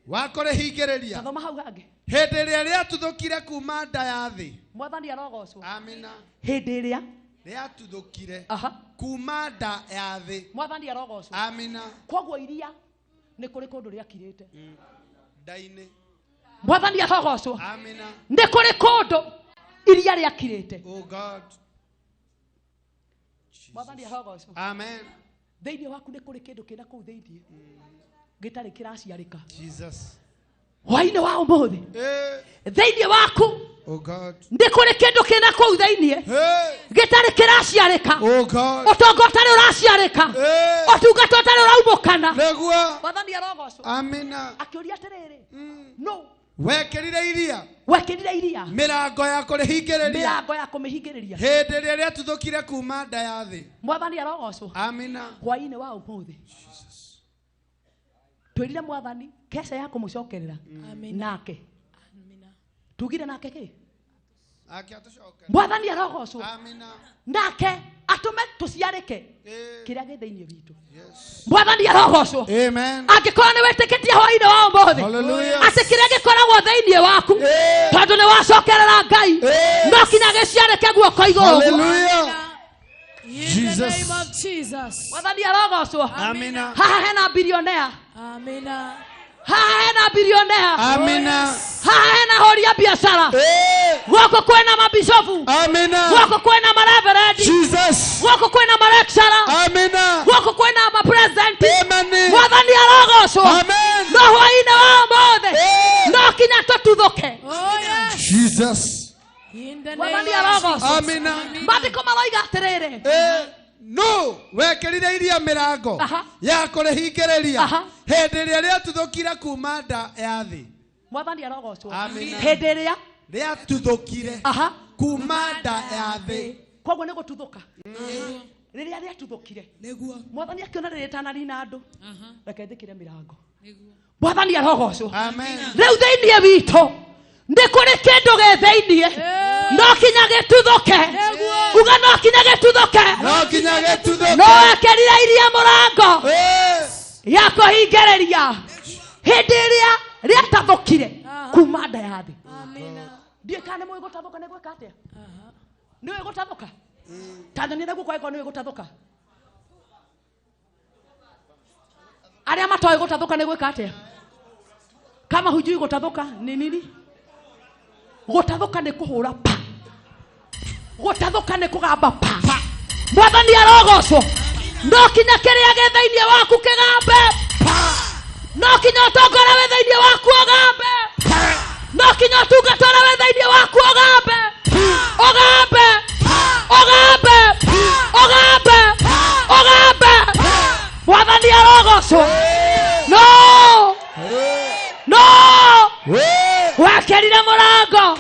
wa kũrĩhingĩrĩria. Thoma hau hangĩ. Hĩndĩ ĩrĩa rĩatuthũkire kuma nda ya thĩ. Mwathani arogocwo. Amina. Hĩndĩ ĩrĩa rĩatuthũkire kuma nda ya thĩ. Mwathani arogocwo. Amina. Koguo iria nĩ kũrĩ kũndũ rĩakirĩte nda-inĩ. Mwathani arogocwo. Amina. Nĩ kũrĩ kũndũ iria rĩakirĩte. Oh God. Mwathani arogocwo. Amen. Thĩinĩ waku nĩ kũrĩ kĩndũ kĩna kũu thĩinĩ gĩtarĩ kĩraciarĩka. Jesus. Hwaĩ-inĩ wa ũmũthĩ thĩinĩ waku Oh God. nĩ kũrĩ kĩndũ kĩna kũu thĩinĩ gĩtarĩ kĩraciarĩka. Oh God. Ũtonga ũtarĩ ũraciarĩka. Ũtungata ũtarĩ ũraumũkana. Nĩguo. Mwathani arogocwo. Amina. Akĩũria atĩrĩrĩ. No wekĩrire iria. Wekĩrire iria mĩrango ya kũrĩhingĩrĩria. Mĩrango ya kũmĩhingĩrĩria. Hĩndĩ ĩrĩa rĩatuthũkire kuma nda ya thĩ. Mwathani arogocwo. Amina. Hwaĩ-inĩ wa ũmũthĩ twĩrire Mwathani Kesha ya kũmũcokerera nake. Tugire nake kĩ? Mwathani arogocwo. Amina. Nake atũme tũciarĩke kĩrĩa gĩ thĩinĩ witũ. Mwathani arogocwo. Amen. Angĩkorwo nĩ wĩtĩkĩtie hwaĩ-inĩ wa ũmũthĩ atĩ kĩrĩa gĩkoragwo thĩinĩ waku tondũ nĩ wacokerera Ngai no kinya gĩciarĩke guoko igũrũ. Hallelujah. In the name of Jesus. Mwathani arogocwo. Amina. Haha hena bilionea. Amina. Haha hena bilionea. Amina. Haha hena hori ya biashara. Guoko kwĩna mabishofu. Amina. Guoko kwĩna mareverendi. Jesus. Guoko kwĩna malecturer. Amina. Guoko kwĩna mapresident. Amen. Mwathani arogocwo. Amen. No hwaĩ-inĩ wa ũmũthĩ no kinya tũtuthũke. Oh yes. Jesus. In the name Mwathani of arogocwo. Amina. Maandĩko maroiga atĩrĩrĩ. No wekĩrire iria mĩrango ya kũrĩhingĩrĩria hĩndĩ ĩrĩa rĩatuthũkire kuma nda ya thĩ. Mwathani arogocwo. Amina. Hĩndĩ ĩrĩa rĩatuthũkire kuma nda ya thĩ. Koguo nĩ gũtuthũka. Rĩrĩa rĩatuthũkire Mwathani akĩona rĩrĩa rĩtanarina andũ reke njĩkĩre mĩrango. Mwathani arogocwo. Amen. Rĩu thĩinĩ witũ nĩ kũrĩ kĩndũ gĩ thĩinĩ no kinya gĩtuthũke. Uga no kinya gĩtuthũke. No kinya gĩtuthũke. No wekĩrire iria mũrango ya kũhingĩrĩria hĩndĩ ĩrĩa rĩatathũkire kuma nda ya thĩ. Ndiũĩ kana nĩ mũĩ gũtathũka nĩ gwĩka atĩa. Nĩ ũĩ gũtathũka? Tanzania na guoko angĩkorwo nĩ ũĩ gũtathũka. Arĩa matoĩ gũtathũka nĩ gwĩka atĩa? Kama hujui gũtathũka ni nini? Gũtathũka nĩ kũhũra pa. Gũtathũka nĩ kũgamba pa. Mwathani arogocwo. No kinya kĩrĩa gĩ thĩinĩ waku kĩgambe pa. No kinya ũtonga ũrĩa wĩ thĩinĩ waku ũgambe pa. No kinya ũtungata ũrĩa wĩ thĩinĩ waku ũgambe. Ũgambe. arogocwo. No no wekerire mũrango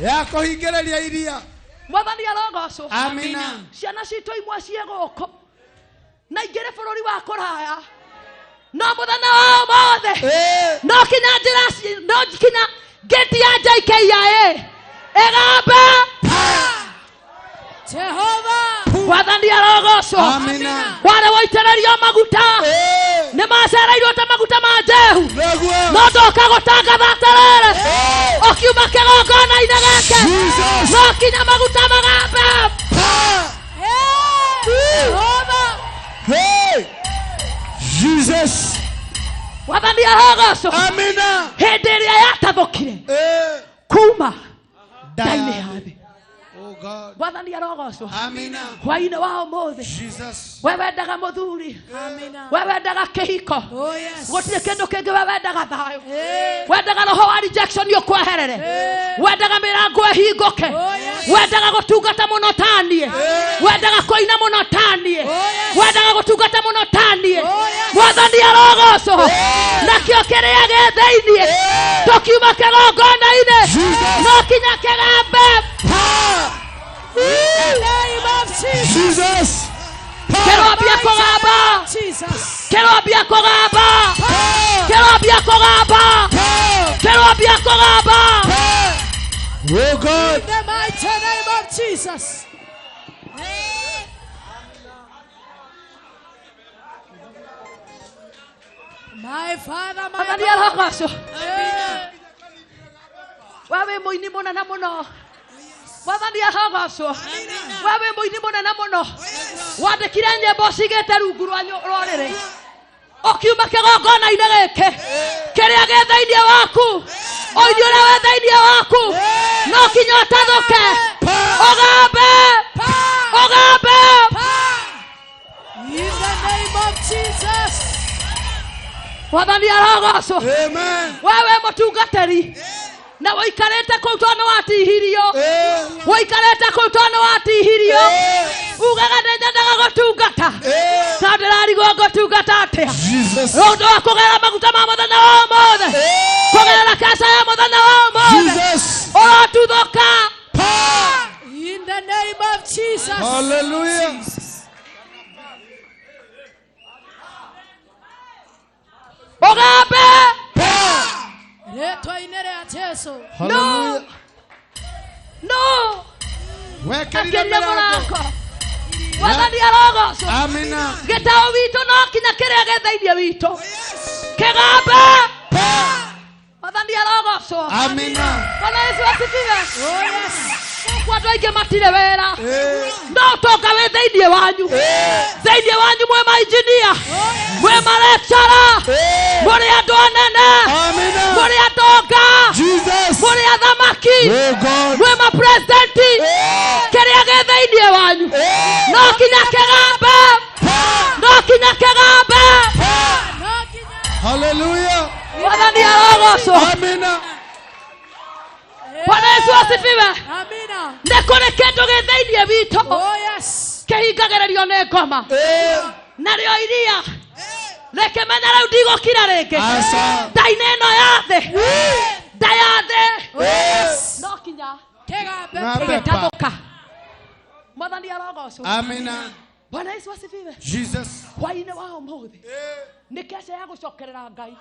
ya kũhingĩrĩria iria. Mwathani arogocwo. Amina. Ciana citũ imwe ciĩ gũkũ na ingĩrĩ bũrũri wa kũraya, no mũthenya wa ũmũthĩ no kinya njĩra, no kinya ngĩti ya JKIA ĩgambe Jehova. Mwathani arogocwo. Amina. Warĩ woitĩrĩrio maguta nĩ macereirwo ta maguta ma Jehu, no ndoka gũtangatha atĩrĩrĩ, ũkiuma kĩgongona-inĩ gĩkĩ no kinya maguta magambe. Jehova. Jesus. Mwathani arogocwo. Amina. Hĩndĩ ĩrĩa yatathũkire kuma nda-inĩ ya thĩ. Mwathani arogocwo. Amina. Hwaĩ-inĩ wa ũmũthĩ we wendaga mũthuri, we wendaga kĩhiko, gũtirĩ kĩndũ kĩngĩ, we wendaga thayũ, wendaga roho wa rejection ũkweherere, wendaga mĩrango ĩhingũke, wendaga gũtungata mũno taniĩ, wendaga kũina mũno taniĩ, wendaga gũtungata mũno taniĩ. Mwathani arogocwo. Nakĩo kĩrĩa gĩ thĩiniĩ tũkiuma kĩgongona-inĩ no kinya kĩgambe. In the name of Jesus. Kĩrambia kũgamba. Kĩrambia kũgamba. Kĩrambia kũgamba. Kĩrambia kũgamba. Oh God. In the mighty name of Jesus. My Father, my God. Wewe mũini mũnene mũno. Mwathani arogocwo. Wewe mũini mũnene mũno. Wandĩkire nyĩmbo cigĩte rungu rwa rũrĩrĩ. Ũkiuma kĩgongona-inĩ gĩkĩ kĩrĩa gĩ thĩinĩ waku, ũini ũrĩa wĩ thĩinĩ waku no kinya ũtathũke, ũgambe, ũgambe. In the name of Jesus. Mwathani arogocwo. Amen. Wewe mũtungatĩri na waikarĩte kũu tondũ nĩ watihirio, waikarĩte kũu tondũ nĩ watihirio, ugaga nĩ nyendaga gũtungata, tondũ ndĩrarigwo ngũtungata atĩa. Ũndũ wa kũgerera maguta ma mũthenya wa ũmũthĩ, kũgerera keca ya mũthenya wa ũmũthĩ, ũrotuthũka. In the name of Jesus. Hallelujah. Ũgambe. Rĩtwa-inĩ rĩa Jesu. No. No. Wekerire mũrango. Mwathani arogocwo. Amina. Gĩtaũ witũ no kinya kĩrĩa gĩ thĩinĩ witũ kĩgambe. Mwathani arogocwo. Amina. Bwana Yesu asifiwe. Gũkũ andũ aingĩ matirĩ wĩra, no ũtonga wĩ thĩinĩ wanyu. Thĩinĩ wanyu mwĩ mainjinia, mwĩ malecturer, mũrĩ andũ anene, mũrĩ atonga, mũrĩ athamaki, mwĩ mapresidenti. Kĩrĩa gĩ thĩinĩ wanyu no kinya kĩgambe, no kinya kĩgambe. Hallelujah. Mwathani arogocwo. Amina. Bwana Yesu asifiwe. Amina. Nĩ kũrĩ kĩndũ gĩ thĩinĩ witũ kĩhingagĩrĩrio nĩ ngoma, narĩo iria rĩkĩmenya rĩu ndigũkira rĩngĩ nda-inĩ ĩno ya thĩ, nda ya thĩ no kinya ĩgĩtathũka. Mwathani arogocwo. Amina. Bwana Yesu asifiwe. Jesus. Hwaĩ-inĩ wa ũmũthĩ nĩ keca ya gũcokerera Ngai,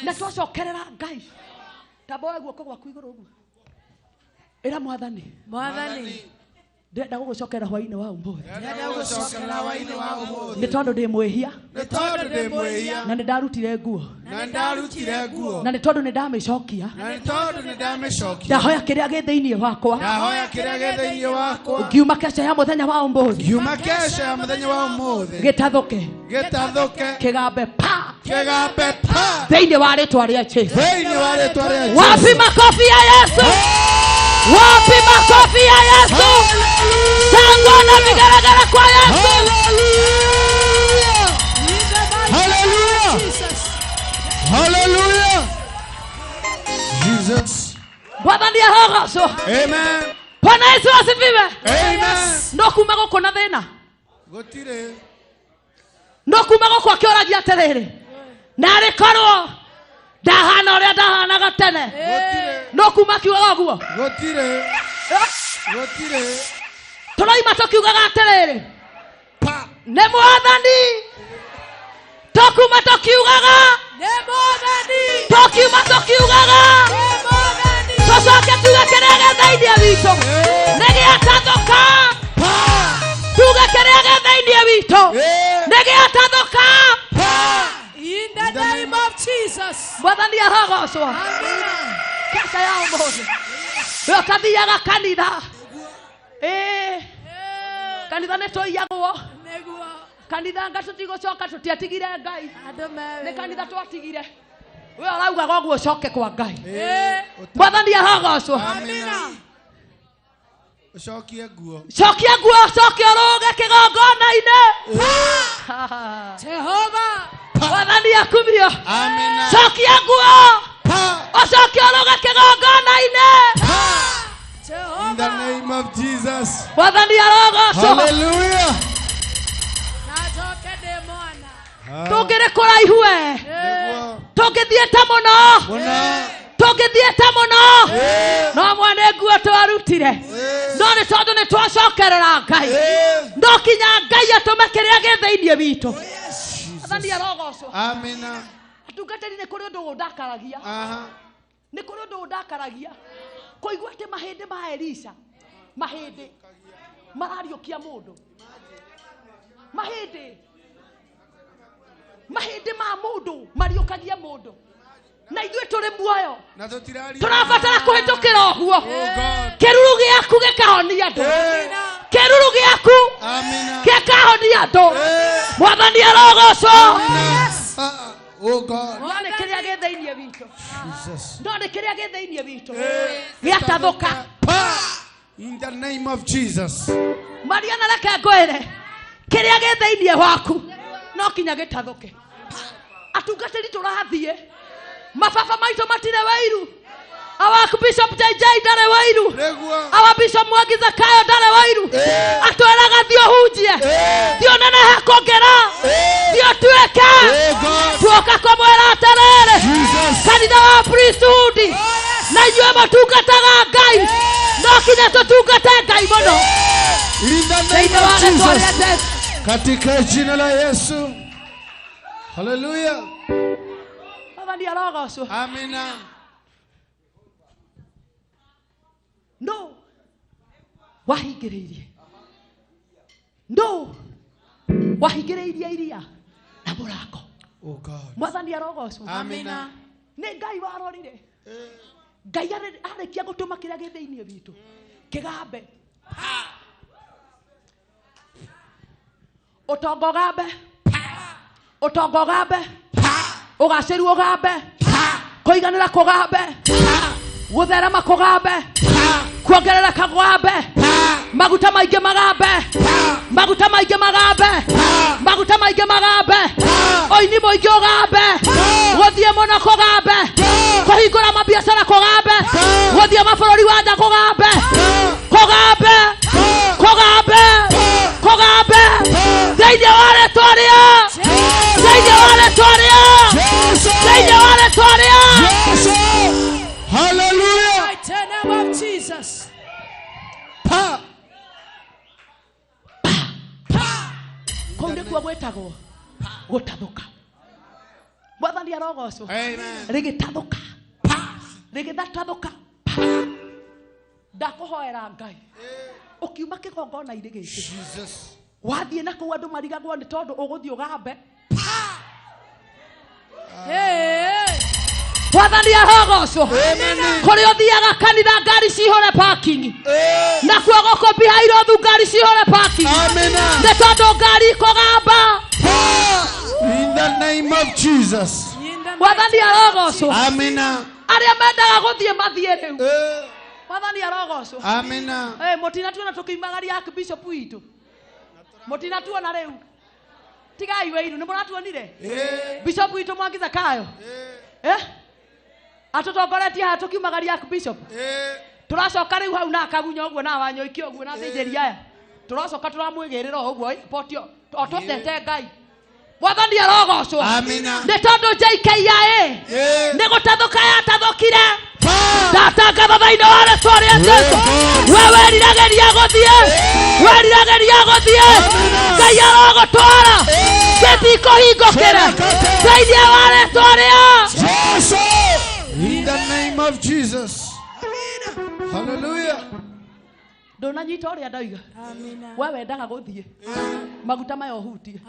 na twacokerera Ngai, tamboe guoko gwaku igũrũ ũguo, ĩra Mwathani, Mwathani, ndĩrenda gũgũcokera hwaĩ-inĩ wa ũmũthĩ, Ndĩrenda gũgũcokera hwaĩ-inĩ wa ũmũthĩ, nĩ tondũ ndĩ mwĩhia, nĩ tondũ ndĩ mwĩhia, na nĩ ndarutire nguo, na nĩ ndarutire nguo, na nĩ tondũ nĩ ndamĩcokia, na nĩ tondũ nĩ ndamĩcokia, ndahoya kĩrĩa gĩ thĩinĩ wakwa, ndahoya kĩrĩa gĩ thĩinĩ wakwa, ngiuma keca ya mũthenya wa ũmũthĩ, ngiuma keca ya mũthenya wa ũmũthĩ, gĩtathũke, gĩtathũke, kĩgambe pa, kĩgambe pa, thĩinĩ wa rĩtwa rĩa Jesu, thĩinĩ wa rĩtwa rĩa Jesu. Wapi makofi ya Yesu? Wapi makofi ya Yesu? Shangwe na vigelegele kwa Yesu. Hallelujah. Hallelujah. Jesus. Mwathani arogocwo. Amen. Bwana Yesu asifiwe. Amen. No kuma gũkũ na thĩna. Gũtirĩ. No kuma gũkũ akĩũragia atĩrĩrĩ, narĩ korwo ndahana ũrĩa ndahanaga tene. No kuma akiugaga ũguo. Gũtirĩ. Gũtirĩ. Tũroima tũkiugaga atĩrĩrĩ, nĩ mwathani. Tũkuma tũkiugaga nĩ mwathani. Tũkiuma tũkiugaga nĩ mwathani. Tũcoke tuge kĩrĩa gĩ thĩinĩ witũ nĩ gĩatathũka. Tuge kĩrĩa gĩ thĩinĩ witũ nĩ gĩatathũka. In the name of Jesus. Mwathani arogocwo. Kesa ya ũmũthĩ we ũtathiaga kanitha. Kanitha nĩ tũiyagwo. Kanitha nga tũtigũcoka, tũtiatigire Ngai. Nĩ kanitha twatigire. We ũraugaga ũguo ũcoke kwa Ngai. Mwathani arogocwo. Ũcokie nguo. Cokia nguo, ũcoke ũrũge kĩgongona-inĩ. Jehova. Mwathani akumio. Amina. Cokia nguo, ũcoke ũrũge kĩgongona-inĩ. In the name of Jesus. Mwathani arogocwo. Hallelujah. Najoke ndĩ mwana. Tũngĩrĩ kũraihu we, tũngĩthiĩte mũno, tũngĩthiĩte mũno, no mwana nguo twarutire, no nĩ tondũ nĩ twacokerera Ngai, no kinya Ngai atũme kĩrĩa gĩ thĩinĩ witũ. Mwathani arogocwo. Amina. Atungatĩri, nĩ kũrĩ ũndũ ũndakaragia. Nĩ kũrĩ ũndũ ũndakaragia kũigua atĩ mahĩndĩ ma Elisha, mahĩndĩ marariũkia mũndũ, mahĩndĩ mahĩndĩ ma mũndũ mariũkagia mũndũ, na ithuĩ tũrĩ muoyo. Na tũtiraria. Tũrabatara kũhĩtũkĩra ũguo. Kĩruru gĩaku gĩkahonia andũ. Kĩruru gĩaku gĩkahonia andũ. Mwathani arogocwo. Oh God. No nĩ kĩrĩa gĩ thĩinĩ witũ. Jesus. No nĩ kĩrĩa gĩ thĩinĩ witũ gĩatathũka. In the name of Jesus. Mariana, reke ngwĩre, kĩrĩa gĩ thĩinĩ waku no kinya gĩtathũke. Atungatĩri tũrathiĩ, mababa maitũ matirĩ wairu. Our Bishop JJ ndarĩ wairu. Our Bishop Mwangi Zakayo ndarĩ wairu. Atwĩraga thiĩ ũhunjie, thiĩ ũnenehe kũngĩra, thiĩ ũtuĩke. Tuoka kũmwĩra atĩrĩrĩ, kanitha wa priesthood na inyuĩ mũtungataga Ngai, no kinya tũtungate Ngai mũno. In the name Thĩinĩ wa of rĩtwa rĩa Jesus. Jesũ. Katika jina la Yesu. Hallelujah. Mwathani arogocwo. Amina. No wahingĩrĩirie, no wahingĩrĩirie iria na mũrango. Oh God. Mwathani arogocwo. Amina. Nĩ Ngai warorire. Ngai arĩkia gũtũma kĩrĩa gĩ thĩinĩ witũ kĩgambe. Ũtonga ũgambe, ũtonga ũgambe, ũgacĩru ũgambe, kũiganĩra kũgambe, gũtherema kũgambe, kuongerereka kũgambe, maguta maingĩ magambe, maguta maingĩ magambe, maguta maingĩ magambe, ũini mũingĩ ũgambe, gũthiĩ mũno kũgambe, kũhingũra mabiacara kũgambe, gũthiĩ mabũrũri wa nja kũgambe, kũgambe, kũgambe, kũgambe, thĩinĩ wa rĩtwa rĩa, thĩinĩ wa rĩtwa rĩa, thĩinĩ wa rĩtwa rĩa. Hallelujah. Mighty name of Jesus. Pa. Kũu nĩkuo gwĩtagwo gũtathũka. Mwathani arogocwo. Amen. Rĩgĩtathũka, rĩgĩtatathũka. Ndakũhoera Ngai, ũkiuma kĩgongona-inĩ gĩkĩ, Jesus. wathiĩ na kũu andũ marigagwo nĩ tondũ ũgũthiĩ ũgambe. Mwathani arogocwo. Kũrĩa ũthiaga kanitha ngari cihũre parking, nakuo gũkũ Bihairothu ngari cihũre parking, nĩ tondũ ngari ikũgamba. In the name of Jesus. Mwathani arogocwo. Amina. Arĩa mendaga gũthiĩ mathiĩ rĩu. Mwathani arogocwo. Amina. Mũtinatuona tũkiumagaria Archbishop witũ, mũtinatuona rĩu. Tigai wĩiru, nĩ mũratuonire Bishop witũ Mwangi Zakayo atũtongoretie haha tũkiumagaria Archbishop. Tũracoka rĩu hau na akagunya ũguo na wanyoike ũguo na athĩnjĩri aya, tũracoka tũramwĩgĩrĩra o ũguo airport o twendete Ngai. Mwathani arogocwo. Amina. Nĩ tondũ JKIA nĩ gũtathũka yatathũkire. Ndatangatha thĩinĩ wa rĩtwa rĩa Jesũ. We weriragĩria gũthiĩ, weriragĩria gũthiĩ, Ngai arogũtwara gĩtikũhingũkĩre thĩinĩ wa rĩtwa rĩa Jesu. In the name of Jesus. Hallelujah. Ndũnanyita ũrĩa ndoiga. We wendaga gũthiĩ, maguta maya ũhutie,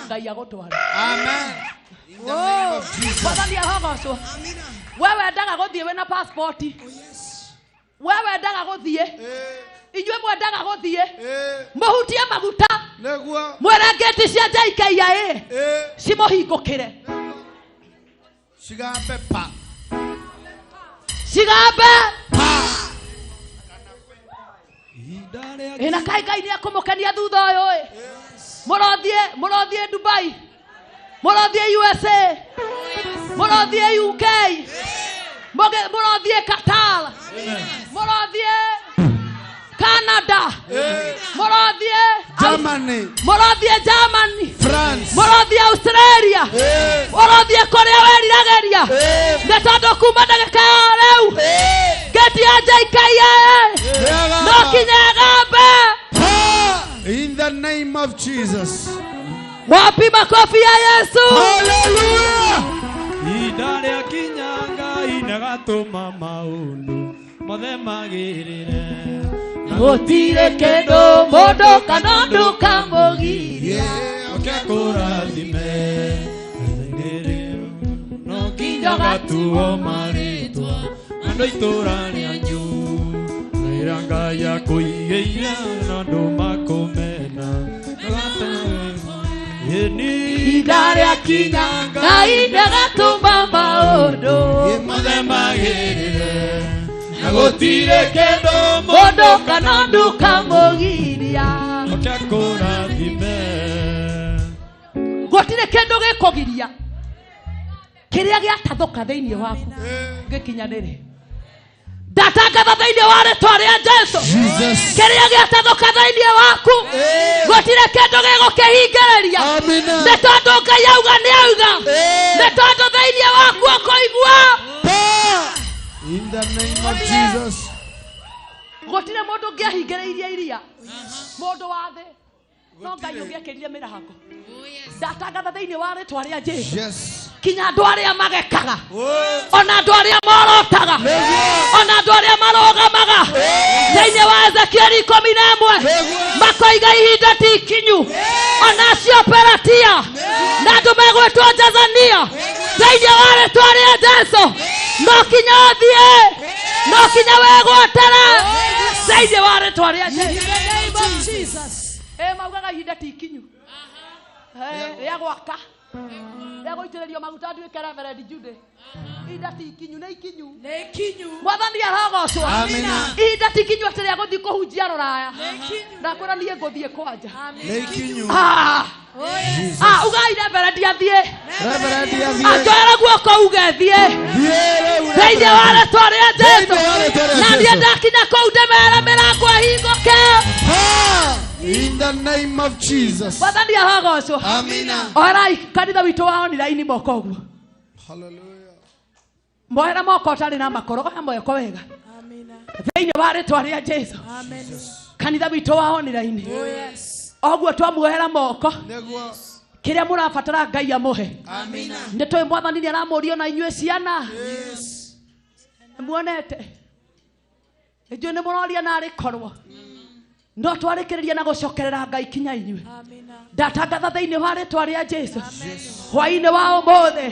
Ngai agũtwara. Amen. In the name of Jesus. Mwathani arogocwo. We wendaga gũthiĩ wĩna passport. We wendaga gũthiĩ, inyuĩ mwendaga gũthiĩ, mũhutie maguta, Nĩguo. mwĩre ngĩti cia JKIA cimũhingũkĩre, Cigambe pa. Cigambe ĩna kaĩ Ngai nĩ ekũmũkenia thutha ũyũ ĩ. Mũrothiĩ, mũrothiĩ Dubai, mũrothiĩ USA, mũrothiĩ UK, mũrothiĩ Qatar, mũrothiĩ Canada, mũrothiĩ Germany, mũrothiĩ Germany, France, mũrothiĩ Australia, mũrothiĩ kũrĩa weriragĩria. Nĩ tondũ kuma ndagĩka ya rĩu ngĩti ya JKIA no kinya ĩgambe. In the name of Jesus. Wapi makofi ya Yesu? Hallelujah. Ihinda rĩa kinya Ngai nĩagatũma maũndũ mothe magĩrĩre. Gũtirĩ kĩndũ mũndũ kana ũndũ kamũgiria. Oke akũrathime no nginya ũgatuo marĩtwa andũ a itũũra rĩanyu. Rĩrĩa Ngai akũigĩire na andũ makũmena. Ihinda rĩa kinya Ngai nĩagatũma maũndũ mothe magĩrĩre. Na gũtirĩ kĩndũ mũndũ kana ũndũ kamũgiria. Oke akũrathime. Gũtirĩ kĩndũ gĩkũgiria kĩrĩa gĩatathũka thĩinĩ waku gĩkinyanĩre. Ndatangatha thĩinĩ wa rĩtwa rĩa Jesũ. Kĩrĩa gĩatathũka thĩinĩ waku gũtirĩ kĩndũ gĩgũkĩhingĩrĩria. Nĩ tondũ Ngai auga nĩ auga. Nĩ tondũ thĩinĩ waku ũkũigua. In the name of Jesus. Gũtirĩ mũndũ ũngĩahingĩrĩirie iria, mũndũ wa thĩ, no Ngai ũngĩekĩrire mĩrango. Ndatangatha thĩinĩ wa rĩtwa rĩa Jesũ. Yes. Kinya andũ arĩa magekaga, ona andũ arĩa morotaga, ona andũ arĩa marũgamaga thĩinĩ wa Ezekieli 11 makoiga ihinda ti ikinyu, ona acio Pelatia na andũ megwĩtwo Jazania thĩinĩ wa rĩtwa rĩa Jesũ, no kinya ũthiĩ, no kinya wĩgwatĩre thĩinĩ wa rĩtwa rĩa Jesũ. Maugaga ihinda ti ikinyu rĩa gwaka, rĩa gũitĩrĩrio maguta nduĩke Reverend Jude. Ihinda ti ikinyu, nĩ ikinyu. Mwathani arogocwo. Ihinda ti ikinyu atĩ rĩa gũthiĩ kũhunjia rũraya. Ndakwĩra niĩ ngũthiĩ kwanja. Nĩ ikinyu. Ugai Reverend athiĩ. Reverend athiĩ. Anjoera guoko uge thiĩ. Thĩinĩ wa rĩtwa rĩa Jesũ. Na niĩ ndakinya kũu ndĩmere mĩrango ĩhingũke. In the name of Jesus. Mwathani arogocwo. Amina. Oerai kanitha witũ wa online moko ũguo. Hallelujah. Moera moko ũtarĩ na makoro, oya moko wega. Thĩinĩ wa rĩtwa rĩa Jesũ. Kanitha witũ wa online. Oguo twamuohera moko. Nĩguo. Kĩrĩa mũrabatara Ngai amũhe. Amina. Nĩ tũĩ Mwathani nĩ aramũria ona inyuĩ ciana. Nĩmuonete. Inyuĩ nĩ mũroria narĩ korwo. No twarĩkĩrĩria na gũcokerera Ngai kinya inyuĩ. Ndatangatha thĩinĩ wa rĩtwa rĩa Jesũ. Hwaĩ-inĩ wa ũmũthĩ.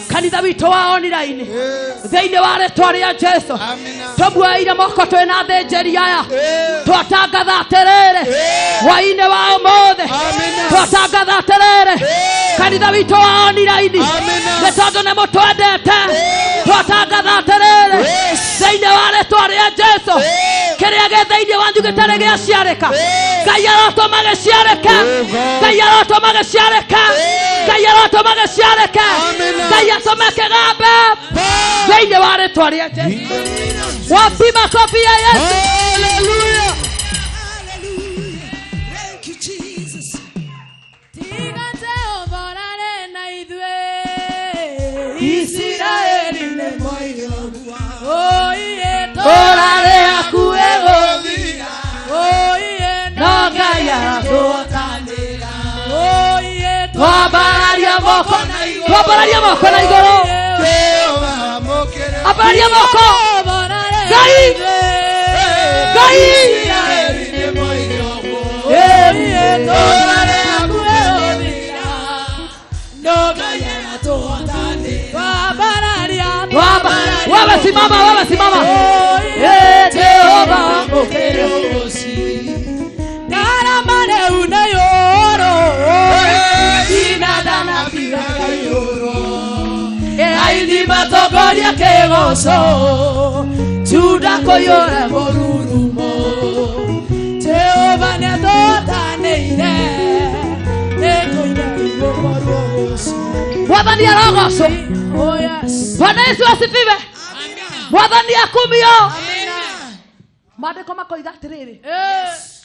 Kanitha witũ wa online. Thĩinĩ wa rĩtwa rĩa Jesũ. Tũmuoeire moko twĩna athĩnjĩri aya. Twatangatha atĩrĩrĩ. Hwaĩ-inĩ wa ũmũthĩ. Twatangatha atĩrĩrĩ. Kanitha witũ wa online. Nĩ tondũ nĩ mũtwendete. Twatangatha atĩrĩrĩ. Thĩinĩ wa rĩtwa rĩa Jesũ. Kĩrĩa gĩ thĩinĩ wanyu gĩtarĩ gĩaciarĩka. Ngai arotũma gĩciarĩke. Ngai arotũma gĩciarĩke. Ngai arotũma gĩciarĩke. Ngai atũme kĩgambe thĩinĩ wa rĩtwa rĩa Jesũ. Wapi makofi ya Yesu? Hallelujah. Thank you, Jesus. Tiga Jehova. moko twambararie moko na igũrũ ambararia moko Ngai Ngai Wewe simama, wewe simama. Jehova Matogoria kegoso Juda koyora morurumo Jehova nĩatũtaanĩire nĩtũinagĩrwo rũgoco. Mwathani arogocwo. Oh yes. Bwana Yesu asifiwe. Mwathani akumio. Maandĩko makoiga atĩrĩrĩ,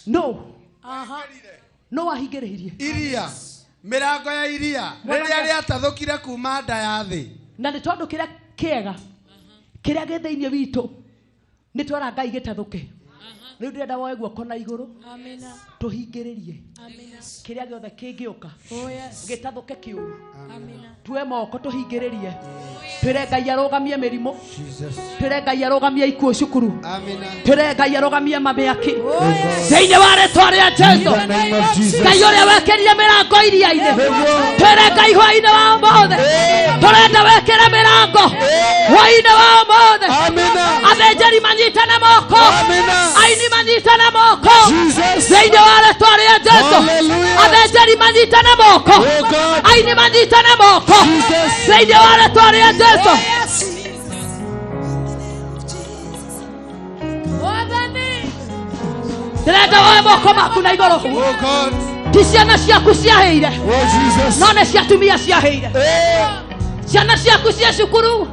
no no ahingĩrĩirie iria mĩrango ya iria rĩrĩa rĩatathũkire kuma nda ya thĩ. Na nĩ tondũ kĩrĩa kĩega kĩrĩa gĩ thĩinĩ witũ nĩ twera Ngai gĩtathũke. Rĩu ndĩrenda woe guoko na igũrũ tũhingĩrĩrie kĩrĩa gĩothe kĩngĩũka gĩtathũke kĩũru. Tuwe moko tũhingĩrĩrie twĩre Ngai arũgamie mĩrimũ, twĩre Ngai arũgamie ikuũ cukuru, twĩre Ngai arũgamie mamĩaki thĩinĩ wa rĩtwa rĩa Jesũ. Ngai ũrĩa wekĩrire mĩrango iria-inĩ, twĩre Ngai hwaĩ-inĩ wa ũmũthĩ tũrenda wekĩre mĩrango hwaĩ-inĩ wa ũmũthĩ. Athĩnjĩri manyitane moko, aini manyitane moko thĩinĩ wa rĩtwa rĩa Jesũ. Athĩnjĩri manyitane moko, aini manyitane moko thĩinĩ wa rĩtwa rĩa Jesũ. Ndĩrenda woe moko maku na igũrũ. Ti ciana ciaku ciahĩire, no nĩ cia atumia ciahĩire. Ciana ciaku cia cukuru,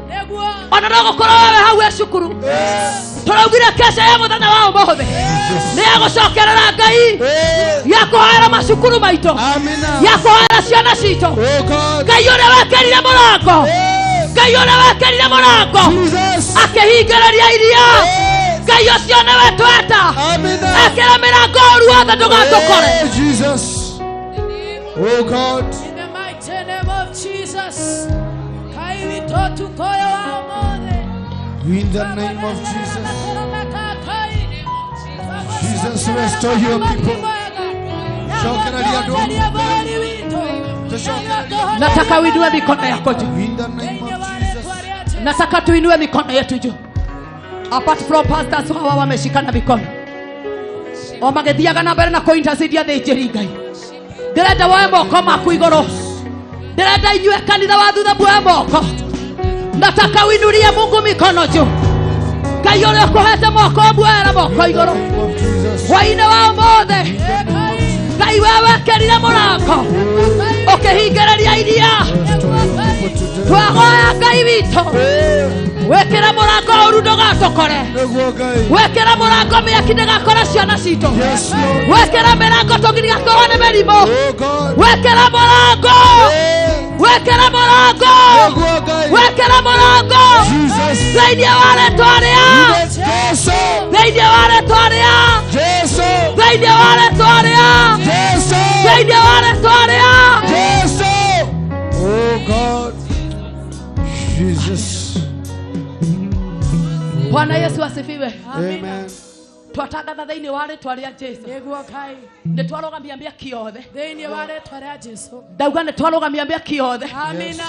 ona no gũkorwo wewe hau wĩ cukuru. Tũraugire keca ya mũthenya wa ũmũthĩ nĩ ya gũcokerera Ngai, ya kũhoera macukuru maitũ, ya kũhoera ciana citũ. Ngai ũrĩa wekĩrire mũrango, Ngai ũrĩa wekĩrire mũrango akĩhingĩrĩria iria, Ngai ũcio nĩwe tweta. Ekĩra mĩrango ũru wothe ndũgatũkore. Jesus. Oh God. In the mighty name of Jesus. Kai witũ tukoyo wa ũmũthĩ. In the name of Jesus. Jesus, restore your people. Nataka uinue mikono yako juu. In the name of Jesus. Nataka tuinue mikono yetu juu. Apart from pastors hawa wameshikana mikono, o magĩthiaga na mbere na kũintercede athĩnjĩri Ngai. Ndĩrenda woe moko maku igũrũ. Ndĩrenda inyuĩ kanitha wa thutha muoe moko. Nataka uinurie Mungu mikono juu. Ngai ũrĩa ũkũhete moko muoere moko igũrũ hwaĩ-inĩ wa ũmũthĩ. Ngai we wekĩrire mũrango ũkĩhingĩrĩria iria, twahoya Ngai witũ wekĩre mũrango ũru ndũgatũkore, wekĩre mũrango mĩaki ndĩgakore ciana citũ, wekĩre mĩrango tũngĩgakorwo nĩ mĩrimũ, wekĩre mũrango, wekĩre mũrango, wekĩre mũrango thĩinĩ wa rĩtwa rĩa Jesũ, thĩinĩ wa rĩtwa rĩa Jesũ, thĩinĩ wa rĩtwa rĩa Jesũ, thĩinĩ wa rĩtwa rĩa Jesũ. Oh God. Jesus. Bwana Yesu asifiwe. Amen. Twatangatha thĩinĩ wa rĩtwa rĩa Jesũ. Nĩguo Ngai. Nĩ twarũgamia mĩaki yothe Thĩinĩ wa rĩtwa rĩa Jesũ. Ndauga nĩ twarũgamia mĩaki yothe. Amina.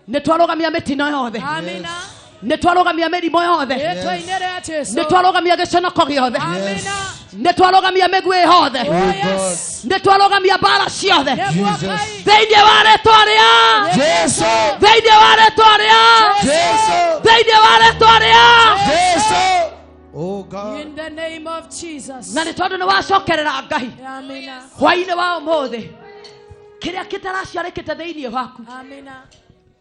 Nĩ twarũgamia mĩtino yothe. Amina. Nĩ twarũgamia mĩrimũ yothe. Rĩtwa-inĩ rĩa Jesũ. Nĩ twarũgamia gĩconoko gĩothe. Amina. Nĩ twarũgamia mĩguĩ yothe. Oh yes. Nĩ twarũgamia mbara ciothe. Nĩguo Ngai. Thĩinĩ wa rĩtwa rĩa Jesũ, thĩinĩ wa rĩtwa rĩa Jesũ, thĩinĩ wa rĩtwa rĩa Jesũ. Oh God. In the name of Jesus. Na nĩ tondũ nĩ wacokerera Ngai Amina. hwaĩ-inĩ wa ũmũthĩ kĩrĩa kĩtaraciarĩkĩte thĩinĩ waku. Amina.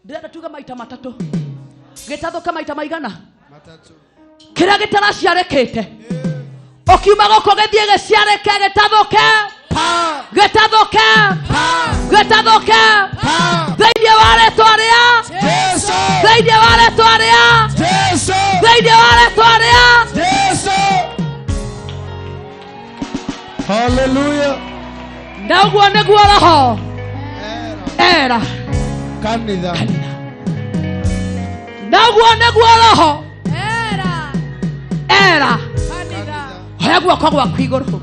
Ndĩrenda tuge maita matatũ gĩtathũke maita maigana Matatu. kĩrĩa gĩtaraciarĩkĩte ũkiuma gũkũ gĩthiĩ gĩciarĩke gĩtathũke gĩtathũke gĩtathũke thĩinĩ wa rĩtwa rĩa Jesũ, thĩinĩ wa rĩtwa rĩa Jesũ, thĩinĩ wa rĩtwa rĩa Jesũ. Hallelujah. Na ũguo nĩguo roho era Kanitha. Naguo nĩguo roho era hoya guoko gwaku igũrũ.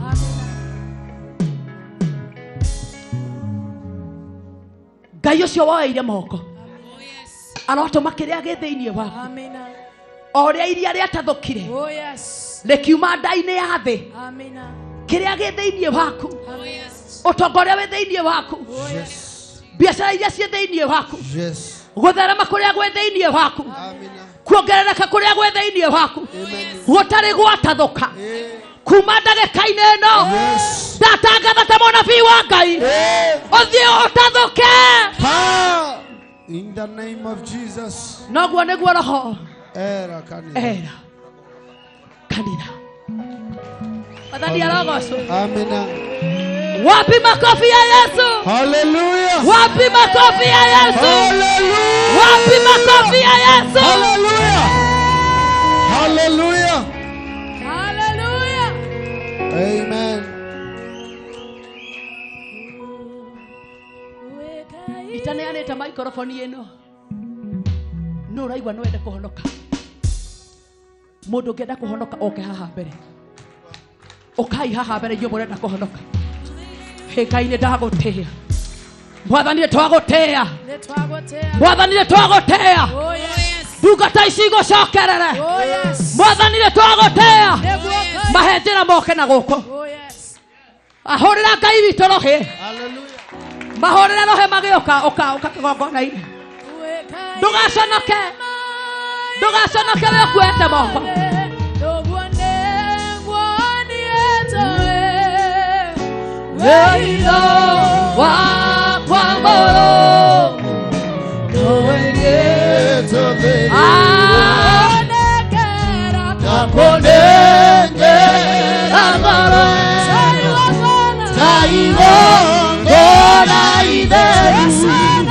Ngai ũcio woeire moko arotũma kĩrĩa gĩ thĩinĩ waku o ũrĩa iria rĩatathũkire rĩkiuma nda-inĩ ya thĩ, kĩrĩa gĩ thĩinĩ waku, ũtonga ũrĩa wĩ thĩinĩ waku, biacara iria ciĩ thĩinĩ waku, gũtherema kũrĩa gwĩ thĩinĩ waku, kuongerereka kũrĩa gwĩ thĩinĩ waku gũtarĩ gwatathũka kuma ndagĩka-inĩ ĩno ndatangatha ta mũnabii wa Ngai ũthiĩ ũtathũke. In the name of Jesus. Noguo nĩguo roho era kanitha. Era kanitha. Mwathani arogocwo. Amina. Wapi makofi ya Yesu? Hallelujah. Wapi makofi ya Yesu? Hallelujah. Wapi makofi ya Yesu? Hallelujah. Hallelujah. Hallelujah. Amen. Itaneanĩte microphone ĩno no ũraigua no wende kũhonoka. Mũndũ ũngĩenda kũhonoka oke haha mbere. Ũkai haha mbere inyuĩ mũrenda kũhonoka. Ngai nĩ ndagũtĩĩa. Mwathani nĩ twagũtĩĩa. Mwathani nĩ twagũtĩĩa. Ndungata ici igũcokerere. Mwathani nĩ twagũtĩĩa. Mahe njĩra moke na gũkũ. Ahũrĩra Ngai witũ rũhĩ. Mahũrĩre rũhĩ magĩũka ũka ũka kĩgongona-inĩ. Ndũgaconoke. Ndũgaconoke we ũkuĩte moko. Weitho wakwa ngoro ndakunengera ngoro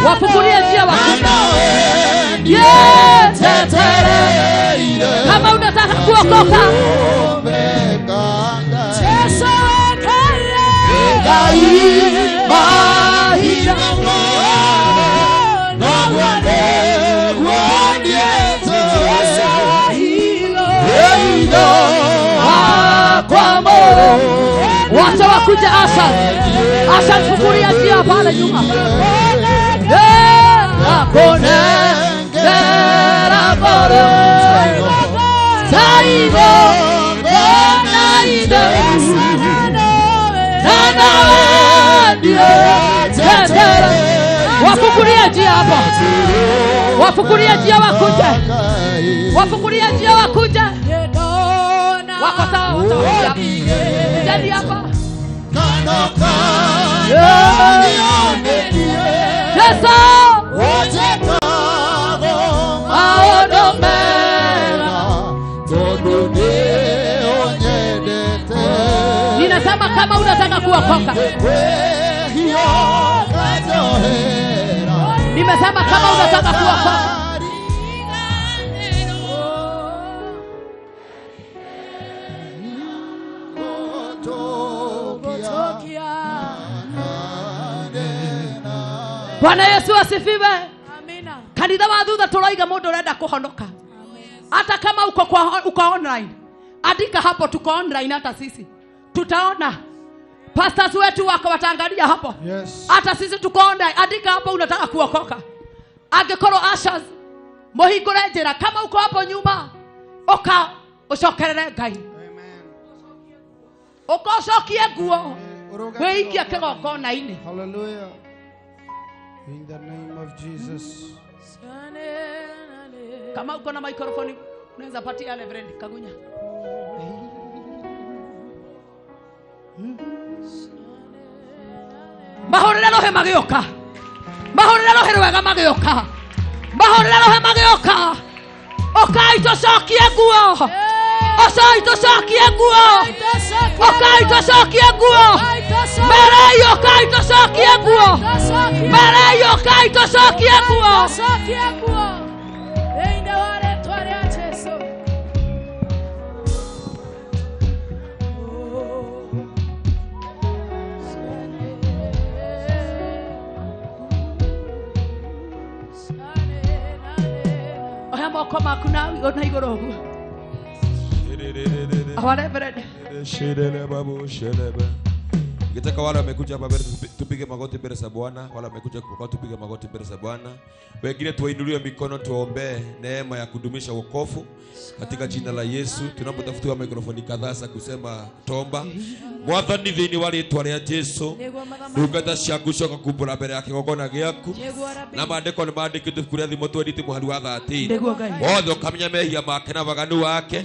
wafungulie njia waku. Kama unataka kuokoka wacha wakuja. Asha Asha, fungulia njia pale nyuma. Wafungulia njia hapa. Wafungulia njia wakuje. Wafungulia njia wakuje. Wako sawa watakuja. Jadi hapa. Yesu ninasema kama unataka kuokoka. Nimesema kama unataka kuokoka. Bwana Yesu asifiwe. Amina. Kanitha wa thutha turaiga mundu urenda kuhonoka. Hata kama uko kwa uko online, andika hapo tuko online, hata sisi tutaona. Pastors wetu wako wataangalia hapo. Yes. Hata sisi tuko online, andika hapo unataka kuokoka. Angikorwo ushers muhingure njira, kama uko hapo nyuma uka ucokerere Ngai. Amen. Uka ucokie nguo wiikie kigongona-inĩ. Hallelujah. In the name of Jesus. Kama uko na microphone unaweza patia Reverend Kagunya. Mahũrĩre rũhĩ magĩũka. Mahũrĩre rũhĩ rwega magĩũka. Mahũrĩre rũhĩ magĩũka. Ũkai tũcokie nguo. Ũcai tũcokie nguo. Ũkai tũcokie nguo. Merei ũkai tũcokie nguo. Merei ũkai tũcokie nguo. Moko maku na na igũrũ ũguo. Our Reverend. Nikitaka wale wamekuja hapa mbele tupige magoti mbele za Bwana, wale wamekuja kwa tupige magoti mbele za Bwana. Wengine tuwainulie mikono tuwaombee neema ya kudumisha wokovu katika jina la Yesu. Tunapotafuta mikrofoni kadhaa za kusema tomba. Mwathani thĩinĩ wa rĩtwa rĩa Jesu, ndungata ciaku coka kumbũra mbere ya kĩgongona gĩaku, na maandĩko nĩ mandĩkĩtwo ibuku rĩa Thimo 20 mũhari wa 13. Nĩguo Ngai. Wothe ũkamenya mehia make na waganu wake.